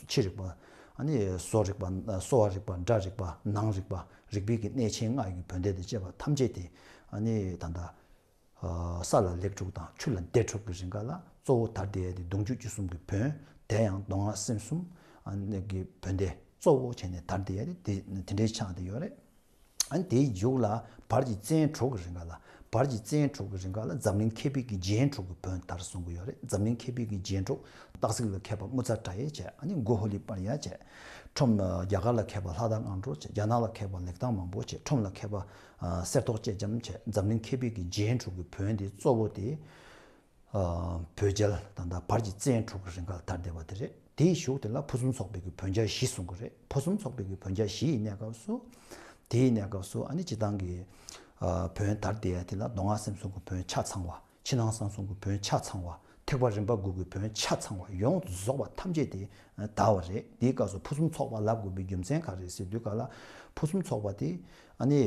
ཕྱི་རིག་པ། ཨ་ནི་སོ་རིག་པ། གསོ་བ་རིག་པ། སྒྲ་རིག་པ། ནང་རིག་པ། རིག་པའི་གི་གནས་ཆེན་ལྔ་ཡི་བོན་སྡེ་དེ་བཅས་པ་ཐམས་ཅད་དེ་ཨ་ནི་ད་ལྟ་ས་ལ་ལེགས་དྲུག་དང་ཆུ་ལ་བདེ་དྲུག་གི་རིང་ག་ལ་གཙོ་བོ་དར་བསྡད་དེ་གདུང་རྒྱུད་བཅུ་གསུམ་གྱི་བོན། དེ་ཡང་མདོ་སྔགས་སེམས་གསུམ། ཨ་ནི་གི་བོན་སྡེ་གཙོ་བོ་བྱས་ནས་དར་བསྡད་ཡ་དེ་དེ་དེ་འདྲའི་ཆགས་བསྡད་ཡོད་རེད། ཨ་ནི་དེའི་མཇུག་ལ་བར་གྱི་བཙན་དྲུག་གི་རིང་ག་ལ། བར་གྱི་བཙན་དྲུག་གི་རིང་ག་ལ་འཛམ་གླིང་མཁས་པའི་གི་རྒྱན་དྲུག་གི་བོན་དར་གསུང་གི་ཡོད་རེད། འཛམ་གླིང་མཁས་པའི་གི་རྒྱན་དྲུག་སྟག་གཟིག་ལ་མཁས་པ་དམུ་ཚ་དྲ་ཡེ་བྱས། ཨ་ནི་མགོ་ཧོ་ལི་པར་ཡ་བྱས། ཁྲོམ་རྒྱ་གར་ལ་མཁས་པ་ལྷ་དར་དབང་འགྲོ་བྱས། རྒྱ་ནག་ལ་མཁས་པ་ལེགས་ཐང་མང་པོ་བྱས། ཁྲོམ་ལ་མཁས་པ་གསེར་ཏོག་ཅེ་ལྕམ་བྱས། འཛམ་གླིང་མཁས་པའི་གི་རྒྱན་དྲུག་གི་བོན་དེ་གཙོ་བོ་དེ། བོད་རྒྱལ་དང་ད་བར་གྱི་བཙན་དྲུག་གི་རིང་ག་ལ་དར་བསྡད་པ་དེ་རེད། དེའི་གཞུག་དེ་ལ་ཕུན་སུམ་ཚོགས་པའི་གི་བོན་རྒྱལ་བཞི་གསུང་གི་རེད། ཕུན་སུམ་ཚོགས་པའི་གི་བོན་རྒྱལ་བཞི་ཡི་གནས་སྐབས་སུ། དེའི་གནས་སྐབས་སུ་ཨ་ནི་སྤྱི་བཏང་གི་བོན་དར་བསྡད་ཡ་དེ་ལ་མདོ་སྔགས་སེམས་གསུམ་གི་བོན་ཆ་ཚང་བ། ཕྱི་ནང་གསང་གསུམ་གི་བོན་ཆ་ཚང་བ། ཐེག་པ་རིམ་པ་དགུ་གི་བོན་ཆ་ཚང་བ་ཡོངས་སུ་རྫོགས་པ་ཐམས་ཅད་དེ་དར་བ་རེད། དེའི་སྐབས་སུ་ཕུན་སུམ་ཚོགས་པ་ལབ་དགོས་པའི་རྒྱུ་མཚན་ག་རེ་ཟེར་དུས་ག་ལ། ཕུན་སུམ་ཚོགས་པ་དེ་ཨ་ནི་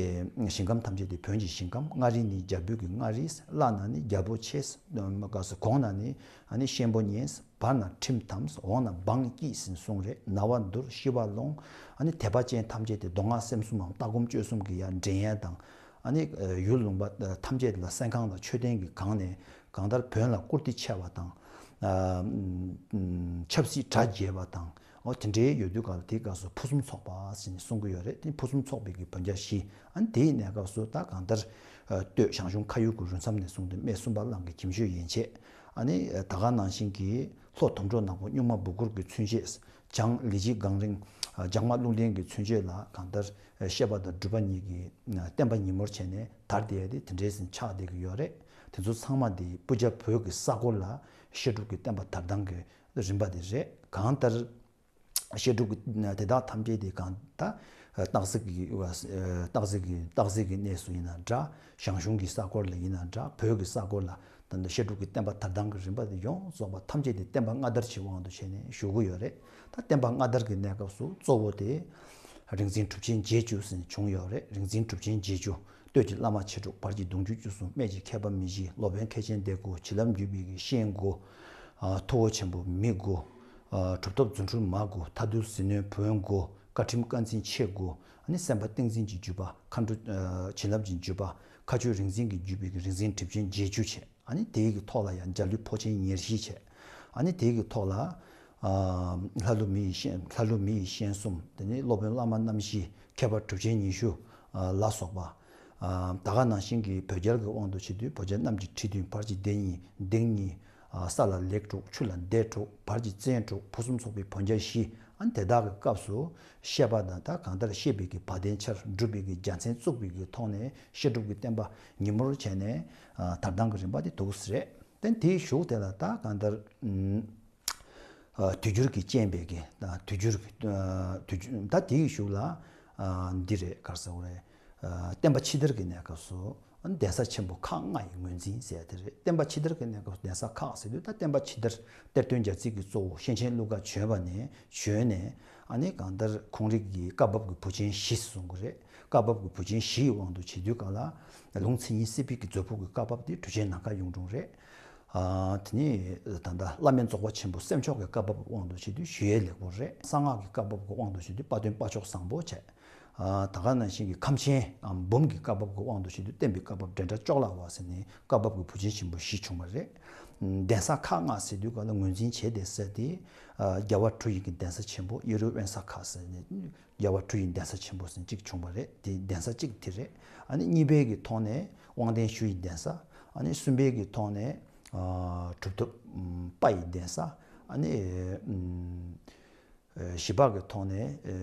ཞིང་ཁམས་ཐམས་ཅད་དེ་བོན་གྱི་ཞིང་ཁམས། མངའ་རིས་ནི་རྒྱལ་པོའི་གི་མངའ་རིས། བླ་ན་ནི་རྒྱལ་པོ་ཆེ། ག་ཟེར། གོང་ན་ནི་ཨ་ནི་གཤེན་པོ་ཉེ། བར་ན་ཁྲིམས་དམ། འོག་ན་འབངས་སྐྱིད་ཟེར་གསུངས་རེད། ན་བ་འདུལ། ཤི་བ་སློང་། ཨ་ནི་དད་པ་ཅན་ཐམས་ཅད་དེ་མདོ་སྔགས་སེམས་གསུམ་མམ་ལྟ་སྒོམ་སྤྱོད་གསུམ་གྱི་ཡར་འདྲེན་ཡ་དང་། ཨ་ནི་ཡུལ་ལུང་པ་ཐམས་ཅད་ལ་སེམས་ཁམས་དང་མཆོད་རྟེན་གྱིས་གང་ནས་གང་ལྟར་བོན་ལ་བཀུར་སྟི་ཆེ་བ་དང་། ཨ་ཆབ་སྲིད་གྲ་རྒྱས་པ་དང་། འོ་དེ་འདྲའི་ཡོད་དུས་ག་ལ་དེའི་སྐབས་སུ་ཕུན་སུམ་ཚོགས་པ་ཟེར་ནས་གསུང་གི་ཡོད་རེད། དེ་ཕུན་སུམ་ཚོགས་པའི་གི་བོན་རྒྱལ་བཞི། ཨ་ནི་དེའི་གནས་སྐབས་སུ་ད་གང་ལྟར་སྟོད་ཞང་ཞུང་ཁ་ཡུལ་གྱི་རུ་མཚམས་ནས་བཟུང་སྟེ་སྨད་སུམ་པ་གླང་གི་གྱིམ་ཤོད་ཡན་ཆད། ཨ་ནི་ད་ག་ནང་བཞིན་གྱི་ལྷོ་དོམ་ཁྲོ་ནག་པོ་སྨྱུག་མ་སྦུ་གུར་གྱི་ཚུན་ཆད། བྱང་ལི་བྱི་སྒང་རིང་བྱང་མ་རླུང་ལྡན་གྱི་ཚུན་ཆད་ལ་གང་ལྟར་བཤད་པ་དང་སྒྲུབ་པ་གཉིས་ཀྱི་བསྟན་པ་ཉིན་མོར་བྱས་ནས་དར་བསྡད་དེ་དེ་འདྲའི་ཟིན་ཆགས་བསྡད་ཀྱི་ཡོད་རེད། དེ་ཚོ་ཚང་མ་འདི་སྤུ་རྒྱལ་བོད་ཀྱི་ས་གོ་ལ་བཤད་སྒྲུབ་ཀྱི་བསྟན་པ་དར་སྟངས་ཀྱི་རིམ་པ་དེ་རེད། གང་ལྟར་བཤད་སྒྲུབ་ཀྱི་དེ་དག་ཐམས་ཅད་དེ་གང་ལྟར་སྟག་གཟིག་གི་སྟག་གཟིག་གི་སྟག་གཟིག་གི་གནས་སུ་ཡིན་ན་འདྲ། ཞང་ཞུང་གི་ས་གོ་ལ་ཡིན་ན་འདྲ། བོད་ཀྱི་ས་གོ་ལ་ད་ལྟ་བཤད་སྒྲུབ་ཀྱི་བསྟན་པ་དར་སྟངས་ཀྱི་རིམ་པ་དེ་ཡོངས་རྫོགས་པ་ཐམས་ཅད་དེ་བསྟན་པ་སྔ་དར་གྱི་དབང་དུ་བྱས་ནས་ཞུ་གི་ཡོད་རེད། ད་བསྟན་པ་སྔ་དར་གྱི་གནས་སྐབས་སུ་གཙོ་བོ་དེ་རིག་འཛིན་གྲུབ་ཆེན་བརྒྱད་ཅུ་ཟེར་ནས་བྱུང་ཡོད་རེད། རིག་འཛིན་གྲུབ་ཆེན་བརྒྱད་ཅུ། སྟོད་ཀྱི་བླ་མ་མཆེད་དྲུག། བར་གྱི་གདུང་རྒྱུད་བཅུ་གསུམ། སྨད་ཀྱི་མཁས་པ་མི་བཞི། སློབ་དཔོན་མཁས་ཆེན་སྡེ་དགུ། བྱིན་རླབས་བརྒྱུད་པའི་གི་གཤེན་དགུ། ཨ་ཐུ་བོ་ཆེན་པོ་མི་དགུ། ཨ་གྲུབ་ཐོབ་རྫུ་འཕྲུལ་མ་དགུ། མཐའ་འདུལ་ཟིལ་གནོན་བོན་དགུ། བཀའ་ཁྲིམས་བཀའ་འཛིན་ཆེ་དགུ། ཨ་ནི་སེམས་དཔའ་ཏིང་འཛིན་གྱི་བརྒྱུད་པ། མཁའ་འགྲོ་ཨ་བྱིན་རླབས་ཀྱི་བརྒྱུད་པ། མཁའ་སྤྱོད་རིག་འཛིན་གྱི་བརྒྱུད་པའི་གི་རིག་འཛིན་གྲུབ་ཆེན་བརྒྱད་ཅུ་བྱས། ཨ་ནི་དེའི་གི་ཐོག་ལ་ཡང་འཇའ་ལུས་འཕོ་ཆེན་ཉེར་བཞི་བྱས། ཨ་ནི་དེའི་གི་ཐོག་ལ་ཨ་ལྷ་ཀླུ་མི་ཡི་གཤེན། ལྷ་ཀླུ་མི་ཡི་གཤེན་གསུམ། དེ་ནས་སློབ་དཔོན་བླ་མ་རྣམ་བཞི། མཁས་པ་གྲུབ་ཆེན་ཉི་ཤུ་ཨ་ལ་སོགས་པ། ཨ་ད་ག་ནང་བཞིན་གྱི་བོད་རྒྱལ་གྱི་དབང་དུ་བྱེད་དུས་བོད་རྒྱལ་རྣམས་ཀྱི་ཁྲི་བདུན། བར་གྱི་སྡེ་གཉིས། སྡེ་གཉིས། ཨ་ས་ལ་ལེགས་དྲུག། ཆུ་ལ་འདེ་དྲུག། བར་གྱི་བཙན་དྲུག། ཕུན་སུམ་ཚོགས་པའི་བོན་རྒྱལ་བཞི། ཨ་ནི་དེ་དག་གི་སྐབས་སུ་བཤད་པ་དང་ད་གང་ལྟར་བཤད་པའི་གི་བ་དན་འཆར། སྒྲུབ་པའི་གི་རྒྱལ་མཚན་བཙུགས་པའི་གི་ཐོག་ནས་བཤད་སྒྲུབ་ཀྱི་བསྟན་པ་ཉིན་མོར་བྱས་ནས་ཨ་དར་སྟངས་ཀྱི་རིམ་པ་དེ་འདུག་སེ་རེད། དེ་དེའི་གཞུག་དེ་ལ་ད་གང་ལྟར་ཨ་དུས་འགྱུར་གྱི་རྐྱེན་པས་ཀྱི་ད་དུས་འགྱུར་གྱི་ཨ་དུས་འགྱུར་ད་དེའི་གཞུག་ལ་ཨ་འདི་རེད། ག་རེ་ཟེར་དགོས་རེད། ཨ་བསྟན་པ་ཕྱི་དར་གྱི་གནས་སྐབས་སུ་གདན་ས་ཆེན་པོ་ཁག་ལྔ་ཡི་ངོས་འཛིན་ཟེར་ཡ་དེ་རེད། བསྟན་པ་ཕྱི་དར་གྱི་གནས་སྐབས་སུ་གདན་ས་ཁག་ཟེར་དུས་ད་བསྟན་པ་ཕྱི་དར་གཏེར་སྟོན་རྒྱ་རྩིས་ཀྱི་གཙོ་བོ་གཤེན་ཆེན་ཀླུ་དགའ་བྱོན་པ་ནས་བྱོན་ནས་ཨ་ནི་གང་ལྟར་ཁོང་རིགས་ཀྱི་བཀའ་བབས་ཀྱི་བུ་ཆེན་བཞི་གསུང་གི་རེད། བཀའ་བབས་ཀྱི་བུ་ཆེན་བཞི་ཡི་དབང་དུ་བྱེད་དུས་ག་ལ་ལུང་མཚན་ཉིད་སྲིད་པའི་གི་མཛོད་ཕུག་གི་བཀའ་བབས་དེ་གྲུབ་ཆེན་ནམ་མཁའ་གཡུང་དྲུང་རེད། ཨ་དེ་ནས་ད་ལྟ་བླ་མེད་རྫོགས་པ་ཆེན་པོ་སེམས་མཆོག་གི་བཀའ་བབས་དབང་དུ་བྱེད་དུས་ཞུ་ཡས་ལེགས་པོ་རེད། གསང་སྔགས་ཀྱི་བཀའ་བབས་ཀྱི་དབང་དུ་བྱེད་དུས་དཔལ་ལྡན་དཔལ་མཆོག་བཟང་པོ་བྱས། ཨ་ད་ག་ནང་བཞིན་གྱི་ཁམས་ཆེན་ཨ་འབུམ་གྱི་བཀའ་བབས་ཀྱི་དབང་དུ་བྱེད་དུས་བསྟན་པའི་བཀའ་བབས་འགྲན་ཟླ་ཅོག་ལ་བ་ཟེར་ནས་བཀའ་བབས་ཀྱི་བུ་ཆེན་ཆེན་པོ་བཞི་བྱུང་བ་རེད། གདན་ས་ཁག་ལྔ་ཟེར་དུས་ག་ལ་ངོས་འཛིན་བྱས་ཏེ་ཟེར་ཏེ་ཨ་རྒྱལ་བ་དྲུག་ཡི་གི་གདན་ས་ཆེན་པོ་གཡས་རུའི་དབེན་ས་ཁག་ཟེར་ནས། རྒྱལ་བ་དྲུག་ཡི་གདན་ས་ཆེན་པོ་ཟེར་གཅིག་བྱུང་བ་རེད། དེ་གདན་ས་གཅིག་དེ་རེད། ཨ་ནི་གཉིས་པའི་གི་ཐོག་ནས་དབང་ལྡན་ཞུ་ཡི་གདན་ས། ཨ་ནི་གསུམ་པའི་གི་ཐོག་ནས་ཨ་གྲུབ་ཐོབ་ཨམ་དཔའ་ཡི་གདན་ས། ཨ་ནི་ཨམ་ཨ་བཞི་པ་གི་ཐོག་ནས་ཨ་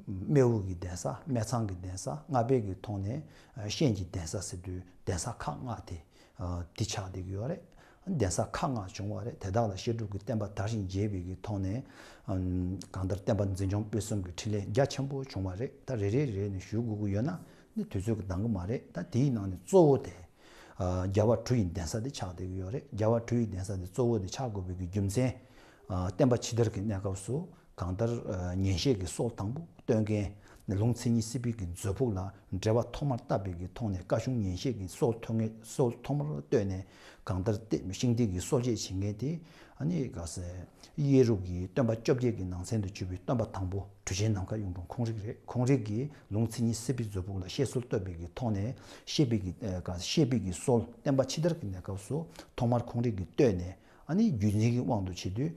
སྨེའུ་གི་གདན་ས། སྨད་ཚང་གི་གདན་ས། ལྔ་པའི་གི་ཐོག་ནས་ཨ་གཤེན་གྱི་གདན་ས་ཟེར་དུས་གདན་ས་ཁག་ལྔ་དེ། ཨ་འདི་ཆགས་བསྡད་ཀྱི་ཡོད་རེད། གདན་ས་ཁག་ལྔ་བྱུང་བ་རེད། དེ་དག་ལ་བཤད་སྒྲུབ་ཀྱི་བསྟན་པ་དར་ཞིང་རྒྱས་པའི་གི་ཐོག་ནས་ཨམ་གང་ལྟར་བསྟན་པ་འཛིན་སྐྱོང་སྤེལ་གསུམ་གྱི་འཕྲིན་ལས་རྒྱ་ཆེན་པོ་བྱུང་བ་རེད། ད་རེ་རེ་རེ་ནས་ཞུ་དགོས་ཀྱི་ཡོད་ན་ནི་དུས་ཚོད་ཀྱིས་འདང་གི་མ་རེད། ད་དེའི་ནང་ནས་གཙོ་བོ་དེ་ཨ་རྒྱལ་བ་དྲུག་ཡི་གདན་ས་དེ་ཆགས་བསྡད་ཀྱི་ཡོད་རེད། རྒྱལ་བ་དྲུག་ཡི་གདན་ས་དེ་གཙོ་བོ་དེ་ཆགས་དགོས་པའི་གི་རྒྱུ་མཚན་ཨ་བསྟན་པ་ཕྱི་དར་གྱི་གནས་སྐབས་སུ། གང་ལྟར་ཨ་ཉན་བཤད་ཀྱི་སྲོལ་དང་པོ་གཏོད་མཁན་ལུང་མཚན་ཉིད་སྲིད་པའི་གི་མཛོད་ཕུག་ལ་འགྲེལ་པ་ཐོག་མར་བཏབ་པའི་གི་ཐོག་ནས་བཀའ་གཞུང་ཉན་བཤད་ཀྱི་སྲོལ་ཐོག་ངེས་སྲོལ་ཐོག་མར་བཏོད་ནས་གང་ལྟར་ཏེ་ཤིང་རྟའི་གི་སྲོལ་འབྱེད་བྱེད་མཁན་དེ་ཨ་ནི་ག་ཟེ་གཡས་རུ་གི་སྟོན་པ་བཅོ་བརྒྱད་ཀྱི་ནང་ཚན་དུ་གྱུར་པའི་སྟོན་པ་དང་པོ་གྲུབ་ཆེན་ནམ་མཁའ་གཡུང་དྲུང་ཁོང་རིགས་རེད། ཁོང་རིགས་ཀྱིས་ལུང་མཚན་ཉིད་སྲིད་པའི་མཛོད་ཕུག་ལ་བཤད་སྲོལ་བཏོད་པའི་གི་ཐོག་ནས་བཤད་པའི་གི་ཨ་ག་བཤད་པའི་གི་སྲོལ་བསྟན་པ་ཕྱི་དར་གྱི་གནས་སྐབས་སུ་ཐོག་མར་ཁོང་རིགས་ཀྱིས་བཏོད་ནས་ཨ་ནི་བརྒྱུད་འཛིན་གྱི་དབང་དུ་བྱེད་དུས་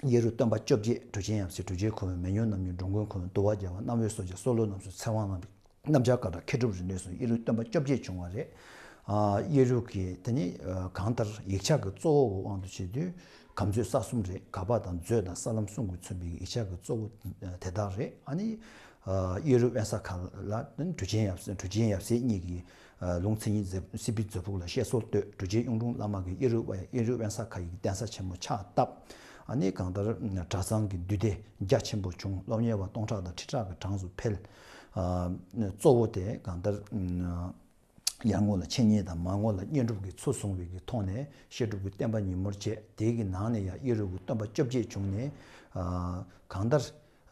ཨ། གཡས་རུ་སྟོན་པ་བཅོ་བརྒྱད། གྲུ་ཆེན་ཡབ་སྲས་གྲུ་ཆེན་ཁོ་བོས། མེ་སྨྱོན་རྣམ་གཉིས་འགྲོ་མགོན་ཁོ་བོས། འདུལ་བ་རྒྱལ་བ་རྣམ་དབྱེ་སོ་བརྒྱད། སྲོ་ལོ་རྣམ་གསུམ་ཚེ་དབང་རྣམ་གཉིས། རྣམ་བྱར་དཀར་དྲག་མཁས་གྲུབ་རིག་གནས་སོགས་གཡས་རུ་སྟོན་པ་བཅོ་བརྒྱད་བྱུང་བ་རེད། ཨ་གཡས་རུ་གི་དེ་ནི་ཨ་གང་ལྟར་ཡིག་ཆ་གི་གཙོ་བོ་གི་དབང་དུ་བྱས་དུས་གབ་མཛོད་ས་གསུམ་རེད། ག་པ་དང་མཛོད་དང་ས་ལམ་གསུམ་གྱིས་མཚོན་པའི་ཡིག་ཆ་གི་གཙོ་བོ་དེ་དག་རེད། ཨ་ནི་ཨ་གཡས་རུ་དབེན་ས་ཁ་ལ་གྲུ་ཆེན་ཡབ་སྲས་གྲུ་ཆེན་ཡབ་སྲས་གཉིས་ཀྱིས་ཨ་ལུང་མཚན་ཉིད་མཛད་སྲིད་པའི་མཛོད་ཕུག་ལ་བཤད་སྲོལ་བཏོད། གྲུ་ཆེན་གཡུང་དྲུང་བླ་མ་གིས་གཡས་རུ་གཡས་རུ་དབེན་ས་ཁ་ཡི་གདན་ས་ཆེན་མོ་ཕྱག་བཏབ། ཨ་ནི་གང་ལྟར་གྲྭ་ཚང་གི་འདུས་སྡེ་རྒྱ་ཆེན་པོ་བྱུང་། སློབ་གཉེར་བ་སྟོང་ཕྲག་དང་ཁྲི་ཕྲག་གི་གྲངས་སུ་འཕེལ། ཨ་གཙོ་བོ་དེ་གང་ལྟར་ཡར་ངོ་ལ་འཆད་ཉན་དང་མར་ངོ་ལ་བསྙེན་སྒྲུབ་ཀྱི་ཚུལ་བཟུང་བའི་གི་ཐོག་ནས་བཤད་སྒྲུབ་ཀྱི་བསྟན་པ་ཉིན་མོར་བྱས། དེའི་གི་ནང་ནས་ཡང་གཡས་རུ་གི་སྟོན་པ་བཅོ་བརྒྱད་བྱུང་ནས་ཨ་གང་ལྟར་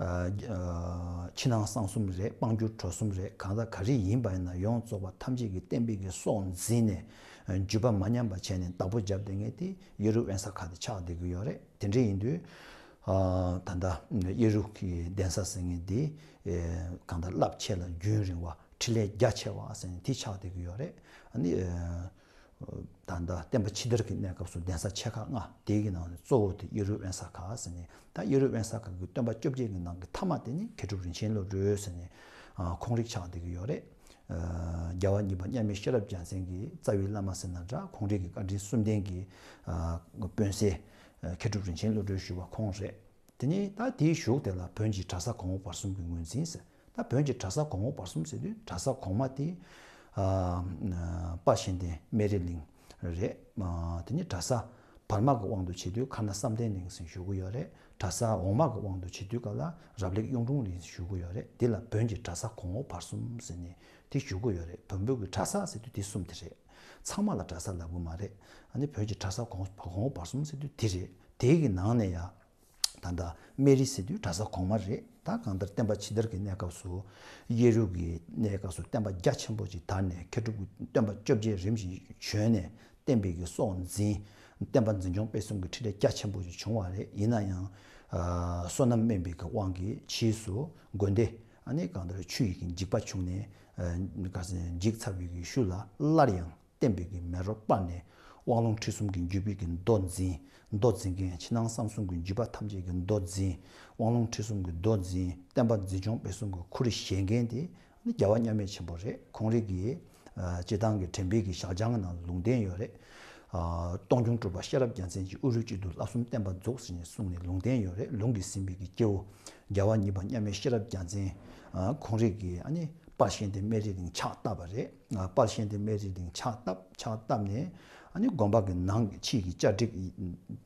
ཨ་ཨ་ཕྱི་ནང་གསང་གསུམ་རེད། དཔལ་འབྱོར་གྲོགས་གསུམ་རེད། གང་ལྟར་ག་རེ་ཡིན་པ་ཡིན་ན་ཡོངས་རྫོགས་པ་ཐམས་ཅད་ཀྱི་བསྟན་པའི་གི་སྲོག་འཛིན་ནས་འཇུག་པ་མ་ཉམས་པ་བྱས་ནས་བདག་པོ་རྒྱབ་བསྡད་མཁན་དེ་གཡས་རུ་དབེན་ས་ཁ་དེ་ཆགས་བསྡད་ཀྱི་ཡོད་རེད། དེ་འདྲ་ཡིན་དུས་ཨ་ད་ལྟ་གཡས་རུ་གི་གདན་ས་ཟེར་མཁན་དེ་ཨེ་གང་ལྟར་རླབས་ཆེ་ལ་རྒྱུན་རིང་བ། འཕྲིན་ལས་རྒྱ་ཆེ་བ་ཟེར་ནས་དེ་ཆགས་བསྡད་ཀྱི་ཡོད་རེད། ཨ་ནི་ཨེ་ད་ལྟ་བསྟན་པ་ཕྱི་དར་གྱི་གནས་སྐབས་སུ་གདན་ས་ཆེ་ཁག་ལྔ། དེ་གི་ནང་ནས་གཙོ་བོ་དེ་གཡས་རུ་དབེན་ས་ཁ་ཟེར་ནས། ད་གཡས་རུ་དབེན་ས་ཁ་གི་སྟོན་པ་བཅོ་བརྒྱད་ཀྱི་ནང་གི་མཐའ་མ་དེ་ནི་མཁས་གྲུབ་རིན་ཆེན་བློ་གྲོས་ཟེར་ནས་ཨ་ཁོང་རིགས་ཆགས་བསྡད་ཀྱི་ཡོད་རེད། ཨ་རྒྱལ་བ་གཉིས་པ་མཉམ་མེད་ཤེས་རབ་རྒྱལ་མཚན་གྱི་རྩ་བའི་བླ་མ་ཟེར་ན་འདྲ། ཁོང་རིགས་ཀྱི་བཀའ་དྲིན་གསུམ་ལྡན་གྱི་ཨ་དཔོན་སྲས་མཁས་གྲུབ་རིན་ཆེན་བློ་གྲོས་ཞུ་བ་ཁོང་རེད། དེ་ནས་ད་དེའི་གཞུག་དེ་ལ་བོན་གྱི་གྲྭ་ས་གོང་འོག་བར་གསུམ་གྱི་ངོས་འཛིན་ཟེར། ད་བོན་གྱི་གྲྭ་ས་གོང་འོག་བར་གསུམ་ཟེར་དུས་གྲྭ་ས་གོང་མ་དེ་ཨ་དཔལ་གཤེན་བསྟན་སྨན་རི་གླིང་རེད། ཨ་དེ་ནས་གྲྭ་ས་བར་མ་གི་དབང་དུ་བྱེད་དུས་ཁ་ན་བསམ་གཏན་གླིང་ཟེར་ཞུ་གི་ཡོད་རེད། གྲྭ་ས་འོག་མ་གི་དབང་དུ་བྱེད་དུས་ག་ལ་རབ་ལེགས་གཡུང་དྲུང་གླིང་ཟེར་ཞུ་གི་ཡོད་རེད། དེ་ལ་བོན་གྱི་གྲྭ་ས་གོང་འོག་བར་གསུམ་ཟེར་ནས་དེ་ཞུ་གི་ཡོད་རེད། བོན་པོ་གི་གྲྭ་ས་ཟེར་དུས་དེ་གསུམ་དེ་རེད། ཚང་མ་ལ་གྲྭ་ས་ལབ་གི་མ་རེད། ཨ་ནི་བོན་གྱི་གྲྭ་ས་གོང་གོང་འོག་བར་གསུམ་ཟེར་དུས་དེ་རེད། དེའི་གི་ནང་ནས་ཡང་ད་ལྟ་སྨན་རི་ཟེར་དུས་གྲྭ་ས་གོང་མ་རེད། ད་གང་ལྟར་བསྟན་པ་ཕྱི་དར་གྱི་གནས་སྐབས་སུ་གཡས་རུ་གི་གནས་སྐབས་སུ་བསྟན་པ་རྒྱ་ཆེན་པོ་ཅིག་དར་ནས་མཁས་གྲུབ་ཀྱི་སྟོན་པ་བཅོ་བརྒྱད་རིམ་བཞིན་བྱོན་ནས་བསྟན་པའི་གི་སྲོག་འཛིན། བསྟན་པ་འཛིན་སྐྱོང་སྤེལ་གསུམ་གྱི་འཕྲིན་ལས་རྒྱ་ཆེན་པོ་ཅིག་བྱུང་བ་རེད། ཡིན་ན་ཡང་ཨ་བསོད་ནམས་དམན་པའི་གི་དབང་གིས་ཕྱིས་སུ་དགོན་སྡེ་ཨ་ནི་གང་ལྟར་ཆུ་ཡི་གི་འཇིགས་པ་བྱུང་ནས་ཨ་ག་ཟེར་འཇིག་ཚར་བའི་གི་ཤུལ་ལ་སླར་ཡང་བསྟན་པའི་གི་མེ་རོ་སྤར་ནས་དབང་ལུང་ཁྲིད་གསུམ་གྱི་བརྒྱུད་པའི་གི་མདོ་འཛིན། མདོ་འཛིན་མཁན་ཕྱི་ནང་གསང་གསུམ་གྱི་བརྒྱུད་པ་ཐམས་ཅད་ཀྱི་མདོ་འཛིན། དབང་ལུང་ཁྲིད་གསུམ་གྱི་མདོ་འཛིན། བསྟན་པ་འཛིན་སྐྱོང་སྤེལ་གསུམ་གྱི་ཁུར་བཞེས་མཁན་དེ་ནི་རྒྱལ་བ་མཉམ་མེད་ཆེན་པོ་རེད། ཁོང་རིགས་ཀྱིས་ཨ་སྤྱིར་བཏང་གི་དྲན་པའི་གི་ཞལ་བྱང་གི་ནང་ལུང་བསྟན་ཡོད་རེད། ཨ་སྟོང་རྒྱུང་གྲུབ་པ་ཤེས་རབ་རྒྱལ་མཚན་གྱིས་དབུ་རུ་གཅིག་ཏུ་བསླབ་གསུམ་བསྟན་པ་རྫོགས་ཟེར་ནས་གསུངས་ནས་ལུང་བསྟན་ཡོད་རེད། ལུང་གིས་ཟིན་པའི་གི་སྐྱེ་བོ་རྒྱལ་བ་གཉིས་པ་མཉམ་མེད་ཤེས་རབ་རྒྱལ་མཚན་ཨ་ཁོང་རིགས་ཀྱིས་ཨ་ནི་དཔལ་གཤེན་བསྟན་སྨན་རི་གླིང་ཕྱག་བཏབ་པ་རེད། ཨ་དཔལ་གཤེན་བསྟན་སྨན་རི་གླིང་ཕྱག་བཏབ། ཕྱག་བཏབ་ནས་ཨ་ནི་དགོན་པ་གི་ནང་གི་ཕྱི་གི་བཅའ་སྒྲིག་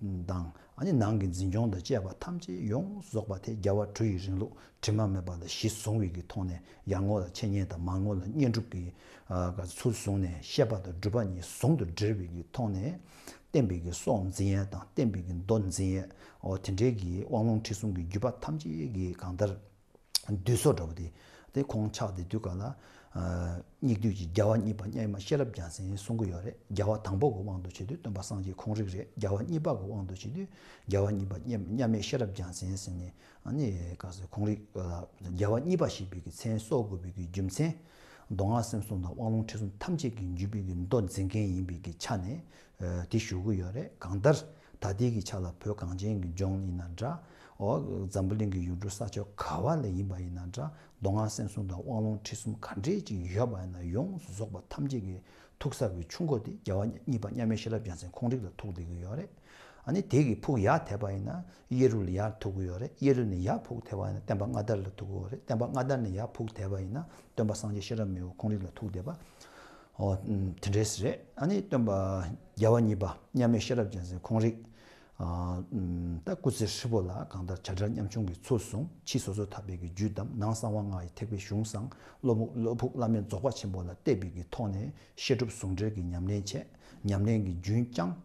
དང་ཨ་ནི་ནང་གི་འཛིན་སྐྱོང་དང་བཅས་པ་ཐམས་ཅད་ཡོངས་རྫོགས་པ་དེ་རྒྱལ་བ་གྲུ་ཡི་རིང་ལུགས་དྲི་མ་མེད་པ་ལ་གཞི་བཟུང་བའི་གི་ཐོག་ནས་ཡར་ངོ་ལ་འཆད་ཉན་དང་མར་ངོ་ལ་བསྙེན་སྒྲུབ་ཀྱི་ཨ་ག་ཚུལ་བཟུང་ནས་བཤད་པ་དང་སྒྲུབ་པ་གཉིས་ཟུང་དུ་འབྲེལ་བའི་གི་ཐོག་ནས་བསྟན་པའི་གི་སྲོག་འཛིན་ཡས་དང་བསྟན་པའི་གི་མདོ་འཛིན་ཡས་འོ་དེ་འདྲའི་གི་དབང་ལུང་ཁྲིད་གསུམ་གྱི་བརྒྱུད་པ་ཐམས་ཅད་ཀྱི་གང་ལྟར་འདུས་སོ་འདྲ་བོ་དེ་དེ་ཁོང་ཆགས་བསྡད་དུས་ག་ལ་ཨ་སྙིགས་དུས་ཀྱི་རྒྱལ་བ་གཉིས་པ་མཉམ་མེད་ཤེས་རབ་རྒྱལ་མཚན་གསུང་གི་ཡོད་རེད། རྒྱལ་བ་དང་པོ་གི་དབང་དུ་བྱེད་དུས་སྟོན་པ་སངས་རྒྱས་ཁོང་རིགས་རེད། རྒྱལ་བ་གཉིས་པ་གི་དབང་དུ་བྱེད་དུས་རྒྱལ་བ་གཉིས་པ་མཉམ་མཉམ་མེད་ཤེས་རབ་རྒྱལ་མཚན་ཟེར་ནས་ཨ་ནི་ག་ཟེར་ཁོང་རིགས་ལ་རྒྱལ་བ་གཉིས་པ་ཞེས་པའི་གི་མཚན་གསོལ་དགོས་པའི་གི་རྒྱུ་མཚན་མདོ་སྔགས་སེམས་གསུམ་དང་དབང་ལུང་ཁྲིད་གསུམ་ཐམས་ཅད་ཀྱི་བརྒྱུད་པའི་གི་མདོ་འཛིན་མཁན་ཡིན་པའི་གི་ཆ་ནས་ཨ་དེ་ཞུ་གི་ཡོད་རེད། གང་ལྟར་ད་ལྟའི་གི་ཆ་ལ་བོད་གངས་ཅན་གྱི་ལྗོངས་ཡིན་ན་འདྲ། འོ་འཛམ་བུ་གླིང་གི་ཡུལ་གྲུ་ས་ཕྱོགས་ག་བ་ལ་ཡིན་པ་ཡིན་ན་འདྲ། མདོ་སྔགས་སེམས་གསུམ་དང་དབང་ལུང་ཁྲིད་གསུམ་ག་འདྲས་ཅིག་ཡོད་པ་ཡིན་ན་ཡོངས་སུ་རྫོགས་པ་ཐམས་ཅད་ཀྱི་ཐུག་ས་གི་ཆུ་མགོ་དེ་རྒྱལ་བ་གཉིས་པ་མཉམ་མེད་ཤེས་རབ་རྒྱལ་མཚན་ཁོང་རིགས་ལ་ཐུག་བསྡད་ཀྱི་ཡོད་རེད། ཨ་ནི་དེ་གི་ཕུགས་ཡར་དེད་པ་ཡིན་ན་གཡས་རུ་ལ་ཡར་ཐུག་གི་ཡོད་རེད། གཡས་རུ་ནས་ཡར་ཕུགས་དེད་པ་ཡིན་ན་བསྟན་པ་སྔ་དར་ལ་ཐུག་གི་ཡོད་རེད། བསྟན་པ་སྔ་དར་ནས་ཡར་ཕུགས་དེད་པ་ཡིན་ན་སྟོན་པ་སངས་རྒྱས་ཤེས་རབ་མི་བོ་ཁོང་རིགས་ལ་ཐུག་བསྡད་པ། ཨོ་དེ་འདྲས་རེད། ཨ་ནི་སྟོན་པ་རྒྱལ་བ་གཉིས་པ་མཉམ་མེད་ཤེས་རབ་རྒྱལ་མཚན་ཁོང་རིགས་ཨ་ད་སྐུ་ཚེ་ཧྲིལ་པོ་ལ་གང་ལྟར་བྱ་བྲལ་ཉམ་ཆུང་གི་ཚུལ་བཟུང་། ཕྱི་སོ་སོར་ཐར་པའི་གི་རྒྱུད་བསྡམས། ནང་གསང་བ་ལྔ་ཡི་ཐེག་པའི་གཞུང་བསྲངས། བློ་ཕུགས་བློ་ཕུགས་བླ་མེད་རྫོགས་པ་ཆེན་པོ་ལ་གཏད་པའི་གི་ཐོག་ནས་བཤད་སྒྲུབ་ཟུང་འབྲེལ་གྱི་ཉམས་ལེན་བྱས། ཉམས་ལེན་གྱི་རྒྱུན་བསྐྱངས།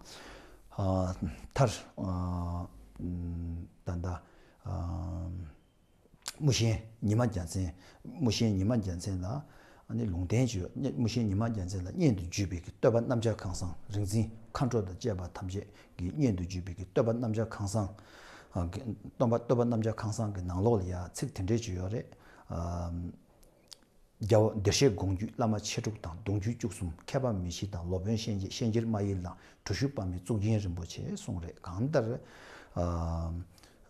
ཨ་མཐར་ཨ་ད་ལྟ་ཨ་དམུ་ཆེན་ཉི་མ་རྒྱལ་མཚན། དམུ་ཆེན་ཉི་མ་རྒྱལ་མཚན་ལ་ཨ་ནི་ལུང་བསྟན་བྱས། དམུ་ཆེན་ཉི་མ་རྒྱལ་མཚན་ལ་སྙན་དུ་བརྒྱུད་པའི་གི་བསྟོད་པ་རྣམ་བྱར་ཁང་བཟང་། རིག་འཛིན་མཁའ་འགྲོ་དང་བཅས་པ་ཐམས་ཅད་ཀྱིས་སྙན་དུ་བརྒྱུད་པའི་གི་བསྟོད་པ་རྣམ་བྱར་ཁང་བཟང་། ཨ་གི་བསྟོད་པ་བསྟོད་པ་རྣམ་བྱར་ཁང་བཟང་གི་ནང་ལོགས་ལ་ཡང་ཚིག་དེ་འདྲས་ཅིག་ཡོད་རེད། ཨ་རྒྱལ་བ་བདེར་གཤེགས་དགོངས་བརྒྱུད་བླ་མ་མཆེད་དྲུག་དང་། གདུང་བརྒྱུད་བཅུ་གསུམ་མཁས་པ་མི་ཕྱེད་དང་། སློབ་དཔོན་གཤེན་རྗེ་གཤེན་རྗེར་མ་ཡི་བླ། གྲུ་ཞུ་དཔག་མེད་གཙུག་རྒྱན་རིན་པོ་ཆེ་གསུངས་རེད། གང་ལྟར་ཨ་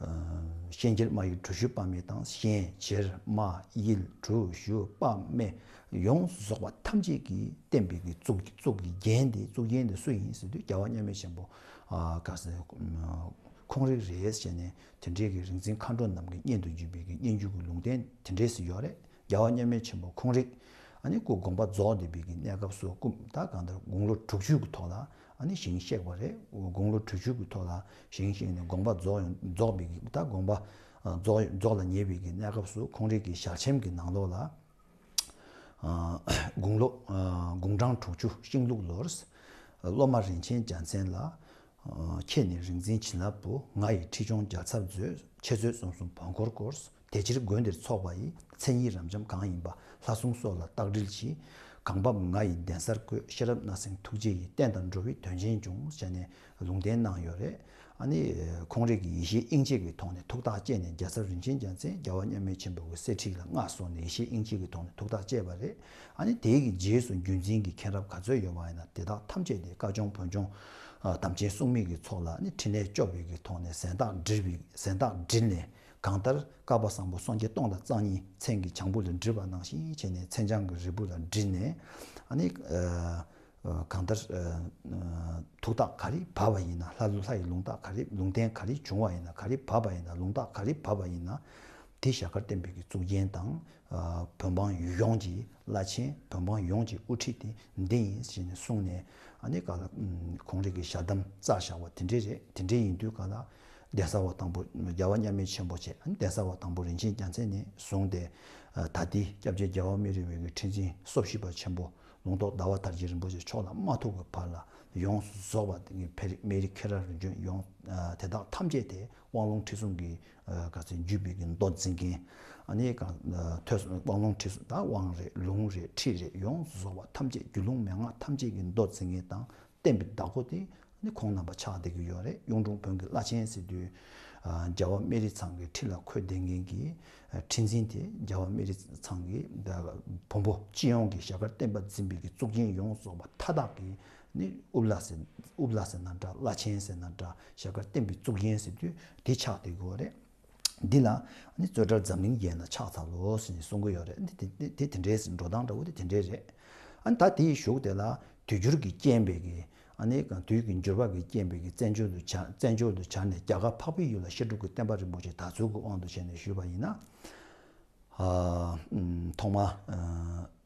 ཤན་སྦྱར་སྨྲ་ཡི་གྲུ་བཞུ་དཔག་མེད་དང་། ཤན་སྦྱར་སྨྲ་ཡི་གྲུ་བཞུ་དཔག་མེད་ཡོངས་སུ་རྫོགས་པ་ཐམས་ཅད་ཀྱིས་བསྟན་པའི་གི་གཙུག་གཙུག་གི་རྒྱན་དེ། གཙུག་རྒྱན་དེ་སུ་ཡིན་ཟེར་དུས་རྒྱལ་བ་མཉམ་མེད་ཆེན་པོ། ཨ་ག་ཟེར། ཁོང་རང་རེད་ཟེར་ནས་དེ་འདྲའི་གི་རིག་འཛིན་མཁའ་འགྲོ་རྣམས་ཀྱི་སྙན་དུ་བརྒྱུད་པའི་གི་སྙན་བརྒྱུད་ཀྱི་ལུང་བསྟན་དེ་འདྲས་སུ་ཡོད་རེད། རྒྱལ་བ་མཉམ་མེད་ཆེན་པོ་ཁོང་རང་ཨ་ནི་སྐུ་དགོངས་པ་རྫོགས་བསྡད་པའི་གི་གནས་སྐབས་སུ། སྐུ་ད་གང་ལྟར་དགུང་ལོ་དྲུག་ཅུ་གི་ཐོག་ལ་ཨ་ནི་ཞིང་གཤེགས་པ་རེད། དགུང་ལོ་དྲུག་ཅུ་གི་ཐོག་ལ་ཞིང་གཤེགས་ནས་དགོངས་པ་རྫོགས་ཡོང་རྫོགས་པའི་གི་ད་དགོངས་པ་རྫོགས་རྫོགས་ལ་ཉེ་བའི་གི་གནས་སྐབས་སུ། ཁོང་རང་གི་ཞལ་ཆེམས་ཀྱི་ནང་ལོགས་ལ། དགུང་ལོ་དགུང་གྲངས་དྲུག་ཅུ། ཤིང་ལུག་ལོར། སློབ་མ་རིན་ཆེན་རྒྱལ་མཚན་ལ། ཁྱེད་ནི་རིག་འཛིན་བྱིན་རླབས་བུ། ང་ཡི་ཁྲི་སྐྱོང་རྒྱལ་ཚབ་མཛོད། འཆད་རྩོད་གསུམ་གསུམ་བོན་སྐོར་སྐོར། དེ་ཕྱིར་དགོན་འདིར་འཚོགས་པ་ཡི། མཚན་ཉིད་རབ་འབྱམས་གང་ཡིན་པ། ལྷ་སྲུང་སོགས་ལ་བརྟག་དྲིལ་གྱིས། གང་བབས་ང་ཡི་གདན་སར་བཀོད། ཤེས་རབ་སྣང་སྲིད་ཐུགས་རྗེ་ཡིས། བསྟན་དང་འགྲོ་བའི་དོན་ཆེན་འབྱུང་། ཞེས་ནས་ལུང་བསྟན་གནང་ཡོད་རེད། ཨ་ནི་ཁོང་རང་གི་ཡེ་ཤེས་དབྱིངས་དཔྱད་ཀྱི་ཐོག་ནས་ཐུགས་ཐག་བཅད་ནས། རྒྱལ་ཚབ་རིན་ཆེན་རྒྱལ་མཚན་རྒྱལ་བ་མཉམ་མེད་ཆེན་པོ་གི་གསེར་ཁྲི་ལ་མངའ་གསོལ་ནས་ཡེ་ཤེས་དབྱིངས་དཔྱད་ཀྱི་ཐོག་ནས་ཐུགས་ཐག་བཅད་པ་རེད། ཨ་ནི་དེའི་གི་རྗེས་སུ་བརྒྱུད་འཛིན་གྱི་མཁན་རབས་ག་ཚོད་ཡོད་པ་ཡིན་ན། དེ་དག་ཐམས་ཅད་དེ་བཀའ་ཆུང་བོན་ཆུང་དམ་ཅན་སྲུང་མའི་གི་ཚོགས་ལ་ནི་ཕྲིན་ལས་སྐྱོབ་པའི་གི་ཐོག་ནས་གཟེངས་རྟགས་བསྒྲིལ་བའི་གཟེངས་རྟགས་བསྒྲིལ་ནས། གང་ལྟར་བསྐལ་པ་བཟང་པོ་སངས་རྒྱས་སྟོང་དང་རྩ་གཉིས་མཚན་གྱི་བྱང་བུ་ལ་བསྒྲིལ་བ་ནང་བཞིན་བྱས་ནས་མཚན་བྱང་གི་རིལ་བུ་ལ་བསྒྲིལ་ནས། ཨ་ནི། གང་ལྟར། ཐུགས་རྟགས་ག་རེ་བབས་པ་ཡིན་ན། ལྷ་ལུ་ལྷ་ཡི་ལུང་རྟགས་ག་རེ། ལུང་བསྟན་ག་རེ་བྱུང་བ་ཡིན་ན། ག་རེ་བབས་པ་ཡིན་ན། ལུང་རྟགས་ག་རེ་བབས་པ་ཡིན་ན། དེ་ཞལ་དཀར་བསྟན་པའི་གི་གཙུག་རྒྱན་དང་། བོད་འབངས་ཡོངས་ཀྱི་བླ་ཆེན། བོད་འབངས་ཡོངས་ཀྱི་དབུ་ཁྲིད་དེ་འདི་ཡིན་ཞེས་ནས་གསུངས་ནས། ཨ་ནི་ག་ལ་ཁོང་རང་གི་ཞལ་གདམས་རྩ་བཞག་པ་དེ་འདྲས་རེད། དེ་འདྲས་ཡིན་དུས་ག་ལ་གདན་ས་བ་དང་པོ་རྒྱལ་བ་མཉམ་མེད་ཆེན་པོ་བྱས། ཨ་ནི་གདན་ས་བ་དང་པོ་རིན་ཆེན་རྒྱལ་མཚན་ནས་བཟུང་སྟེ། ད་ལྟའི་སྐྱབས་རྗེ་རྒྱལ་བ་མི་རིང་བའི་གི་ཁྲི་འཛིན་སོ་བཞི་པ་ཆེན་པོ་ལུང་རྟོགས་ཟླ་བ་དར་རྒྱས་རིན་པོ་ཆེ་མཆོག་ལ་མ་ཐུག་གི་བར་ལ་ཡོངས་སུ་རྫོགས་པ་དེ་གི་ཕེ་རི་སྨན་རི་ཁེ་ར་རིམ་བྱོན་ཡོངས་དེ་དག་ཐམས་ཅད་དེ་དབང་ལུང་ཁྲིད་གསུམ་གྱི་ག་ཚོད་བརྒྱུད་པའི་གི་མདོ་འཛིན་མཁན། ཨ་ནི་གང་ཐོས་དབང་ལུང་ཁྲིད་གསུམ་ད་དབང་རེད། ལུང་རེད། ཁྲིད་རེད། ཡོངས་སུ་རྫོགས་པ་ཐམས་ཅད་རྒྱུད་ལུང་མན་ངག་ཐམས་ཅད་ཀྱི་མདོ་འཛིན་མཁན་དང་། བསྟན་པའི་བདག་པོ་དེ་ནི་ཁོང་རྣམ་པ་ཆགས་བསྡད་ཀྱི་ཡོད་རེད། གཡུང་དྲུང་བོན་གྱི་བླ་ཆེན་ཟེར་དུས། རྒྱལ་བ་སྨན་རི་ཚང་གི་ཁྲི་ལ་འཁོད་བསྡད་མཁན་གྱི་ཁྲི་འཛིན་དེ། རྒྱལ་བ་སྨན་རི་ཚང་གི་བོན་པོ་སྤྱི་ཡོངས་ཀྱི་ཞལ་དཀར་བསྟན་པ་འཛིན་པའི་གི་གཙུག་རྒྱན་ཡོངས་རྫོགས་པ་མཐའ་དག་གི་ནི་དབུ་བླ་ཟེར། དབུ་བླ་ཟེར་ན་འདྲ། བླ་ཆེན་ཟེར་ན་འདྲ། ཞལ་དཀར་བསྟན་པའི་གཙུག་རྒྱན་ཟེར་དུས་དེ་ཆགས་བསྡད་ཀྱི་ཡོད་རེད། འདི་ལ་ནི་རྩོད་གྲྭར་འཛམ་གླིང་རྒྱས་ན་ཕྱག་འཚལ་ལོ་ཟེར་ནས་གསུང་གི་ཡོད་རེད། འདི་དེ་དེ་དེ་འདྲའི་འགྲོ་སྟངས་འདྲ་བོ་དེ་དེ་འདྲའི་རེད། ཨ་ནི་ད་དེའི་གཞུག་དེ་ལ་དུས་འགྱུར་གྱི་རྐྱེན་པས་ཀྱི། ཨ་ནི་གང་དུས་ཀྱི་འགྱུར་བ་གི་རྐྱེན་པས་ཀྱི་བཙན་བྱོལ་དུ་གྱར། བཙན་བྱོལ་དུ་གྱར་ནས་རྒྱ་གར་འཕགས་པའི་ཡུལ་ལ་བཤད་སྒྲུབ་ཀྱི་བསྟན་པ་རིན་པོ་ཆེ་དར་ཚུལ་གྱི་དབང་དུ་བྱས་ནས་ཞུས་པ་ཡིན་ན། ཨ་ཐོག་མ་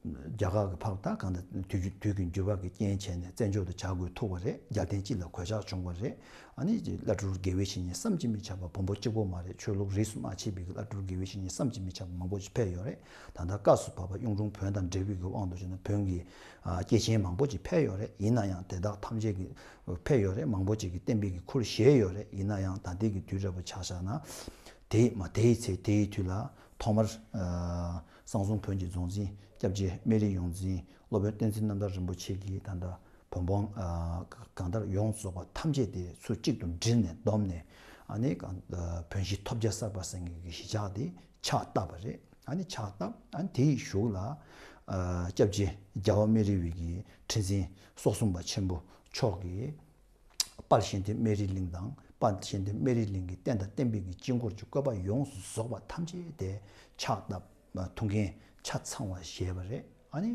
རྒྱ་གར་གྱི་འཕགས་པ་ད་གང་ལྟར་དུས་དུས་ཀྱི་འགྱུར་བ་གི་རྐྱེན་བྱས་ནས་བཙན་བྱོལ་དུ་གྱར་དགོས་ཐུག་པ་རེད། རྒྱལ་བསྟན་སྤྱི་ལ་གོད་ཆག་བྱུང་བ་རེད། ཨ་ནི་བླ་སྤྲུལ་དགེ་བའི་བཤེས་གཉེན་བསམ་གྱིས་མི་ཁྱབ་པ་བོན་པོ་གཅིག་པོ་མ་རེད། ཆོས་ལུགས་རིས་སུ་མ་ཆད་པའི་གི་བླ་སྤྲུལ་དགེ་བའི་བཤེས་གཉེན་བསམ་གྱིས་མི་ཁྱབ་པ་མང་པོ་ཞིག་ཕེབས་ཡོད་རེད། ད་ལྟ་སྐབས་སུ་བབས་པ་གཡུང་དྲུང་བོན་དང་འབྲེལ་བའི་གི་དབང་དུ་བྱས་ན་བོན་གྱི་སྐྱེས་ཆེན་མང་པོ་ཞིག་ཕེབས་ཡོད་རེད། ཡིན་ན་ཡང་དེ་དག་ཐམས་ཅད་ཀྱི་ཕེབས་ཡོད་རེད། མང་པོ་ཅིག་གིས་བསྟན་པའི་གི་ཁུར་བཞེས་ཡོད་རེད། ཡིན་ན་ཡང་ད་ལྟའི་གི་དུས་འདྲ་པོ་ཆ་བཞག་ན། དེའི་མ་དེའི་ཚེ་དེའི་དུས་ལ་ཐོག་མར་གསང་གསུམ་བོན་གྱི་རྫོང་འཛིན་སྐྱབས་རྗེ་སྨན་རི་ཡོངས་འཛིན་སློབ་དཔོན་བསྟན་འཛིན་རྣམ་དག་རིན་པོ་ཆེ་གིས་ད་ལྟ་བོན་འབངས་གང་ལྟར་ཡོངས་རྫོགས་པ་ཐམས་ཅད་དེ་ཚུར་གཅིག་ཏུ་བསྒྲིལ་ནས་བསྡོམས་ནས། ཨ་ནི་གང་བོན་གཞིས་ཐོབ་རྒྱལ་གསར་པ་ཟེར་མཁན་གྱི་གཞིས་ཆགས་དེ་ཕྱག་བཏབ་པ་རེད། ཨ་ནི་ཕྱག་བཏབ། ཨ་ནི་དེའི་གཞུག་ལ་སྐྱབས་རྗེ་རྒྱལ་བ་སྨན་རི་བའི་གི་ཁྲི་འཛིན་སོ་གསུམ་པ་ཆེན་པོ་མཆོག་གིས་དཔལ་གཤེན་བསྟན་སྨན་རི་གླིང་དང་། དཔལ་གཤེན་བསྟན་སྨན་རི་གླིང་གི་བསྟན་དང་བསྟན་པའི་གི་དཀྱིལ་འཁོར་གྱི་བཀོད་པ་ཡོངས་སུ་རྫོགས་པ་ཐམས་ཅད་དེ་ཕྱག་བཏབ། ཐུགས་འགན་ཆ་ཚང་བ་བཞེས་པ་རེད། ཨ་ནི་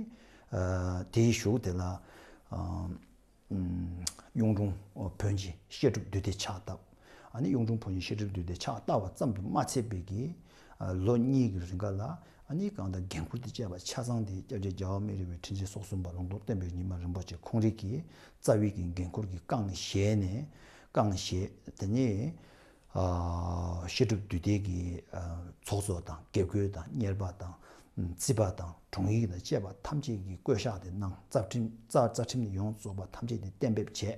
དེའི་གཞུག་དེ་ལ་གཡུང་དྲུང་བོན་གྱི་བཤད་སྒྲུབ་འདུས་སྡེ་ཕྱག་བཏབ། ཨ་ནི་གཡུང་དྲུང་བོན་གྱི་བཤད་སྒྲུབ་འདུས་སྡེ་ཕྱག་བཏབ་པ་ཙམ་དུ་མ་ཚད་པའི་གི་ལོ་གཉིས་ཀྱི་རིང་ག་ལ། ཨ་ནི་གང་ལྟར་འགན་ཁུར་དེ་བཅས་པ་ཆ་ཚང་དེ་སྐྱབས་རྗེ་རྒྱལ་བ་སྨན་རི་བའི་ཁྲི་འཛིན་སོ་གསུམ་པ་ལུང་རྟོགས་བསྟན་པའི་ཉི་མ་རིན་པོ་ཆེ་ཁོང་རང་གིས་རྩ་བའི་གི་འགན་ཁུར་གྱིས་བསྐངས་བཞེས་ནས། བསྐངས་བཞེས། དེ་ནས་བཤད་སྒྲུབ་འདུས་སྡེ་གི་ཚོགས་གཙོ་དང་དགེ་བསྐོས་དང་གཉེར་པ་དང་རྩིས་པ་དང་དྲུང་ཡིག་དང་བཅས་པ་ཐམས་ཅད་ཀྱི་བསྐོ་བཞག་དེ་གནང་། རྩ་ཁྲིམས་རྩ་རྩ་ཁྲིམས་ཡོངས་རྫོགས་པ་ཐམས་ཅད་དེ་གཏན་འབེབས་བྱས།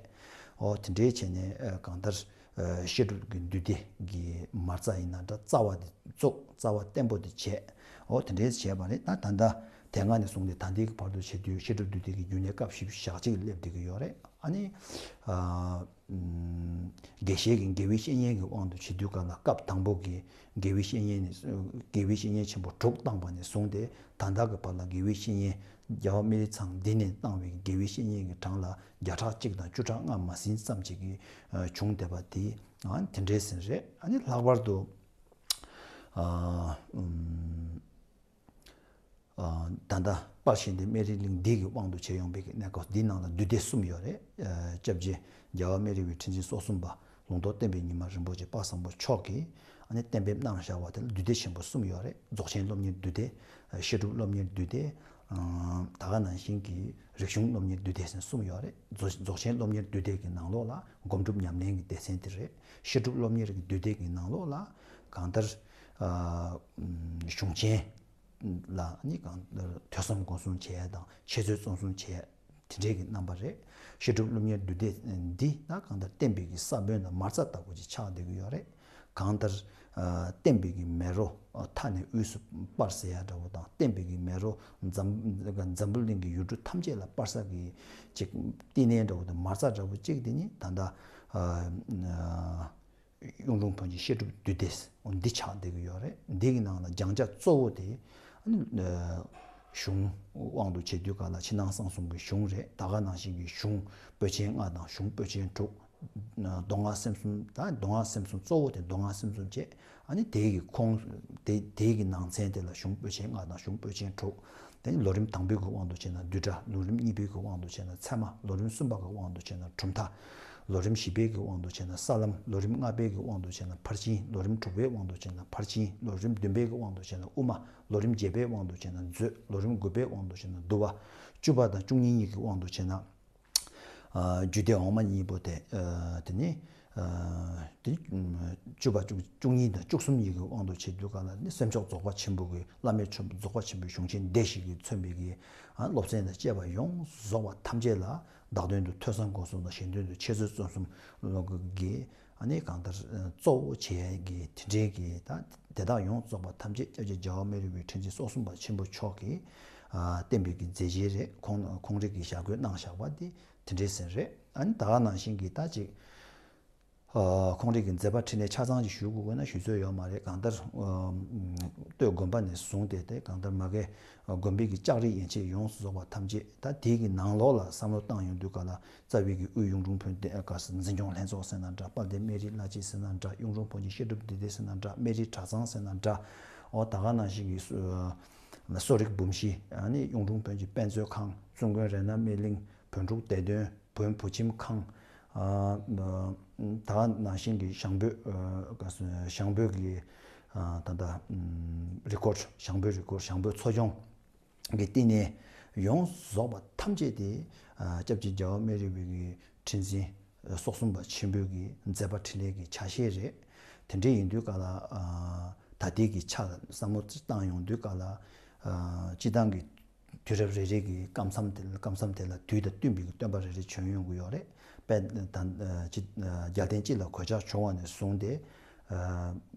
འོ་དེ་འདྲའི་བྱས་ནས་གང་ལྟར། བཤད་སྒྲུབ་ཀྱི་འདུས་སྡེ་གི་མ་རྩ་ཡིན་ན་འདྲ། རྩ་བ་དེ་བཙུགས། རྩ་བ་བརྟན་པོ་དེ་བྱས། འོ་དེ་འདྲས་བྱས་པ་རེད། ད་ད་ལྟ་དེ་སྔ་ནས་བཟུང་སྟེ་ད་ལྟའི་བར་དུ་བྱེད་དུས་བཤད་སྒྲུབ་འདུས་སྡེ་གི་རྒྱུན་ལས་སྐབས་བཞི་བཅུ་ཞེ་གཅིག་སླེབས་བསྡད་ཀྱི་ཡོད་རེད། ཨ་ནི་དགེ་བཤེས་ཀྱི་དགེ་བའི་བཤེས་གཉེན་གྱི་དབང་དུ་བྱེད་དུས་ག་ལ་སྐབས་དང་པོ་གི་དགེ་བའི་བཤེས་གཉེན་ནས། དགེ་བའི་བཤེས་གཉེན་ཆེན་པོ་དྲུག་བཏང་བ་ནས་བཟུང་སྟེ་ད་ལྟ་གི་བར་ལ་དགེ་བའི་བཤེས་གཉེན་རྒྱལ་བ་སྨན་རི་ཚང་འདི་ནས་བཏང་བའི་དགེ་བའི་བཤེས་གཉེན་གྱི་གྲངས་ལ་བརྒྱ་ཕྲག་གཅིག་དང་བཅུ་ཕྲག་ལྔ་མ་ཟིན་ཙམ་ཅིག་གི་བྱུང་བསྡད་པ་དེ་ ཨ་དེ་འདྲའི་ཟིན་རེད། ཨ་ནི་ལྷག་པར་དུ་ཨ་ཨུམ། ད་ལྟ་དཔལ་གཞན་དོན་སྨན་རིའི་གླིང་འདི་གི་དབང་དུ་བྱས་ཡོང་པའི་གནས་སྐབས་འདིའི་ནང་ལ་འདུས་སྡེ་གསུམ་ཡོད་རེད། སྐྱབས་རྗེ་རྒྱལ་བ་སྨན་རི་བའི་ཁྲི་འཛིན་སོ་གསུམ་པ་ལུང་རྟོགས་བསྟན་པའི་ཉི་མ་རིན་པོ་ཆེ་དཔག་བསམ་པོ་མཆོག་གིས་ཨ་ནི་གཏན་འབེབས་གནང་བཞག་པ་དེ་ལ་འདུས་སྡེ་ཆེན་པོ་གསུམ་ཡོད་རེད། རྫོགས་ཆེན་སློབ་གཉེར་འདུས་སྡེ། བཤད་སྒྲུབ་སློབ་གཉེར་འདུས་སྡེ། ད་ག་ནང་བཞིན་གྱི་རིག་གཞུང་སློབ་གཉེར་འདུས་སྡེ་ཟེར་གསུམ་ཡོད་རེད། རྫོགས་རྫོགས་ཆེན་སློབ་གཉེར་འདུས་སྡེ་གི་ནང་ལོགས་ལ་སྒོམ་སྒྲུབ་ཉམས་ལེན་གྱི་སྡེ་ཚན་དེ་རེད། བཤད་སྒྲུབ་སློབ་གཉེར་གྱི་འདུས་སྡེ་གི་ནང་ལོགས་ལ་གང་ལྟར་གཞུང་ཆེན་ལ་ནི་གང་ལྟར་ཐོས་བསམ་སྒོམ་གསུམ་བྱས་དང་འཆད་རྩོད་རྩོམ་གསུམ་བྱས་དེ་འདྲའི་གི་རྣམ་པ་རེད། བཤད་སྒྲུབ་སློབ་གཉེར་འདུས་སྡེ་འདི་ད་གང་ལྟར་བསྟན་པའི་གི་ས་བོན་དང་མ་རྩ་ལྟ་བུ་ཅིག་ཆགས་བསྡད་ཀྱི་ཡོད་རེད། གང་ལྟར་བསྟན་པའི་གི་མེ་རོ་མཐའ་ནས་དབུས་སུ་སྤར་ཟེར་ཡ་འདྲ་བོ་དང་། བསྟན་པའི་གི་མེ་རོ་འཛམ་འཛམ་བུ་གླིང་གི་ཡུལ་གྲུ་ཐམས་ཅད་ལ་སྤར་ས་གི་ཅིག་བསྟི་གནས་འདྲ་བོ་དང་མ་རྩ་འདྲ་བོ་གཅིག་དེ་ནི་ད་ལྟ་གཡུང་དྲུང་བོན་གྱི་བཤད་སྒྲུབ་འདུས་སྡེ་འདི་ཆགས་བསྡད་ཀྱི་ཡོད་རེད། འདི་གི་ནང་ལ་སྦྱང་བྱ་གཙོ་བོ་དེ་གཞུང་དབང་དུ་བྱེད་དུས་ག་ལ་ཕྱི་ནང་གསང་གསུམ་གྱི་གཞུང་རེད། ད་ག་ནང་བཞིན་གྱི་གཞུང་པོད་ཆེན་ལྔ་དང་གཞུང་པོད་ཆེན་དྲུག་མདོ་སྔགས་སེམས་གསུམ། ད་མདོ་སྔགས་སེམས་གསུམ་གཙོ་བོ་དེ་མདོ་སྔགས་སེམས་གསུམ་བཅས། ཨ་ནི་དེའི་གི་ཁོངས་དེ་དེའི་གི་ནང་ཚན་དེ་ལ་གཞུང་པོད་ཆེན་ལྔ་དང་གཞུང་པོད་ཆེན་དྲུག་དེ་ནི་ལོ་རིམ་དང་པོའི་གི་དབང་དུ་བྱས་ན་བསྡུས་གྲྭ། ལོ་རིམ་གཉིས་པའི་གི་དབང་དུ་བྱས་ན་ཚད་མ། ལོ་རིམ་གསུམ་པ་གི་དབང་དུ་བྱས་ན་གྲུབ་མཐའ། ལོ་རིམ་བཞི་པའི་གི་དབང་དུ་བྱས་ན་ས་ལམ། ལོ་རིམ་ལྔ་པའི་གི་དབང་དུ་བྱས་ན་ཕར་ཕྱིན། ལོ་རིམ་དྲུག་པའི་དབང་དུ་བྱས་ན་ཕར་ཕྱིན། ལོ་རིམ་བདུན་པའི་གི་དབང་དུ་བྱས་ན་དབུ་མ། ལོ་རིམ་བརྒྱད་པའི་དབང་དུ་བྱས་ན་མཛོད། ལོ་རིམ་དགུ་པའི་དབང་དུ་བྱས་ན་བསྡུ་བ། བཅུ་པ་དང་བཅུ་གཉིས་གཉིས་ཀྱི་དབང་དུ་བྱས་ན། རྒྱུད་སྡེ་འོག་མ་གཉིས་པོ་དེ། དེ་ནི་དེ་བཅུ་པ་བཅུ་བཅུ་གཉིས་དང་བཅུ་གསུམ་གཉིས་ཀྱི་དབང་དུ་བྱེད་དུས་ག་ལ་ནི་སེམས་མཆོག་རྫོགས་པ་ཆེན་པོ་གི་བླ་མེད་རྫོགས་པ་ཆེན་པོའི་གཞུང་ཆེན་སྡེ་བཞི་གིས་མཚོན་པའི་གི་སློབ་ཚན་དང་བཅས་པ་ཡོངས་རྫོགས་པ་ཐམས་ཅད་ལ་བདག་དོན་དུ་ཐོས་བསམ་སྒོམ་གསུམ་དང་གཞན་དོན་དུ་འཆད་རྩོད་རྩོམ་གསུམ་ལོག་གི་ཨ་ནི་གང་ལྟར་གཙོ་བོ་བྱས་ཀྱི་དེ་འདྲའི་གི་ད་དེ་དག་ཡོངས་རྫོགས་པ་ཐམས་ཅད་སྐྱབས་རྗེ་རྒྱལ་བ་སྨན་རི་བའི་ཁྲི་འཛིན་སོ་གསུམ་པ་ཆེན་པོ་མཆོག་གིས་བསྟན་པའི་གི་མཛད་རྗེས་རེད། ཁོང་ཁོང་རང་གིས་ཞལ་བཀོད་གནང་བཞག་པ་དེ་དེ་འདྲའི་ཟིན་རེད། ཨ་ནི་ད་ག་ནང་བཞིན་གྱི་ད་ཅིག་ཁོང་རང་གི་མཛད་པ་འཕྲིན་ལས་ཆ་ཚང་ཅིག་ཞུ་དགོས་དགོས་ན་ཞུ་ཚོད་ཡོད་མ་རེད། གང་ལྟར་སྟོད་དགོན་པ་ནས་བཟུང་སྟེ་དེ་གང་ལྟར་མ་གི་དགོན་པའི་གི་ལྕགས་རི་ཡན་ཆད་ཡོངས་སུ་རྫོགས་པ་ཐམས་ཅད་ད་དེའི་གི་ནང་ལོགས་ལ་བསམ་བློ་བཏང་ཡོང་དུས་ག་ལ། རྩ་བའི་གི་དབུས་གཡུང་དྲུང་བོན་ལྡན་ག་ས་འཛིན་སྐྱོང་ལྷན་ཚོགས་ཟེར་ན་འདྲ། དཔལ་ལྡན་སྨན་རིའི་བླ་སྤྱི་ཟེར་ན་འདྲ། གཡུང་དྲུང་བོན་གྱི་བཤད་སྒྲུབ་འདུས་སྡེ་ཟེར་ན་འདྲ། སྨན་རིའི་གྲྭ་ཚང་ཟེར་ན་འདྲ། འོ་ད་ག་ནང་བཞིན་གྱི་གསོ་རིག་འབུམ་བཞི། ཨ་ནི་གཡུང་དྲུང་བོན་གྱི་དཔེ་མཛོད་ཁང་། བཙུན་དགོན་རཏྣ་སྨན་གླིང་། བོན་ཕྲུག་བདེ་དོན། བོན་བུ་ཁྱིམ་ཁང་། ད་ག་ནང་བཞིན་གྱི་ཞང་བོད་ཞང་བོད་ཀྱི་ད་ལྟ་རི་ཀོར། ཞང་བོད་རི་ཀོར། ཞང་བོད་འཚོ་སྐྱོང་། གི་བསྟི་གནས་ཡོངས་རྫོགས་པ་ཐམས་ཅད་དེ་སྐྱབས་རྗེ་རྒྱལ་བ་སྨན་རི་བའི་གི་ཁྲི་འཛིན་སོ་གསུམ་པ་ཆེན་པོའི་གི་མཛད་པ་འཕྲིན་ལས་ཀྱི་ཆ་ཤས་རེད། དེ་འདྲ་ཡིན་དུས་ག་ལ་ད་ལྟའི་གི་ཆ་ལ་བསམ་བློ་བཏང་ཡོང་དུས་ག་ལ་སྤྱི་བཏང་གི་དུས་རབས་རེ་རེ་གི་སྐབས་མཚམས་དེ་སྐབས་མཚམས་དེ་ལ་དུས་དང་བསྟུན་པའི་གི་སྟོན་པ་རེ་རེ་བྱོན་ཡོང་གི་ཡོད་རེད། དཔེ་ད་རྒྱལ་བསྟན་སྤྱི་ལ་གོད་ཆག་བྱུང་བ་ནས་བཟུང་སྟེ་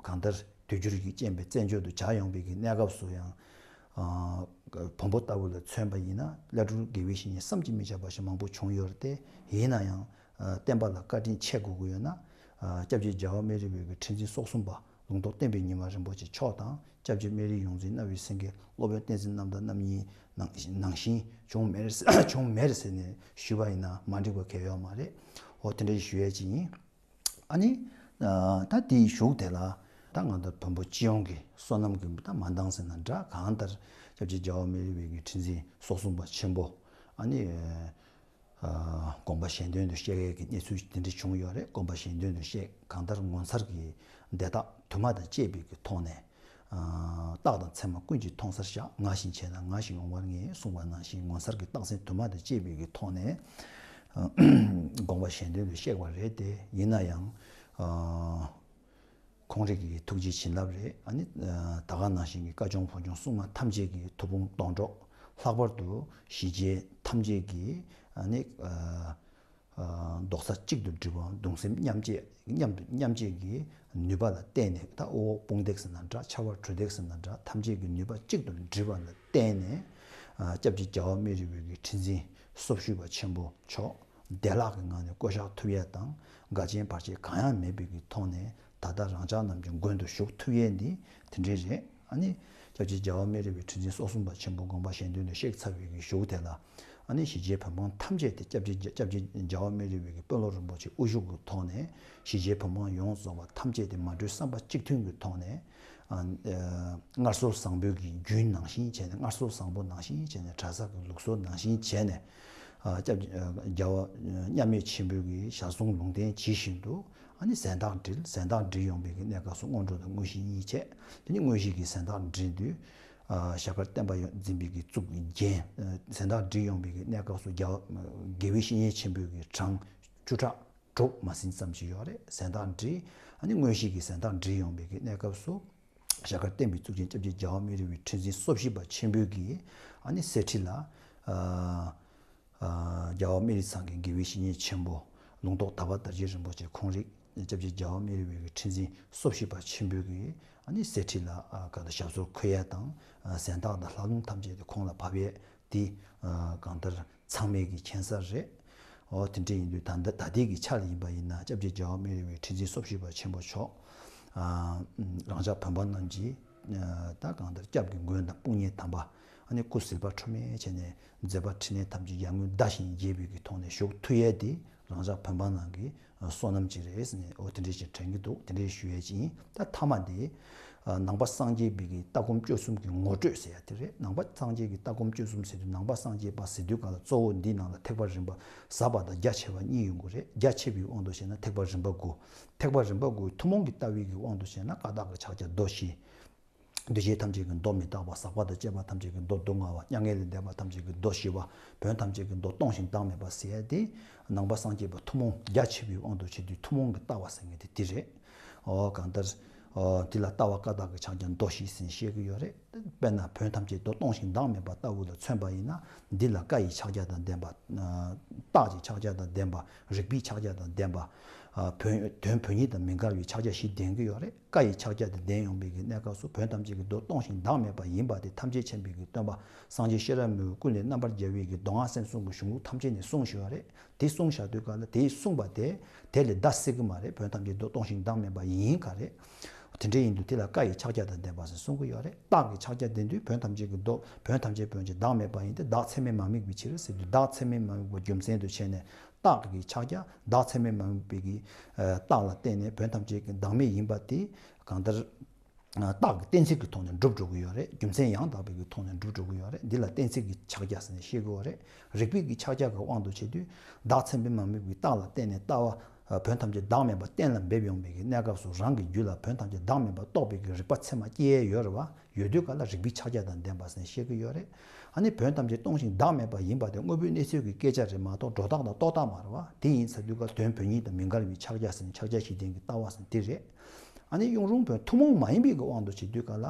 གང་ལྟར་དུས་འགྱུར་གྱི་རྐྱེན་པས་བཙན་བྱོལ་དུ་བྱ་ཡོང་པའི་གི་གནས་སྐབས་སུ་ཡང་། བོན་པོ་ལྟ་བུ་ལ་མཚོན་པ་ཡིན་ན་བླ་སྤྲུལ་དགེ་བའི་བཤེས་གཉེན་བསམ་གྱིས་མི་ཁྱབ་པ་ཞིག་མང་པོ་བྱུང་ཡོད་རེད་དེ། ཡིན་ན་ཡང་བསྟན་པ་ལ་བཀའ་དྲིན་ཆེ་དགོས་ཀྱི་ཡོད་ན། སྐྱབས་རྗེ་རྒྱལ་བ་སྨན་རི་བའི་གི་ཁྲི་འཛིན་སོ་གསུམ་པ་ལུང་རྟོགས་བསྟན་པའི་ཉི་མ་རིན་པོ་ཆེ་མཆོག་དང་། སྐྱབས་རྗེ་སྨན་རིའི་ཡོངས་འཛིན་རྣ་བའི་སེང་གེ་སློབ་དཔོན་བསྟན་འཛིན་རྣམ་དག་རྣམ་གཉིས་ནང་ནང་བཞིན་བྱུང་མེད་རེད་བྱུང་མེད་རེད་ཟེར་ནས་ཞུས་པ་ཡིན་ན་མ་འགྲིག་པ་གང་ཡང་ཡོད་མ་རེད། འོ་དེ་འདྲ་ཞུ་ཡས་ཅིག་ཡིན། ཨ་ནི། ད་དེའི་གཞུག་དེ་ལ་ད་ང་ཚོ་བོན་པོ་སྤྱི་ཡོངས་ཀྱི་བསོད་ནམས་ཀྱི་ད་མ་འདང་ཟེར་ན་འདྲ། གང་ལྟར་སྐྱབས་རྗེ་རྒྱལ་བ་སྨན་རི་བའི་གི་ཁྲི་འཛིན་སོ་གསུམ་པ་ཆེན་པོ་ཨ་ནི། དགོངས་པ་གཞན་དོན་དུ་གཤེགས་ཡས་ཀྱི་གནས་ཚུལ་དེ་འདྲ་བྱུང་ཡོད་རེད། དགོངས་པ་གཞན་དོན་དུ་གཤེགས། གང་ལྟར་ངོ་མཚར་གྱི་འདས་རྟགས་དུ་མ་དང་བཅས་པའི་གི་ཐོག་ནས། རྟགས་དང་མཚན་མ་ཀུན་གྱིས་མཐོང་སར་བཞག། ང་བཞིན་བྱས་ན་ང་ཞིག་འོང་བར་ངེས་གསུངས་པ་ནང་བཞིན་ངོ་མཚར་གྱི་རྟགས་མཚན་དུ་མ་དང་བཅས་པའི་གི་ཐོག་ནས་དགོངས་པ་གཞན་དོན་དུ་གཤེགས་པ་རེད་དེ། ཡིན་ན་ཡང་ཁོང་རང་གི་ཐུགས་རྗེ་བྱིན་རླབས་རེད། ཨ་ནི་ད་ག་ནང་བཞིན་གྱི་བཀའ་གཅུང་བུ་གཅུང་སྲུང་མ་ཐམས་ཅད་ཀྱི་ཐུགས་དཔུང་སྡོང་གྲོགས། ལྷག་པར་དུ་གཞིས་བྱེས་ཐམས་ཅད་ཀྱི་ཨ་ནི། རྡོག་རྩ་གཅིག་ཏུ་སྒྲིལ་བའམ་གདུང་སེམས་མཉམ་བསྐྱེད་མཉམ་དུ་མཉམ་བསྐྱེད་ཀྱི་ནུས་པ་ལ་བརྟེན་ནས། ད་དབུ་འོག་དཔུང་འདེགས་ཟེར་ན་འདྲ། ཕྱར་བ་གྲུ་འདེགས་ཟེར་ན་འདྲ། ཐམས་ཅད་ཀྱི་ནུས་པ་གཅིག་ཏུ་སྒྲིལ་བ་ལ་བརྟེན་ནས། སྐྱབས་རྗེ་རྒྱལ་བ་སྨན་རི་བའི་གི་ཁྲི་འཛིན་སོ་བཞི་པ་ཆེན་པོ་མཆོག་བདེ་བླག་གི་ངང་ནས་བསྐོ་བཞག་ཐུབ་ཡས་དང་། འགལ་རྐྱེན་བར་ཆད་གང་ཡང་མེད་པའི་གི་ཐོག་ནས་ད་ལྟ་རང་ཅག་རྣམས་ཀྱི་མགོན་དུ་བཞུགས་ཐུབ་ཡས་འདི་དེ་འདྲའི་རེད། ཨ་ནི་སྐྱབས་རྗེ་རྒྱལ་བ་སྨན་རི་བའི་ཁྲི་འཛིན་སོ་གསུམ་པ་ཆེན་པོ་དགོངས་པ་གཞན་དོན་དུ་གཤེགས་ཚར་བའི་གི་གཞུག་དེ་ལ། ཨ་ནི་གཞིས་བྱེས་བོད་འབངས་ཐམས་ཅད་དེ་སྐྱབས་རྗེ་སྐྱབས་རྗེ་རྒྱལ་བ་མི་ལ་རས་པའི་གི་དཔོན་སློབ་རིན་པོ་ཆེ་དབུ་བཞུགས་ཀྱི་ཐོག་ནས་གཞིས་བྱེས་བོད་འབངས་ཡོངས་རྫོགས་པ་ཐམས་ཅད་དེ་མ་གྲོས་བསམ་པ་གཅིག་མཐུན་གྱི་ཐོག་ནས། ཨ། ཨ། སྔར་སྲོལ་བཟང་པོའི་གི་རྒྱུན་ནང་བཞིན་བྱས་ནས། སྔར་སྲོལ་བཟང་པོ་ནང་བཞིན་བྱས་ནས། གྲྭ་ས་གི་ལུགས་སྲོལ་ནང་བཞིན་བྱས་ནས། ཨ། སྐྱབས་རྗེ་རྒྱལ་བ་མཉམ་མེད་ཆེན་པོའི་གི་ཞལ་གསུང་ལུང་བསྟན་ཇི་བཞིན་དུ། ཨ་ནི་གཟེངས་རྟགས་བསྒྲིལ། གཟེངས་རྟགས་བསྒྲིལ་ཡོང་བའི་གི་གནས་སྐབས་སུ་སྔོན་འགྲོ་དང་དངོས་གཞི་གཉིས་བྱས། དེ་ནི་དངོས་གཞི་གི་གཟེངས་རྟགས་བསྒྲིལ་དུས། ཨ། ཞྭ་དཀར་བསྟན་པ་ཡོངས་འཛིན་པའི་གི་གཙུག་གི་རྒྱན། ཨ། གཟེངས་རྟགས་བསྒྲིལ་ཡོང་བའི་གི་གནས་སྐབས་སུ་རྒྱལ་བ་དགེ་བའི་བཤེས་གཉེན་ཆེན་པོའི་གི་གྲངས་བཅུ་ཕྲག་དྲུག་མ་ཟིན་ཙམ་ཞིག་ཡོད་རེད། གཟེངས་རྟགས་བསྒྲིལ། ཨ་ནི་དངོས་གཞི་གི་གཟེངས་རྟགས་བསྒྲིལ་ཡོང་བའི་གི་གནས་སྐབས་སུ། ཞྭ་དཀར་བསྟན་པའི་གཙུག་རྒྱན་སྐྱབས་རྗེ་རྒྱལ་བ་མི་ལ་རས་པའི་ཁྲི་འཛིན་སོ་བཞི་པ་ཆེན་པོའི་གི། ཨ་ནི་གསེར་ཁྲི་ལ། ཨ། ཨ། རྒྱལ་བ་སྨན་རི་ཚང་གི་དགེ་བའི་བཤེས་གཉེན་ཆེན་པོ་ལུང་རྟོགས་དར་བ་དར་རྒྱས་རིན་པོ་ཆེ་ཁོང་རང་སྐྱབས་རྗེ་རྒྱལ་བ་མི་ལ་རས་པའི་གི་ཁྲི་འཛིན་སོ་བཞི་པ་ཆེན་པོའི་གི། ཨ་ནི་གསེར་ཁྲི་ལ། ཨ། གང་ལྟར་ཞབས་སོར་འཁོད་ཡས་དང་། ཨ། གཟེངས་རྟགས་དང་ལྷ་ལུང་ཐམས་ཅད་དེ་ཁོང་ལ་བབས་ཡས་དེ། ཨ། གང་ལྟར་ཚང་མས་ཀྱིས་མཁྱེན་གསལ་རེད། འོ། དེ་འདྲ་ཡིན་དུས་ད་ལྟ་ད་ལྟའི་གི་ཆ་ལ་ཡིན་པ་ཡིན་ན། སྐྱབས་རྗེ་རྒྱལ་བ་མི་ལ་རས་པའི་ཁྲི་འཛིན་སོ་བཞི་པ་ཆེན་པོ་མཆོག། ཨ། རང་ཅག་བོད་པ་རྣམས་ཀྱིས། ཨ། ད་གང་ལྟར་སྐྱབས་ཀྱི་མགོན་དང་དཔུང་གཉེན་དམ་པ། ཨ་ནི་སྐུ་ཟིལ་པ་ཁྲོ་མེད་བྱས་ནས་མཛད་པ་འཕྲིན་ལས་ཐམས་ཅད་ཡར་ངོའི་ཟླ་བཞིན་རྒྱས་པའི་གི་ཐོག་ནས་བཞུགས་ཐུབ་ཡས་དེ། རང་ཅག་བོད་པ་རྣམས་ཀྱི་བསོད་ནམས་ཅིག་རེད་ཟེར་ནས། འོ། དེ་འདྲ་ཞིག་དྲན་གྱི་འདུག་དེ་འདྲ་ཞུ་ཡས་ཅིག་ཡིན། ད་མཐའ་མ་དེ། ཨ། ནང་པ་སངས་རྒྱས་པའི་གི་ལྟ་སྒོམ་སྤྱོད་གསུམ་གྱི་ངོ་སྤྲོད་ཟེར་ཡ་དེ་རེད། ནང་པ་སངས་རྒྱས་ཀྱི་ལྟ་སྒོམ་སྤྱོད་གསུམ་ཟེར་དུས། ནང་པ་སངས་རྒྱས་པ་ཟེར་དུས་ག་ལ། གཙོ་བོ་འདིའི་ནང་ལ་ཐེག་པ་རིམ་པ་ཟབ་པ་དང་རྒྱ་ཆེ་བ་གཉིས་ཡོང་གི་རེད། རྒྱ་ཆེ་བའི་དབང་དུ་བྱས་ན་ཐེག་པ་རིམ་པ་དགུ། ཐེག་པ་རིམ་པ་དགུའི་ཐུན་མོང་གི་ལྟ་བའི་གི་དབང་དུ་བྱས་ན། ཀ་དག་གི་ཕྱག་རྒྱ་མདོ་བཞི། འདུས་བྱས་ཐམས་ཅད་ཀྱི་མདོ་མི་རྟག་པ། ཟག་པ་དང་བཅས་པ་ཐམས་ཅད་ཀྱི་མདོ་མདོ་མངའ་བ། མྱ་ངན་ལས་འདས་པ་ཐམས་ཅད་ཀྱི་མདོ་ཞི་བ། བོན་ཐམས་ཅད་ཀྱི་མདོ་སྟོང་ཞིང་བདག་མེད་པ་ཟེར་ཡ་དེ། ནང་པ་སངས་རྒྱས་པ་ཐུན་མོང་རྒྱ་ཆེ་བའི་དབང་དུ་བྱས་དུས་ཐུན་མོང་གི་ལྟ་བ་ཟེར་མཁན་དེ་འདི་རེད། འོ། གང་ལྟར། འོ། འདི་ལ་ལྟ་བ་ཀ་དག་གི་ཕྱག་རྒྱ་མདོ་བཞི་ཟེར་བཤད་ཀྱི་ཡོད་རེད། དཔེར་ན་བོན་ཐམས་ཅད་མདོ་སྟོང་ཞིང་བདག་མེད་པ་ལྟ་བུ་ལ་མཚོན་པ་ཡིན་ན། འདི་ལ་ཀ་ཡི་ཕྱག་རྒྱ་དང་ལྡན་པ། ཨ། རྟགས་ཀྱི་ཕྱག་རྒྱ་དང་ལྡན་པ། རིག་པའི་ཕྱག་རྒྱ་དང་ལྡན་པ། ཨ། བོན། དོན་བོན་ཉིད་དང་མི་འགལ་བའི་ཕྱག་རྒྱ་བཞི་ལྡན་གྱི་ཡོད་རེད། ཀ་ཡི་ཕྱག་རྒྱ་དེ་ལྡན་ཡོང་བའི་གི་གནས་སྐབས་སུ། བོན་ཐམས་ཅད་ཀྱི་མདོ་སྟོང་ཞིང་བདག་མེད་པ་ཡིན་པ་དེ་ཐམས་ཅད་མཁྱེན་པའི་གི་སྟོན་པ་སངས་རྒྱས་ཤེས་རབ་མི་བོས་ཀུན་ལས་རྣམ་པར་རྒྱལ་བའི་གི་མདོ་སྔགས་སེམས་གསུམ་གྱི་གཞུང་ལུགས་ཐམས་ཅད་ནས་གསུངས་བཞག་པ་རེད། དེ་གསུངས་བཞག་དུས་ག་ལ། དེ་གསུངས་པ་དེ་དེ་ལས་འདའ་སྲིད་ཀྱི་མ་རེད། བོན་ཐམས་ཅད་མདོ་སྟོང་ཞིང་བདག་མེད་པ་ཡིན་ག་རེད། དེ་འདྲ་ཡིན་དུས་དེ་ལ་ཀ་ཡི་ཕྱག་རྒྱ་དང་ལྡན་པ་ཟེར་གསུང་གི་ཡོད་རེད། རྟགས་ཀྱི་ཕྱག་རྒྱ་ལྡན་དུས་བོན་ཐམས་ཅད་ཀྱི་མདོ། བོན་ཐམས་ཅད་བོན་ཅིག་བདག་མེད་པ་ཡིན་ཏེ། བདག་ཚད་མས་མ་དམིགས་པའི་ཕྱིར་ཟེར་དུས། བདག་ཚད་མས་མ་དམིགས་པ་རྒྱུ་མཚན་དུ་བྱས་ནས། རྟགས་ཀྱི་ཕྱག་རྒྱ། བདག་ཚད་མས་མ་དམིགས་པའི་གི། ཨ། རྟགས་ལ་བརྟེན་ནས་བོན་ཐམས་ཅད་ཀྱི་བདག་མེད་ཡིན་པ་དེ་གང་ལྟར། ཨ། རྟགས་ཀྱི་གཏན་ཚིགས་ཀྱི་ཐོག་ནས་འགྲུབ་འགྲོ་གི་ཡོད་རེད། རྒྱུ་མཚན་ཡང་དག་པའི་གི་ཐོག་ནས་འགྲུབ་འགྲོ་གི་ཡོད་རེད། འདི་ལ་གཏན་ཚིགས་ཀྱི་ཕྱག་རྒྱ་ཟེར་ནས་བཤད་ཀྱི་ཡོད་རེད། རིག་པའི་གི་ཕྱག་རྒྱ་གི་དབང་དུ་བྱས་དུས། བདག་ཚད་མས་མ་དམིགས་པའི་རྟགས་ལ་བརྟེན་ནས་ལྟ་བ། ཨ། བོན་ཐམས་ཅད་བདག་མེད་པ་གཏན་ལ་འབེབས་ཡོང་བའི་གི་གནས་སྐབས་སུ། རང་གི་རྒྱུད་ལ་བོན་ཐམས་ཅད་བདག་མེད་པ་རྟོགས་པའི་གི་རིག་པ་ཚད་མ་སྐྱེ་ཡས་ཡོད་རེད་པ། ཡོད་དུས་ག་ལ་རིག་པའི་ཕྱག་རྒྱ་དང་ལྡན་པ་ཟེར་ནས་བཤད་ཀྱི་ཡོད་རེད། ཨ་ནི་བོན་ཐམས་ཅད་སྟོང་ཞིང་བདག་མེད་པ་ཡིན་པ་དེ་དངོས་པོའི་གནས་ཚུལ་གྱི་སྐད་ཆ་རེད་མ་གཏོགས། སྒྲོ་བཏགས་དང་རྟོག་བཏགས་མ་རེད་པ། དེ་ཡིན་ཟེར་དུས་ག་ལ། དོན་བོན་ཉིད་དང་མི་འགལ་བའི་ཕྱག་རྒྱ་ཟེར་ནས་ཕྱག་རྒྱ་བཞི་ལྡན་གྱི་ལྟ་བ་ཟེར་ནས་དེ་རེད། ཨ་ནི་གཡུང་དྲུང་བོན་ཐུན་མོང་མ་ཡིན་པའི་གི་དབང་དུ་བྱེད་དུས་ག་ལ།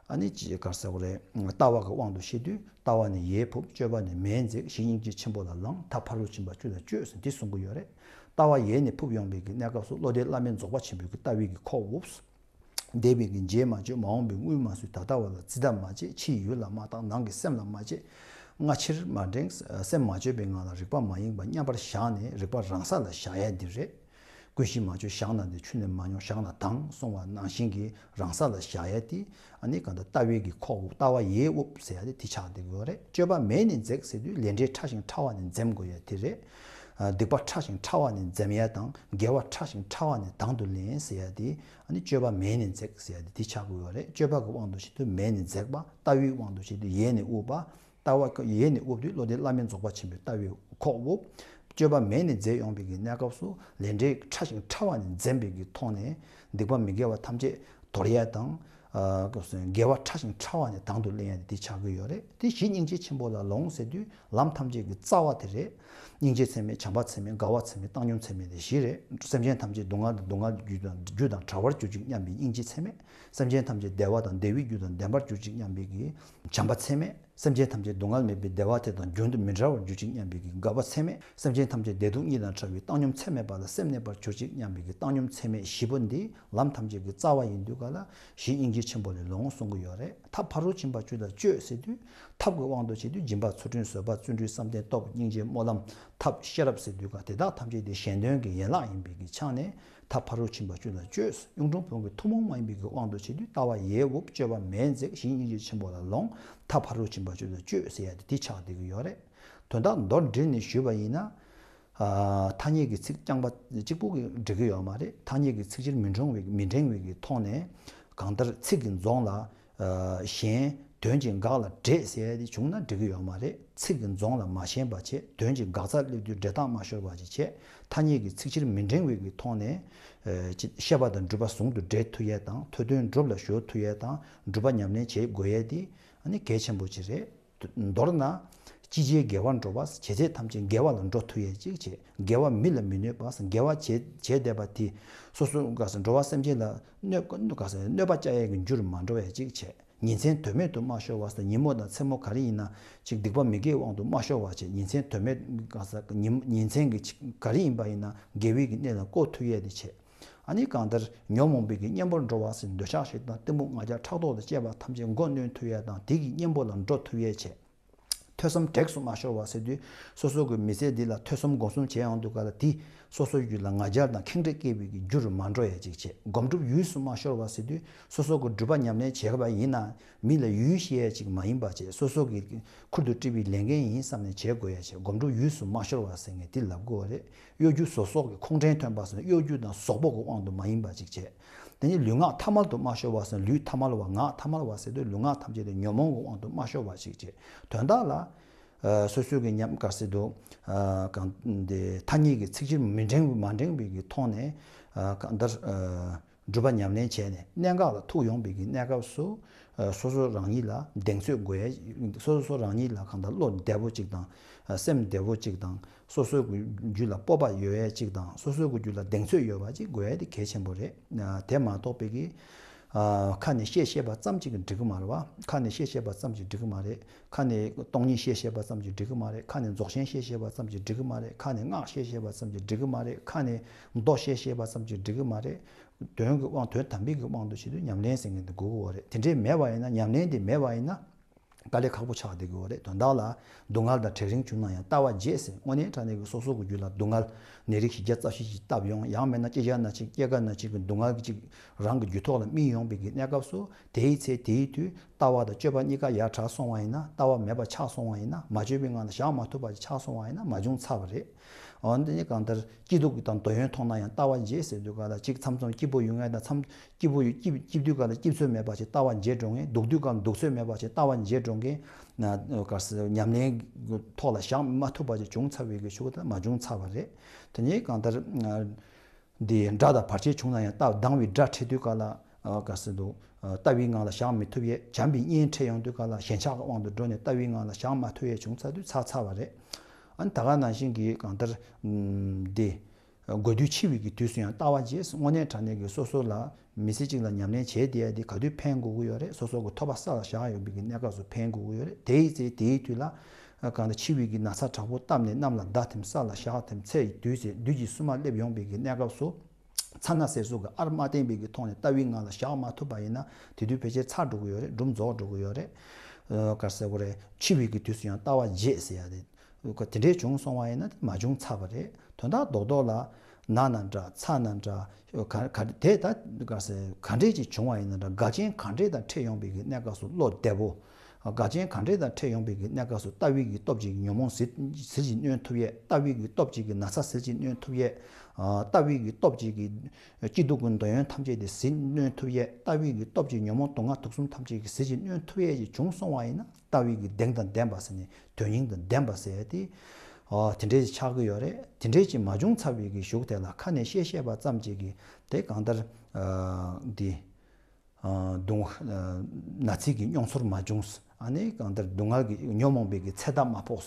ཨ་ནི་ཅི་ག་རེ་ཟེར་དགོས་རེད། ལྟ་བ་གི་དབང་དུ་བྱེད་དུས། ལྟ་བ་ནི་ཡས་ཕུབ། སྤྱོད་པ་ནི་མས་འཛེགས། གཞི་སྙིང་རྗེ་ཆེན་པོ་ལ་ལངས། ཐབས་ཕ་རོལ་ཕྱིན་པ་བཅུ་ལ་སྤྱོད་ཟེར་འདི་གསུང་གི་ཡོད་རེད། ལྟ་བ་ཡས་ནས་ཕུབ་ཡོང་བའི་གི་གནས་སྐབས་སུ། བློ་ལྡན་བླ་མེད་རྫོགས་པ་ཆེན་པོའི་གི་ལྟ་བའི་གི་ཁོག་དབུབ། འདས་པའི་གི་རྗེས་མ་བརྗོད། མ་འོངས་པའི་དངུལ་མ་ཟོས། ད་ལྟ་བ་ལ་རྩིས་གདབ་མ་བྱེད། ཕྱིའི་ཡུལ་ལ་མ་བརྟག་ནང་གི་སེམས་ལ་མ་དཔྱད། སྔ་ཕྱིར་མ་འགྲེང་། སེམས་མ་བཅོས་པའི་ངང་ལ་རིག་པ་མ་ཡེངས་པ་མཉམ་པར་བཞག་ནས། རིག་པ་རང་ས་ལ་བཞག་ཡས་འདི་རེད། ཀུན་གཞི་མ་བཅོས་བཞག་ན་འདི། ཆུ་ནི་མ་མྱོང་བཞག་ན་དྭངས། གསུངས་པ་ནང་བཞིན་གྱི་རང་ས་ལ་བཞག་ཡས་དེ། ཨ་ནི་གང་ལྟར་ལྟ་བའི་གི་ཁོག་དབུབ། ལྟ་བ་ཡས་དབུབ་ཟེར་ཡ་དེ་དེ་ཆགས་བསྡད་ཀྱི་ཡོད་རེད། སྤྱོད་པ་མས་ནས་འཛེགས་ཟེར་དུས། ལས་འབྲས་ཕྲ་ཞིང་ཕྲ་བ་ནས་འཛེམ་དགོས་ཡ་དེ་རེད། ཨ། སྡིག་པ་ཕྲ་ཞིང་ཕྲ་བ་ནས་འཛེམ་ཡ་དང་། དགེ་བ་ཕྲ་ཞིང་ཕྲ་བ་ནས་དང་དུ་ལེན་ཟེར་ཡ་དེ། ཨ་ནི་སྤྱོད་པ་མས་ནས་འཛེགས་ཟེར་ཡ་དེ་དེ་ཆགས་ཀྱི་ཡོད་རེད། སྤྱོད་པ་གི་དབང་དུ་བྱེད་དུས་མས་ནས་འཛེགས་པ། ལྟ་བའི་དབང་དུ་བྱེད་དུས་ཡས་ནས་དབུབ་པ། ལྟ་བ་ཡས་ནས་དབུབ་དུས་བློ་ལྡན་བླ་མེད་རྫོགས་པ་ཆེན་པོའི་ལྟ་བའི་ཁོག་དབུབ། སྤྱོད་པ་མས་ནས་འཛེགས་ཡོང་བའི་གི་གནས་སྐབས་སུ། ལས་འབྲས་ཕྲ་ཞིང་ཕྲ་བ་ནས་འཛེམ་པའི་གི་ཐོག་ནས། སྡིག་པ་མི་དགེ་བ་ཐམས་ཅད་དོར་ཡས་དང་། ཨ། སྐབས་སུ་དགེ་བ་ཕྲ་ཞིང་ཕྲ་བ་ནས་དང་དུ་ལེན་ཡ་དེ་དེ་ཆགས་ཀྱི་ཡོད་རེད། དེ་གཞི་སྙིང་རྗེ་ཆེན་པོ་ལ་ལོངས་ཟེར་དུས་ལམ་ཐམས་ཅད་ཀྱི་རྩ་བ་དེ་རེད། སྙིང་རྗེ་ཚད་མེད། བྱམས་པ་ཚད་མེད། དགའ་བ་ཚད་མེད། བཏང་སྙོམས་ཚད་མེད་དེ་བཞི་རེད། སེམས་ཅན་ཐམས་ཅད་སྡུག་བསྔལ་དང་སྡུག་བསྔལ་རྒྱུ་དང་རྒྱུ་དང་བྲལ་བར་གྱུར་ཅིག་སྙམ་པའི་སྙིང་རྗེ་ཚད་མེད། སེམས་ཅན་ཐམས་ཅད་བདེ་བ་དང་བདེ་བའི་རྒྱུ་དང་ལྡན་པར་གྱུར་ཅིག་སྙམ་པའི་གི་བྱམས་པ་ཚད་མེད། སེམས་ཅན་ཐམས་ཅད་སྡུག་བསྔལ་མེད་པའི་བདེ་བ་དེ་དང་རྒྱུན་དུ་མི་འབྲལ་བར་གྱུར་ཅིག་སྙམ་པའི་གི་དགའ་བ་ཚད་མེད། སེམས་ཅན་ཐམས་ཅད་བདེ་སྡུག་གཉིས་དང་བྲལ་བའི་བཏང་སྙོམས་ཚད་མེད་པ་ལ་སེམས་གནས་པར་གྱུར་ཅིག་སྙམ་པའི་གི་བཏང་སྙོམས་ཚད་མེད་བཞི་པོ་འདི་ལམ་ཐམས་ཅད་ཀྱི་རྩ་བ་ཡིན་དུས་ག་ལ་གཞི་སྙིང་རྗེ་ཆེན་པོ་ལས་ལོངས་གསུང་གི་ཡོད་རེད། ཐབས་ཕ་རོལ་ཕྱིན་པ་བཅུ་ལ་སྤྱོད་ཟེར་དུས། ཐབས་ཀྱི་དབང་དུ་བྱེད་དུས་སྦྱིན་པ། ཚུལ་ཁྲིམས། བཟོད་པ། བརྩོན་འགྲུས། བསམ་གཏན། སྟོབས། སྙིང་རྗེ། སྨོན་ལམ། ཐབས། ཤེས་རབ་ཟེར་དུས་ག་དེ་དག་ཐམས་ཅད་དེ་གཞན་དོན་གྱི་ཡན་ལག་ཡིན་པའི་གི་ཆ་ནས། ཐབས་ཕ་རོལ་ཕྱིན་པ་བཅུ་ལ་སྤྱོད། གཡུང་དྲུང་བོན་གྱི་ཐུན་མོང་མ་ཡིན་པའི་གི་དབང་དུ་བྱེད་དུས། ལྟ་བ་ཡས་དབུབ། སྤྱོད་པ་མས་འཛེགས། གཞི་སྙིང་རྗེ་ཆེན་པོ་ལ་ལོངས། ཐབས་ཕ་རོལ་ཕྱིན་པ་བཅུ་ལ་སྤྱོད་ཟེར་ཡ་དེ་དེ་ཆགས་བསྡད་ཀྱི་ཡོད་རེད། དོན་དག་མདོར་བསྡུས་ནས་ཞུས་པ་ཡིན་ན། ཨ། ཐ་སྙད་ཀྱི་ཚིག་རྐྱང་པ་གཅིག་པུ་གིས་འགྲིག་གི་ཡོད་མ་རེད། ཐ་སྙད་ཀྱི་ཚིག་སྤྱིར་མི་འགྲེང་བའི་མི་འགྲེང་བའི་གི་ཐོག་ནས། གང་ལྟར་ཚིག་གི་རྫོང་ལ། ཨ། ཞེན། དོན་གྱི་འགག་ལ་འདྲེས་ཟེར་ཡ་དེ་བྱུང་ན་འགྲིག་གི་ཡོད་མ་རེད། ཚིག་གི་རྫོང་ལ་མ་ཞེན་པ་བྱས། དོན་གྱི་འགག་རྩར་སླེབས་དུས་འདྲེ་རྟགས་མ་ཤོར་བ་ཅིག་བྱས། ཐ་སྙད་ཀྱི་ཚིག་སྤྱིར་མི་འགྲེང་བའི་གི་ཐོག་ནས། ཨ། ཅི། ཤེས་པ་དང་སྒྲུབ་པ་ཟུང་དུ་འབྲེལ་ཐུབ་ཡས་དང་། ཐོས་དོན་སྒྲུབ་ལ་གཞོལ་ཐུབ་ཡས་དང་། སྒྲུབ་པ་ཉམས་ལེན་བྱེད་དགོས་ཡས་དེ་ཨ་ནི་གལ་ཆེན་པོ་ཅིག་རེད། མདོར་ན། ཅི་བྱས་དགེ་བར་འགྲོ་བ། བྱས་ཚད་ཐམས་ཅད་དགེ་བ་ལ་འགྲོ་ཐུབ་ཡས་ཅིག་བྱས། དགེ་བ་མི་ལ་མི་གནོད་པ། དགེ་བ་བྱས་བྱས་བསྡད་པ་དེ་སོ་སོ་ག་ས་འགྲོ་བ་སེམས་ཅན་ལ་གནོད་ག་ས་གནོད་པ་བསྐྱལ་ཡས་ཀྱི་རྒྱུ་རུ་མ་འགྲོ་ཡས་ཅིག་བྱས། ཉིན་མཚན་དོན་མེད་དུ་མ་ཤོར་བ་ཟེར། ཉིན་མོ་དང་མཚན་མོ་ག་རེ་ཡིན་ན་ཅིག་སྡིག་པ་མི་དགེའི་དབང་དུ་མ་ཤོར་བ་བྱས། ཉིན་མཚན་དོན་མེད་ག་ས་ཉིན་ཉིན་མཚན་གྱི་ག་རེ་ཡིན་པ་ཡིན་ན་དགེ་བའི་གི་གནས་ལ་བཀོད་ཐུབ་ཡས་དེ་བྱས། ཨ་ནི་གང་ལྟར་ཉོན་མོངས་པའི་གི་གཉེན་པོར་འགྲོ་བ་ཟེར། འདོད་ཆགས་ཞེ་སྡང་གཏི་མུག་ང་རྒྱལ་ཕྲག་དོག་དང་བཅས་པ་ཐམས་ཅད་མགོ་གནོན་ཐུབ་ཡས་དང་། དེ་གི་གཉེན་པོ་ལ་འགྲོ་ཐུབ་ཡས་བྱས། ཐོས་བསམ་དྲེགས་སུ་མ་ཤོར་བ་ཟེར་དུས། སོ་སོ་གི་མི་ཚེ་འདི་ལ་ཐོས་བསམ་སྒོམ་གསུམ་བྱེད་ཡོང་དུས་ག་ལ་དེ་སོ་སོའི་རྒྱུད་ལ་ང་རྒྱལ་དང་ཁེངས་དྲེགས་སྐྱེ་བའི་གི་རྒྱུ་རུ་མ་འགྲོ་ཡས་ཅིག་བྱས། སྒོམ་སྒྲུབ་ཡུས་སུ་མ་ཤོར་བ་ཟེར་དུས། སོ་སོ་གི་སྒྲུབ་པ་ཉམས་ལེན་བྱེད་པ་ཡིན་ན་མི་ལ་ཡུས་བཤད་ཡས་ཅིག་མ་ཡིན་པ་བྱས། སོ་སོ་གི་ཁུར་དུ་དཀྲིས་པའི་ལས་འགན་ཡིན་བསམ་ནས་བྱེད་དགོས་ཡས་བྱས། སྒོམ་སྒྲུབ་ཡུས་སུ་མ་ཤོར་བ་ཟེར་མཁན་དེ་ལབ་དགོས་པ་རེད། གཡོ་སྒྱུ་ཟོལ་ཟོག་གི་ཁོང་ཁྲན་ཐོན་པ་ཟེར་ན་གཡོ་སྒྱུ་དང་ཟོག་པོ་གི་དབང་དུ་མ་ཡིན་པ་ཅིག་བྱས། དེ་ནས་ལུས་ངག་ཐ་མལ་དུ་མ་ཤོར་བ་ཟེར་ན་ལུས་ཐ་མལ་བ་ངག་ཐ་མལ་བ་ཟེར་དུས་ལུས་ངག་ཐམས་ཅད་དེ་ཉོན་མོངས་ཀྱི་དབང་དུ་མ་ཤོར་བ་ཞིག་བྱས། དོན་དག་ལ། ཨ། སོ་སོའི་གི་ཉམས་ག་ཟེར་དུ། ཨ། གང་དེ་ཐ་སྙད་ཀྱི་ཚིག་སྤྱིར་མི་འགྲེང་མ་འགྲེང་བའི་གི་ཐོག་ནས། ཨ། གང་ལྟར། ཨ། སྒྲུབ་པ་ཉམས་ལེན་བྱས་ནས་གནད་འགག་ལ་ཐུག་ཡོང་བའི་གི་གནས་སྐབས་སུ། ཨ། སོ་སོ་རང་ཉིད་ལ་གདེང་ཚོད་དགོས་ཡས། སོ་སོ་རང་ཉིད་ལ་གང་ལྟར་བློ་བདེ་པོ་ཅིག་དང་། ཨ། སེམས་བདེ་པོ་ཅིག་དང་། སོ་སོའི་རྒྱུད་ལ་སྤོབས་པ་ཡོད་ཡས་ཅིག་དང་། སོ་སོའི་རྒྱུད་ལ་གདེང་ཚོད་ཡོད་པ་ཅིག་དགོས་ཡས་དེ་གལ་ཆེན་པོ་རེད། ཨ། དེ་མ་གཏོགས་པའི་གི། ཨ། ཁ་ནས་བཤད་བཤད་པ་ཙམ་ཅིག་གིས་འགྲིག་གི་མ་རེད་བ། ཁ་ནས་བཤད་བཤད་པ་ཙམ་ཅིག་འགྲིག་གི་མ་རེད། ཁ་ནས་སྟོང་ཉིད་བཤད་བཤད་པ་ཙམ་ཅིག་འགྲིག་གི་མ་རེད། ཁ་ནས་རྫོགས་ཆེན་བཤད་བཤད་པ་ཙམ་ཅིག་འགྲིག་གི་མ་རེད། ཁ་ནས་སྔགས་བཤད་བཤད་པ་ཙམ་ཅིག་འགྲིག་གི་མ་རེད། ཁ་ནས་མདོ་བཤད་བཤད་པ་ཙམ་ཅིག་འགྲིག་གི་མ་རེད། དོན་གྱི་དབང་དོན་དམ་པའི་གི་དབང་དུ་བྱེད་དུས་ཉམས་ལེན་ཟེར་མཁན་དེ་དགོས་ཀྱི་ཡོད་རེད། དེ་འདྲའི་མེད་པ་ཡིན་ན། ཉམས་ལེན་དེ་མེད་པ་ཡིན་ན། དཀའ་ལས་ཁག་པོ་ཆགས་བསྡད་ཀྱི་ཡོད་རེད། དོན་དག་ལ། སྡུག་བསྔལ་དང་བྲལ་རིང་བྱུང་ན་ཡང་ལྟ་བ་བརྗེད་ཟེར། དངོས་གནས་དྲང་གནས་ཀྱི་སོ་སོ་གི་རྒྱུད་ལ་སྡུག་བསྔལ་ནད་རིགས་བཞི་བརྒྱ་རྩ་བཞི་ཞིག་བཏབ་ཡོང་། ཡང་མིན་ན་ཅི་བྱ་ན་ཅི་སྐྱེ་རྒ་ན་འཆི་གི་སྡུག་བསྔལ་གྱི་ཅིག་རང་གི་རྒྱུད་ཐོག་ལ་སྨིན་ཡོང་བའི་གི་གནས་སྐབས་སུ། དེའི་ཚེ་དེའི་དུས་ལྟ་བ་དང་སྤྱོད་པ་གཉིས་ཀ་ཡར་དྲག་སོང་བ་ཡིན་ན། ལྟ་བ་མེད་པ་ཆགས་སོང་བ་ཡིན་ན། མ་བཅོས་པའི་ངང་ལ་བཞག་མ་ཐུབ་པ་ཅིག་ཆགས་སོང་བ་ཡིན་ན། མ་བྱུང་ཚར་བ་རེད། འོ་འདི་ནི་གང་ལྟར་སྐྱིད་སྡུག་གི་དང་འདོད་ཡོན་མཐོང་ན་ཡང་ལྟ་བ་བརྗེད་ཟེར་དུས་ག་ལ་ཅིག་མཚམས་མཚམས་སྐྱིད་པོ་ཡོང་ཡས་དང་མཚམས། སྐྱིད་པོ་ཡོད། སྐྱིད་སྐྱིད་དུས་ག་ལ་སྐྱིད་ཚོད་མེད་པ་ཞིག་ལྟ་བ་བརྗེད་འགྲོ་མཁན། སྡུག་དུས་ག་ལ་སྡུག་ཚོད་མེད་པ་ཞིག་ལྟ་བ་བརྗེད་འགྲོ་མཁན། ན་ག་ས་ཉམས་ལེན་གྱི་ཐོག་ལ་བཞག་མ་ཐུབ་པ་ཞིག་བྱུང་ཚར་བའི་གི་ཤུགས་དེ་མ་བྱུང་ཚར་བ་རེད། དེ་ནས་གང་ལྟར་འདི་དགྲ་དང་བར་ཆད་བྱུང་ན་ཡང་ལྟ་སྡང་བའི་དགྲ་འཕྲད་དུས་ག་ལ་ག་ས་འདུག་ལྟ་བའི་ངང་ལ་བཞག་མི་ཐུབ་ཡས། བྱམས་པའི་གཉེན་འཕྲད་ཡོང་དུས་ག་ལ་ཞེན་ཆགས་ཀྱི་དབང་དུ་འགྲོ་ནས་ལྟ་བའི་ངང་ལ་བཞག་མ་ཐུབ་ཡས་བྱུང་ཚར་དུས་ཚར་ཚར་བ་རེད། ཨ་ནི་ད་ག་ནང་བཞིན་གྱི་གང་ལྟར་འདི། དགོས་དུས་འཆི་བའི་གི་དུས་སུ་ཡང་ལྟ་བ་བརྗེད། དངོས་གནས་དྲང་གནས་ཀྱི་སོ་སོ་ལ་མི་ཚེ་གཅིག་ལ་ཉམས་ལེན་བྱས་བསྡད་ཡ་དེ་ག་དུས་ཕན་དགོས་ཀྱི་ཡོད་རེད། སོ་སོ་གི་ཐོབ་པ་ས་ལ་བཞག་ཡོད་པའི་གི་གནས་སྐབས་སུ་ཕན་དགོས་ཀྱི་ཡོད་རེད། དེའི་ཚེ་དེའི་དུས་ལ་གང་ལྟར་འཆི་བའི་གི་ན་ཚ་དྲག་པོ་བཏབ་ནས་གནམ་ལ་བརྡབས་ཐིམ་ས་ལ་བཞག་ཐིམ་ཚེ་དུས་ཚེ་བདུད་ཀྱི་བསུ་མ་སླེབས་ཡོང་བའི་གི་གནས་སྐབས་སུ། ཚ་ན་ཟེར་སོགས་ཀྱི་ཨར་མ་བསྟན་པའི་གི་ཐོག་ནས་ལྟ་བའི་ངང་ལ་བཞག་མ་ཐུབ་པ་ཡིན་ན་དེ་དུས་ཕལ་ཆེར་ཚར་འགྲོ་གི་ཡོད་རེད། སྒྲུབ་རྫོགས་འགྲོ་གི་ཡོད་རེད། ཨ། ག་རེ་ཟེར་དགོས་རེད། འཆི་བའི་གི་དུས་སུ་ཡང་ལྟ་བ་བརྗེད་ཟེར་ཡ་རེད། དེ་འདྲས་བྱུང་སོང་བ་ཡིན་ན་དེ་མ་བྱུང་ཚར་བ་རེད། དོན་དག་རྡོག་རྡོག་ལ་ན་ན་འདྲ་ཚ་ན་འདྲ་ག་ག་དེ་ད་ག་ཟེར་ག་འདྲས་ཅིག་བྱུང་བ་ཡིན་ན་འདྲ། འགལ་རྐྱེན་ག་འདྲས་དང་འཕྲད་ཡོང་བའི་གི་གནས་སྐབས་སུ་བློ་བདེ་པོ། འགལ་རྐྱེན་ག་འདྲས་དང་འཕྲད་ཡོང་བའི་གི་གནས་སྐབས་སུ་ལྟ་བའི་གི་སྟོབས་ཀྱིས་ཉོན་མོངས་ཟིལ་ཟིལ་གྱིས་གནོན་ཐུབ་ཡས། ལྟ་བའི་གི་སྟོབས་ཀྱིས་གི་ན་ཚ་ཟིལ་གྱིས་གནོན་ཐུབ་ཡས། ལྟ་བའི་གི་སྟོབས་ཀྱིས་གི་སྐྱིད་སྡུག་གི་འདོད་ཡོན་ཐམས་ཅད་དེ་ཟིལ་གནོན་ཐུབ་ཡས། ལྟ་བའི་གི་སྟོབས་ཀྱིས་ཉོན་མོངས་དུག་ལྔ་དུག་གསུམ་ཐམས་ཅད་ཀྱི་ཟིལ་གྱིས་གནོན་ཐུབ་ཡས་ཀྱི་བྱུང་སོང་བ་ཡིན་ན། ལྟ་བའི་གི་གདེང་དང་ལྡན་པ་ཟེར་ནས་དོན་སྙིང་དང་ལྡན་པ་ཟེར་ཡས་དེ། ཨ། དེ་འདྲས་ཆགས་ཀྱི་ཡོད་རེད། དེ་འདྲས་ཅིག་མ་བྱུང་ཚར་བའི་གི་གཞུག་དེ་ལ་ཁ་ནས་བཤད་བཤད་པ་ཙམ་ཅིག་གིས་དེ་གང་ལྟར། ཨ། འདི། ཨ། སྡུག་ན་ཚིག་གི་མྱོང་ཚོར་མ་བྱུང་། ཨ་ནི་གང་ལྟར་སྡུག་བསྔལ་གྱི་ཉོན་མོངས་པའི་གི་ཚད་མཐའ་མ་ཕོག་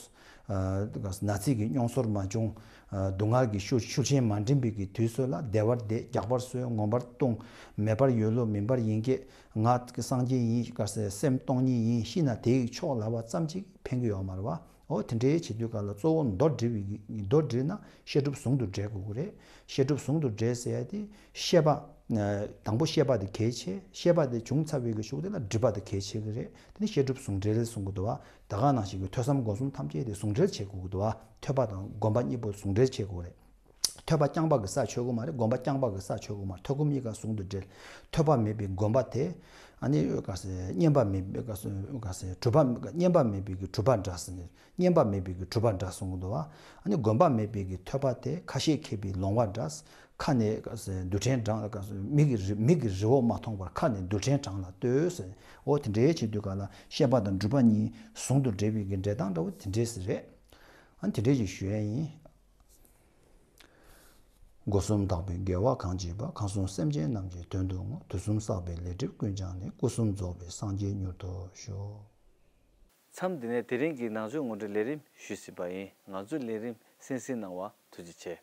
ཨ། ན་ཚིག་གི་མྱོང་ཚོར་མ་བྱུང་། ཨ། སྡུག་བསྔལ་གྱི་ཤུལ་ཤུལ་ཆེན་མ་འགྲིམ་པའི་གི་དུས་ཚོད་ལ་བདེ་བར་བསྡད། རྒྱགས་པར་གསོལ། ངོམས་པར་ལྟུང་། མེད་པར་ཡོད་ལུགས། མིན་པར་ཡིན་སྐད། ང་སངས་རྒྱས་ཡིན། ག་ཟེར་སེམས་སྟོང་ཉིད་ཡིན། ཤི་ན་དེ་ཡི་མཆོག་ལབ་པ་ཙམ་ཅིག་ཕན་གྱི་ཡོད་མ་རེད་བ། འོ་དེ་འདྲའི་བྱེད་དུས་ག་ལ་གཙོ་བོ་མདོར་བསྡུས་པའི་མདོར་བསྡུས་ན་བཤད་སྒྲུབ་ཟུང་དུ་འབྲེལ་དགོས་ཀྱི་རེད། བཤད་སྒྲུབ་ཟུང་དུ་འབྲེལ་ཟེར་ཡ་དེ་ཤེས་པ། དང་པོ་ཤེས་པ་དེ་གལ་ཆེ། ཤེས་པ་དེ་བྱུང་ཚར་བའི་གི་གཞུག་དེ་ལ་སྒྲུབ་པ་དེ་གལ་ཆེ་གི་རེད། དེ་ནི་བཤད་སྒྲུབ་ཟུང་འབྲེལ་གསུང་གི་འདུག་བ། ད་ག་ནང་བཞིན་གྱི་ཐོས་བསམ་སྒོམ་གསུམ་ཐམས་ཅད་དེ་ཟུང་འབྲེལ་བྱེད་དགོས་ཀྱི་འདུག་བ། ཐོས་པ་དང་སྒོམ་པ་གཉིས་པོ་ཟུང་འབྲེལ་བྱེད་དགོས་རེད། ཐོས་པ་རྐྱང་པ་གིས་ས་ཆོད་གི་མ་རེད། སྒོམ་པ་རྐྱང་པ་གིས་ས་ཆོད་གི་མ་རེད། ཐོས་སྒོམ་གཉིས་ཀ་ཟུང་དུ་འབྲེལ། ཐོས་པ་མེད་པའི་སྒོམ་པ་དེ། ཨ་ནི་ག་ཟེ་བསྙེན་པ་མེད་པའི་ག་ཟེ་ག་ཟེ་གྲུབ་པ། བསྙེན་པ་མེད་པའི་གི་གྲུབ་པ་འདྲ་ཟེར་ནས། བསྙེན་པ་མེད་པའི་གི་གྲུབ་པ་འདྲ་གསུང་གི་འདུག་བ། ཨ་ནི་གོམས་པ་མེད་པའི་གི་ཐོས་པ་དེ་ཁ་ཞེ་མཁས་པའི་ལོང་བ་འདྲ། ཁ་ནས་ག་ཟེ་རྡུལ་ཕྲན་བགྲང་། ག་ཟེ་མིག་གི་རི་མིག་གི་རི་བོ་མ་མཐོང་བར་ཁ་ནས་རྡུལ་ཕྲན་བགྲང་ལ་ལྟོས་ཟེར། འོ་དེ་འདྲའི་བྱེད་དུས་ག་ལ་ཤེས་པ་དང་སྒྲུབ་པ་གཉིས་ཟུང་དུ་འབྲེལ་བའི་གི་འགྲེལ་སྟངས་འདྲ་བོ་དེ་འདྲས་ཟེར་རེད། ཨ་ནི་དེ་འདྲས་ཞིག་ཞུ་ཡས་ཡིན། སྒོ་གསུམ་དག་པའི་དགེ་བ་གང་བགྱིས་པ། ཁམས་གསུམ་སེམས་ཅན་རྣམས་ཀྱི་དོན་དུ་བསྔོ། དུས་གསུམ་བསགས་པའི་ལས་སྒྲིབ་ཀུན་སྦྱངས་ནས། སྐུ་གསུམ་རྫོགས་པའི་སངས་རྒྱས་མྱུར་དུ་ཤོག། མཚམས་འདི་ནས་དེ་རིང་གི་ནང་ཆོས་ངོ་སྤྲོད་ལས་རིམ་ཞུས་ཟིན་པ་ཡིན། ང་ཚོའི་ལས་རིམ་གསན་གཟིགས་གནང་བར་ཐུགས་རྗེ་ཆེ།